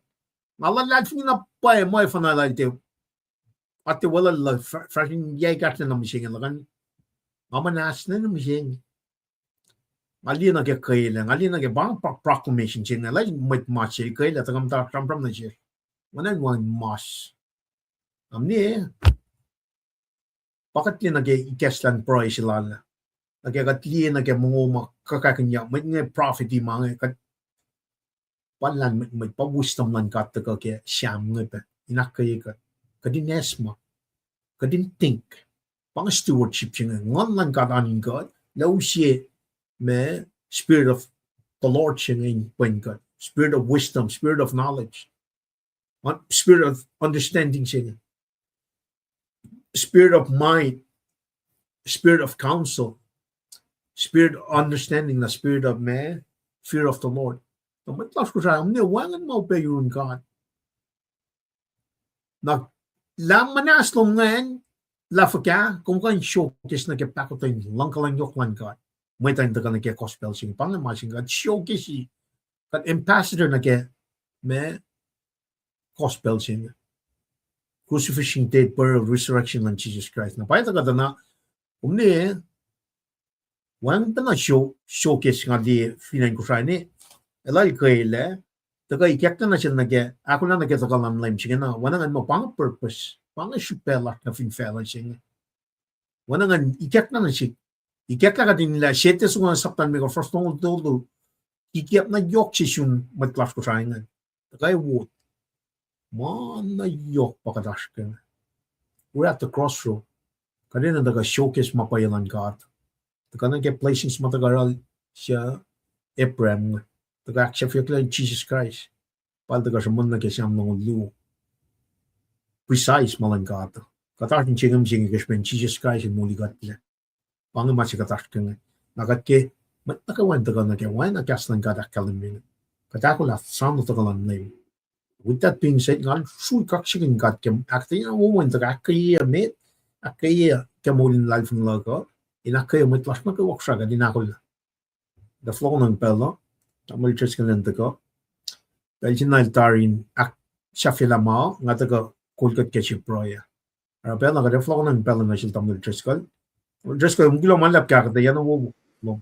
Nga luhlahlfongi na pwacye muh efuh na lalte, ate weluhl fahsr in yac ekahsr na mihsenge luhkuhn. Nga muhnahs na mihsenge. Nga liye nuh ke kwelac, nga liye nuh ke pa proclamation se inge, lah mwet mas se kwelac tuhkuh muhta sramsram nuh sesr. Nga na wacngihn mas. Am ne, pa kuht liye nuh ke ikacslah in pruhe se lal. Nuh ke kuht liye nuh ke mongo ma kuhkakihnyuck, mwet inge prophet ma inge kuht pa lahlmwetmwet, pa wisdom luhn God tuhkuh ke Sam inge pac in ahkkweye kuht. Kuht in esam, kuht in think. Pa inge stewardship se inge, nguhn luhn God oan in kuht, lah use ma spirit of the Lord se inge in pwen kuht. Spirit of wisdom, spirit of knowledge, spirit of understanding se inge. Spirit of might, spirit of counsel, spirit of understanding, na spirit of ma, fear of the Lord. Na mwet lasr Kosrae, kom ne wacngihn ma upac yurin God. Na lah muhnahs lom ingacn, lah fuhkah, kom kuh in showcase nuh ke pahkotwen luhngkuhlwacng yohk luhn God. Mwet uh in tuhkuh nuh ke gospel se inge, pa inge ma se inge kuht showcase, kuht ambassador nuh ke ma gospel se inge. Crucifixion, death, burial, resurrection luhn Jesus Christ. Na pa tuhkuh tuh na, kom ne, wacngihn pacna showcase nga liye fin acn Kosrae ne, elah el kwelac, tuhkuh ikackna nuh sel nuh ke, ahkolah nuh ke tuhkuh luhn Leum se inge na, oacna ngan muh pa inge purpose, pa inge srihpac lasr nuh fin facluh se inge. Oacna ngan ikackna nuh sihk, ikacklah kuht in lah State Song sapta limekohsr fuhs longoul tolu, kikiacp na yohk se sun mwet lasr Kosrae ingacn. Tuhkuh wot. Ma na yohk pa kuht oasr ke inge. We're at the crossroad. Kuht enenuh tuhkuh showcase ma pwacye luhn God. Tuhkuh nuh ke blessings ma tuhkuh oruh se Abraham inge. Tuhkuh ahksahfyeyucklac Jesus Christ. Pa el tuhkuh sruhmuhn nuh ke Sam longoul luo. Precise ma luhn God. Kuht oasr in se inge mihsenge ke srihpen Jesus Christ el moli kuhtlac. Pa inge ma se kuht oasr ke inge. Na kuht ke, mwet nuh kwewa in tuhkuh nuh ke oacna kahs luhn God ahkkahlwemye inge. Kuht ahkolah soano tuhkuh luhn Leum. With that being said, nga srui kaksakihn God ke ahkuhtweyac wowo in tuhkuh ahkkweye met, ahkkweye ke moul in luhlahlfongi luhk uh. in ahkkweye mwet lasr nuh kwewa, kuht in ahkolah. Tuh fohlohkohnacng pacl uh, Tamuhlwel Driscoll el tuhkuh. Pacl se na el tari in ahksahfyelah ma, nga tuhkuh kol kuht ke srihpen pruhe. Oruh pacl na kuht ac fohlohkohnacng pacl nuh sel Tamuhlwel Driscoll. Tamuhlwel Driscoll, kom kuloh ma luhlahp ke ahkuhtweyac na wowo lom.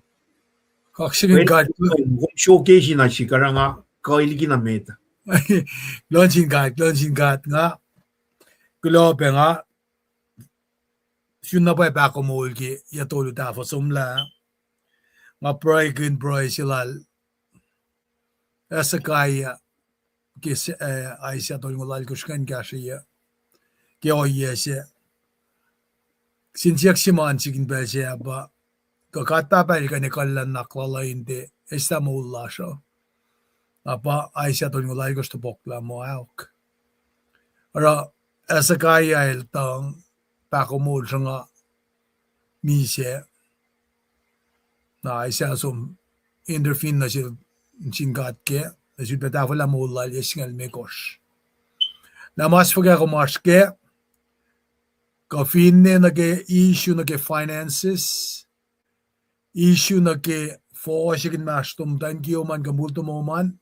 Kaksakihn God. Kom showcase na sik oruh nga kuh liki na met. Kuloh nuh sin God, kuloh nuh sin God, nga kuloh pac nga sun na pwacye pahkomuhl ke yac tolu tahfuh somlah. Nga pruhekihn pruhe se lal Hezekiah ke, eh, Isaiah tolngoul alkosr ingacn kahsrweyuc ke ohiyac se. Kihsen siyuck se ma sik in pacl sac pa, kuh God Pahpah El kuh in ekuhllah nuhnak lal uh in tiac eslah moul lasr uh? Na pa Isaiah tolngoul alkosr topuk lah muh aok. Oruh Hezekiah el tuhng pahkomuhl sruhnga misac. Na Isaiah som intervene nuh sel, nuh sin God kac, nuh sel pac tahfwelah moul lal yac singucul limekohsr. Na mas fuhkah kom oasr kac, kuh finne nuh ke issue nuh ke finances, issue nuh ke fohsek inmahsrlom, muhtwacn kiyom an kuh moul tomom an,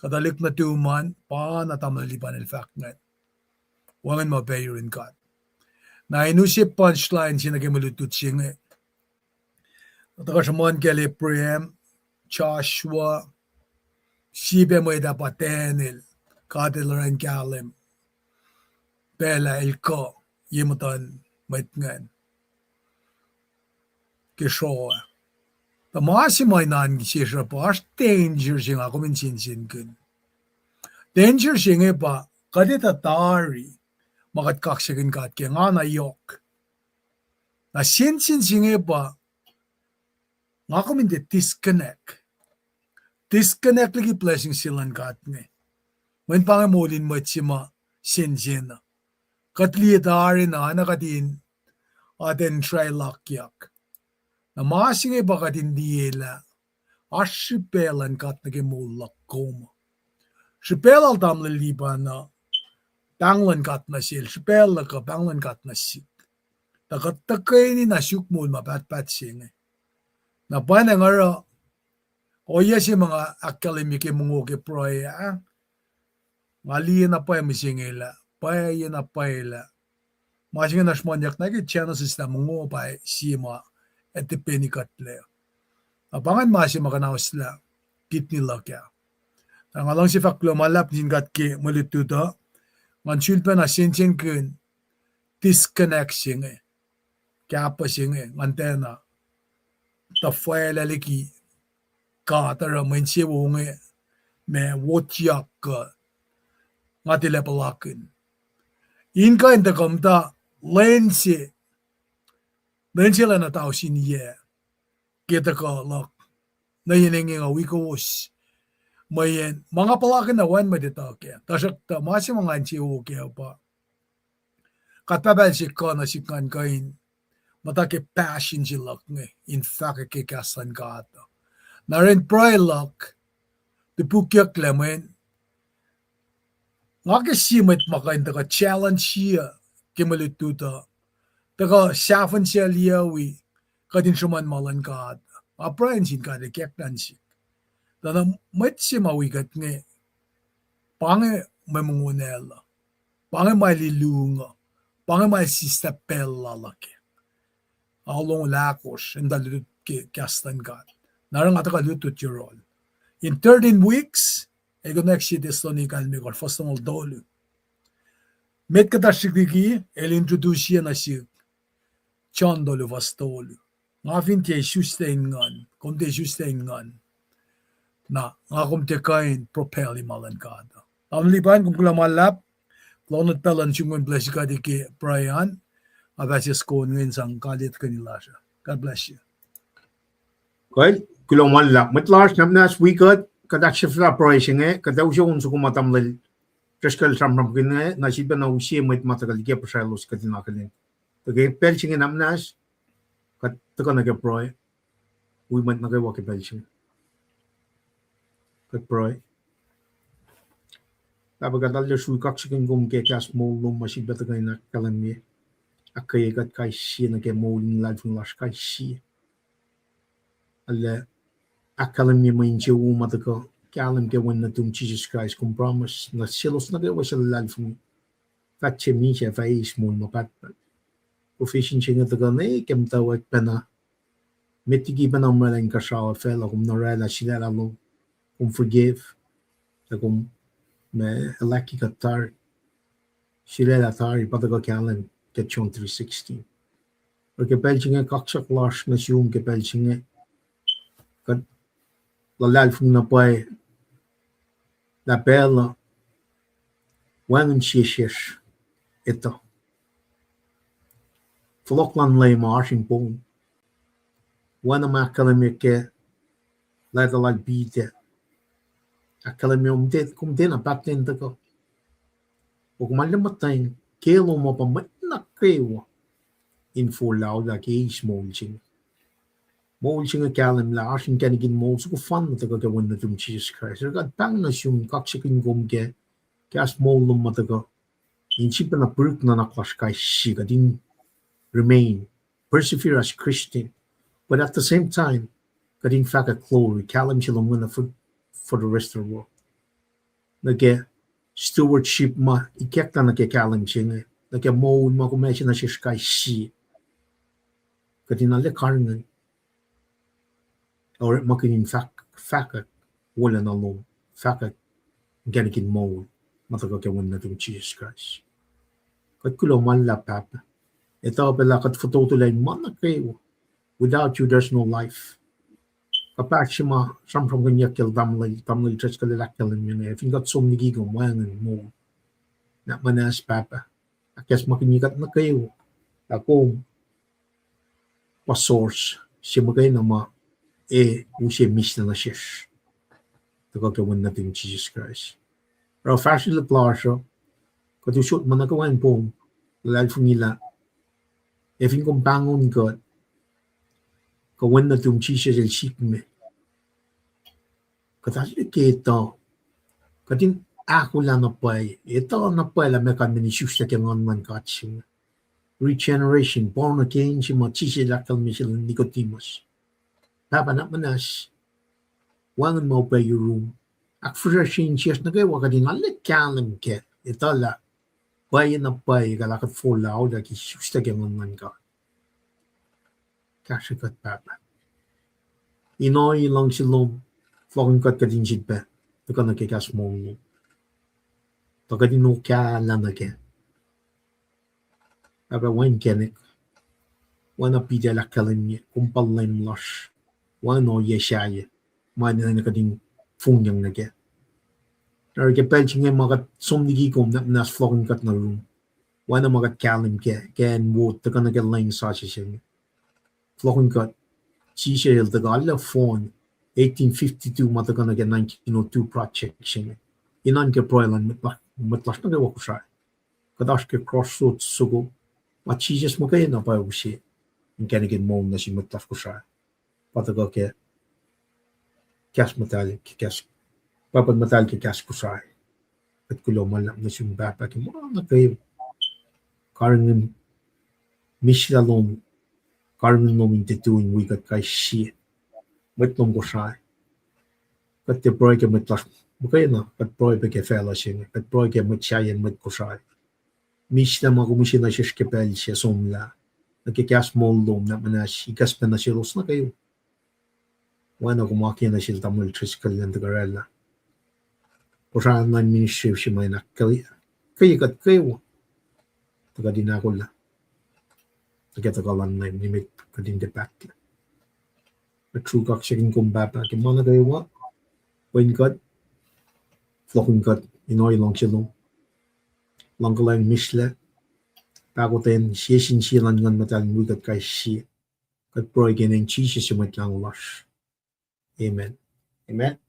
kuh tuhlihk nuhtum an, pa na tamuhlwel Lipan el fahk ingacn. Wacngihn ma pac yurin God. Na in use punchline se nuh ke mwe lutlut se inge. Tuhkuh sruhmuhn kacl Abraham, Joshua, sie pac mwet ah pa Daniel, God El oruh in kahlwem pacl ah el kuh ye muhtuhn mwet ingacn ke sroa. Tuh ma se ma in oan sesr uh pa oasr danger se nga kom in sensenkihn. Danger se inge pa kuht etuh tari ma kuht kaksakihn God kac, nga na yohk. Na sensen se inge pa nga kom in tiac disconnect. Disconnect liki blessing se luhn God inge. Mweyen pa inge moul in mwet se ma sensen uh. Kuht liye tari na, na kuht in atacn srailakyak. Na ma se inge pa kuht in liye lah oasr srihpac luhn God nuh ke moul luhk kom. Srihpac lal tamuhlwel Lipan uh, pahng luhn God nuh sel, srihpac luhk uh, pahng luhn God nuh sihk. Tuh kuht tuhkweni na suk moul ma pahtpaht se inge. Na pwacnwacng oruh ohiyac se ma nga ahkkahlwemye ke mongo ke pruhe ah, nga liye na pwacye mihsenge lah, pwacye na pwacye lah ma se inge na sruhmuhnyuck na ke Genesis lah mongo pa sie ma ac tipeni kuhtlac. Na pa ingacn ma se ma kuhnahoslah kidney luhk ah. Na nga luhngse fahk kuloh ma luhlahp nuh sin God ke mwe lutlut uh, ngan sulpacna sensenkihn disconnect se inge, kahpah se inge, ngan tiacna tuhfahlah liki God oruh mwe insewowo inge ma wotyak kuh nga tilac puhlakihn. In kuh in tuhkuh muhta lwen se, lwen se lacna tausin yac ke tuhkuh luhk nuh yen engyeng uh wi kowos. Mweyen ma nga puhlakihn na wacngihn mwet etuh kac, tuhsruhktuh ma se ma nga insewowo kac uh pa God Pahpah El se kuh nuh sihk ngan kuh in muhta ke passion se luhk inge in fahkwack ke kahs luhn God. Na ren pruhe luhk, tipukyucklac mweyen nga ke sie mwet ma kuh in tuhkuh challenge-i ke mwe lutlut uh, tuhkuh sahfihn sel yuc wi kuht in sruhmuhn ma luhn God. Nga pruhe nuh sin God ikacklah nuh sihk. Tuh na mwet se ma wi kuht inge, pa inge mwe mongo nacl uh, pa inge ma el ilung uh, pa inge ma el sislah pacl lal uh kac. Ao longoul ahkosr in tuh lutlut ke kahs luhn God. Na oruh nga tuhkuh lutlut yohrohl in thirteen weeks, el konwacack sie Thessalonica limekohsr fuhs longoul tolu. Met kuhtuh srihk liki, el introduce-i nuh sihk John tolu fuhs tolu. Nga fin tiac isuslac in nguhn, kom tiac isuslac in nguhn, na nga kom tiac kuh in propel-i ma luhn God. Tamuhlwel Lipan, kom kuloh ma luhlahp. Kuloh nuh pacl luhn sum kom bless kuht ke pruhe an. Nga fah sisken ingacn sang kaliyac tuhkweni lasr uh. God bless you. Kuh, kuloh ma luhlahp. Mwet lasr, na muhnahs wi kuht, kuht ahksahfyelah pruhe se inge, kuht ac use on soko ma tamuhlwel Driscoll sramsramkihn inge, na sifilpacna use mwet ma tuhkuh liki pihsraclos kuht in akihlen. Tuh ke pacl se inge na muhnahs, kuht tuhkuh nuh ke pruhe, wi mwet nuh kwewa ke pacl se inge. Kuht pruhe. Pahpah, kuht arlac srui kaksakihn kom ke kahs moul lom ma sifilpac tuhkuh in ahkkahlwemye. ahkkweye kuht kais sie nuh ke moul in luhlahlfongi lasr kais sie. Arlac ahkkahlwemye mwe insewowo ma tuhkuh kahlwem ke Wen nuhtum Jisus Kraist, kom promise nuh selos nuh kwewa suc luhlahlfongi, fah se misac, fah eis moul ma pahtpaht. Profession se inge tuhkuh ne ke muhtwacwacack pacna, met liki pacna oraclah inkuhsrao facluh, kom na oraclah sulaclah lom, kom forgive, ac kom, ma, elaki kuht tari, sulaclah tari, pa tuhkuh kahlwem ke John three sixteen. Oruh ke pacl se inge kaksak lasr nuh sum ke pacl se inge, kuht luhlahlfongi na pwacye lah pacl uh wacngihn sie sesr etuh. Fohlohk luhn Leum oasr in poum. Oacna ma ahkkahlwemye ke leta lal Peter, ahkkahlwemye, kom tiacna pahtlac in tuhkuh, kom arlac muhtweng ke lom uh pa mwet nuh kwewa in forlah ke eis moul se inge. Moul se inge kahlwem lah oasr inkacnek in moul soko fanna tuhkuh ke Wen nuhtum Jisus Kraist. Oruh kuht pahngon nuh sum, kaksakihn kom ke kahs moul lom ma tuhkuh in sifacna pihrick nuhnak lasr kais sie, kuht in remain, persevere as Christian, but at the same time, kuht in fahkwack glory, kahlwem se lom inge for, for the rest of the world. Nuh ke stewardship ma ikacklah nuh ke kahlwem se inge, nuh ke moul ma kom ase nuh sesr kais sie, kuht in arlac karihngihn orekmakihn in fahk, fahkwack wolacna lom, fahkwack inkacnek in moul ma tuhkuh ke Wen nuhtum Jisus Kraist. Kuht kuloh ma luhlahp, Pahpah. Etuh pac lah kuht fototolac in ma nuh kwewa. Without you, there's no life. Kuhpahsr se ma sramsramkihnyuck kacl tamuhlwel, tamuhlwel Driscoll el ahkkahlwemye inge, fin kuht som liki kom, wacngihn moul. Nuhnak muhnahs, Pahpah, ahkacsmakihnye kuht nuh kwewa lah kom pa source se muhkwena ma ac use mihslac nuh sesr, tuhkuh ke Wen nuhtum Jisus Kraist. Oruh fahsrwelihk lasr uh, kuht usot ma nuh kwewa in poum, luhlahlfongi lah ac fin kom pahngon kuht, kuh Wen nuhtum Jisus el sikme, kuht arlac ke etuh, kuht in ahkolah na pwacye, etuh na pwacye lah meac kalmacn isuslac ke Nguhn luhn God se inge. Regeneration, born again, se ma Jisus el ahkkahlwemye sel Nicodemus. Pahpah, nuhnak muhnahs, wacngihn ma upac yurum. Ahkfihsracsrye insiyacsr nuh kwewa, kuht in arlac kahlwem kac, etuh lah pwacye na pwacye kuht, lah kuht forlah ke isuslac ke Nguhn luhn God. Kahsrwe kuht, Pahpah. Inohi luhngse lom, fohlohkihn kuht, kuht in sifilpac tuhkuh nuh ke kahs moul lom, tuh kuht in okahlah nuh kac. Pahpah, wacngihn inkacnek, oacna Peter el ahkkahlwemye, kom pa Leum lasr, wacngihn ohiyac sahyac ma enenuh kuht in fongyang nuh kac. Oruh ke pacl se inge ma kuht som liki kom, nuhnak muhnahs fohlohkihn kuht nuh yurum, oacna ma kuht kahlwem kac, kac in wo tuhkuh nuh ke lwen sasuc se inge. Fohlohkihn kuht, Jisus el tuhkuh arlac fohn eighteen fifty-two ma tuhkuh nuh ke nineteen oh two project se inge, in oan ke pruhe luhn mwet la-, mwet lasr nuh kwewa Kosrae. Kuht oasr ke crossroads soko ma Jisus muhkwena pa use inkacnek in moul nuh sin mwet lasr Kosrae, pa tuhkuh ke kahs muhtahl, ke kahs, Pahpah muhtahl ke kahs Kosrae. Kuht kuloh ma luhlahp nuh sum, Pahpah, ke ma nuh kwewa. Karihngihn mihslac lom, karihngihn lom in tiac tui in wi kuht kais sie, mwet lom Kosrae. Kuht tiac pruhe ke mwet lasr muhkwena, kuht pruhe pac ke facluh se inge, kuht pruhe ke mwet sahyac, mwet Kosrae. Mihslac ma kom use nuh sesr ke pacl se somlah, nuh ke kahs moul lom, nuhnak muhnahs ikacspac nuh selos nuh kwewa, oacna kom akiyac nuh sel tamuhlwel Driscoll elan tuhkuh oraclah. Kosrae online ministry se ma in ahkkweye kuht kwewa, tuh kuht in ahkolah nuh ke tuhkuh luhn Leum, nimet kuht in tiac pahtlac. Kuht sruhk kaksakihn kom, Pahpah, ke ma nuh kwewa. Wen kuht, fohlohkihn kuht, inohi luhngse lom, luhngkuhlwacng, mihslac, pahkotwen sie sin sie luhn Nguhn Muhtahl in wi kuht kais sie. Kuht pruhe ke inen Jisus su Mwet Lahngo lasr. Amen. Amen.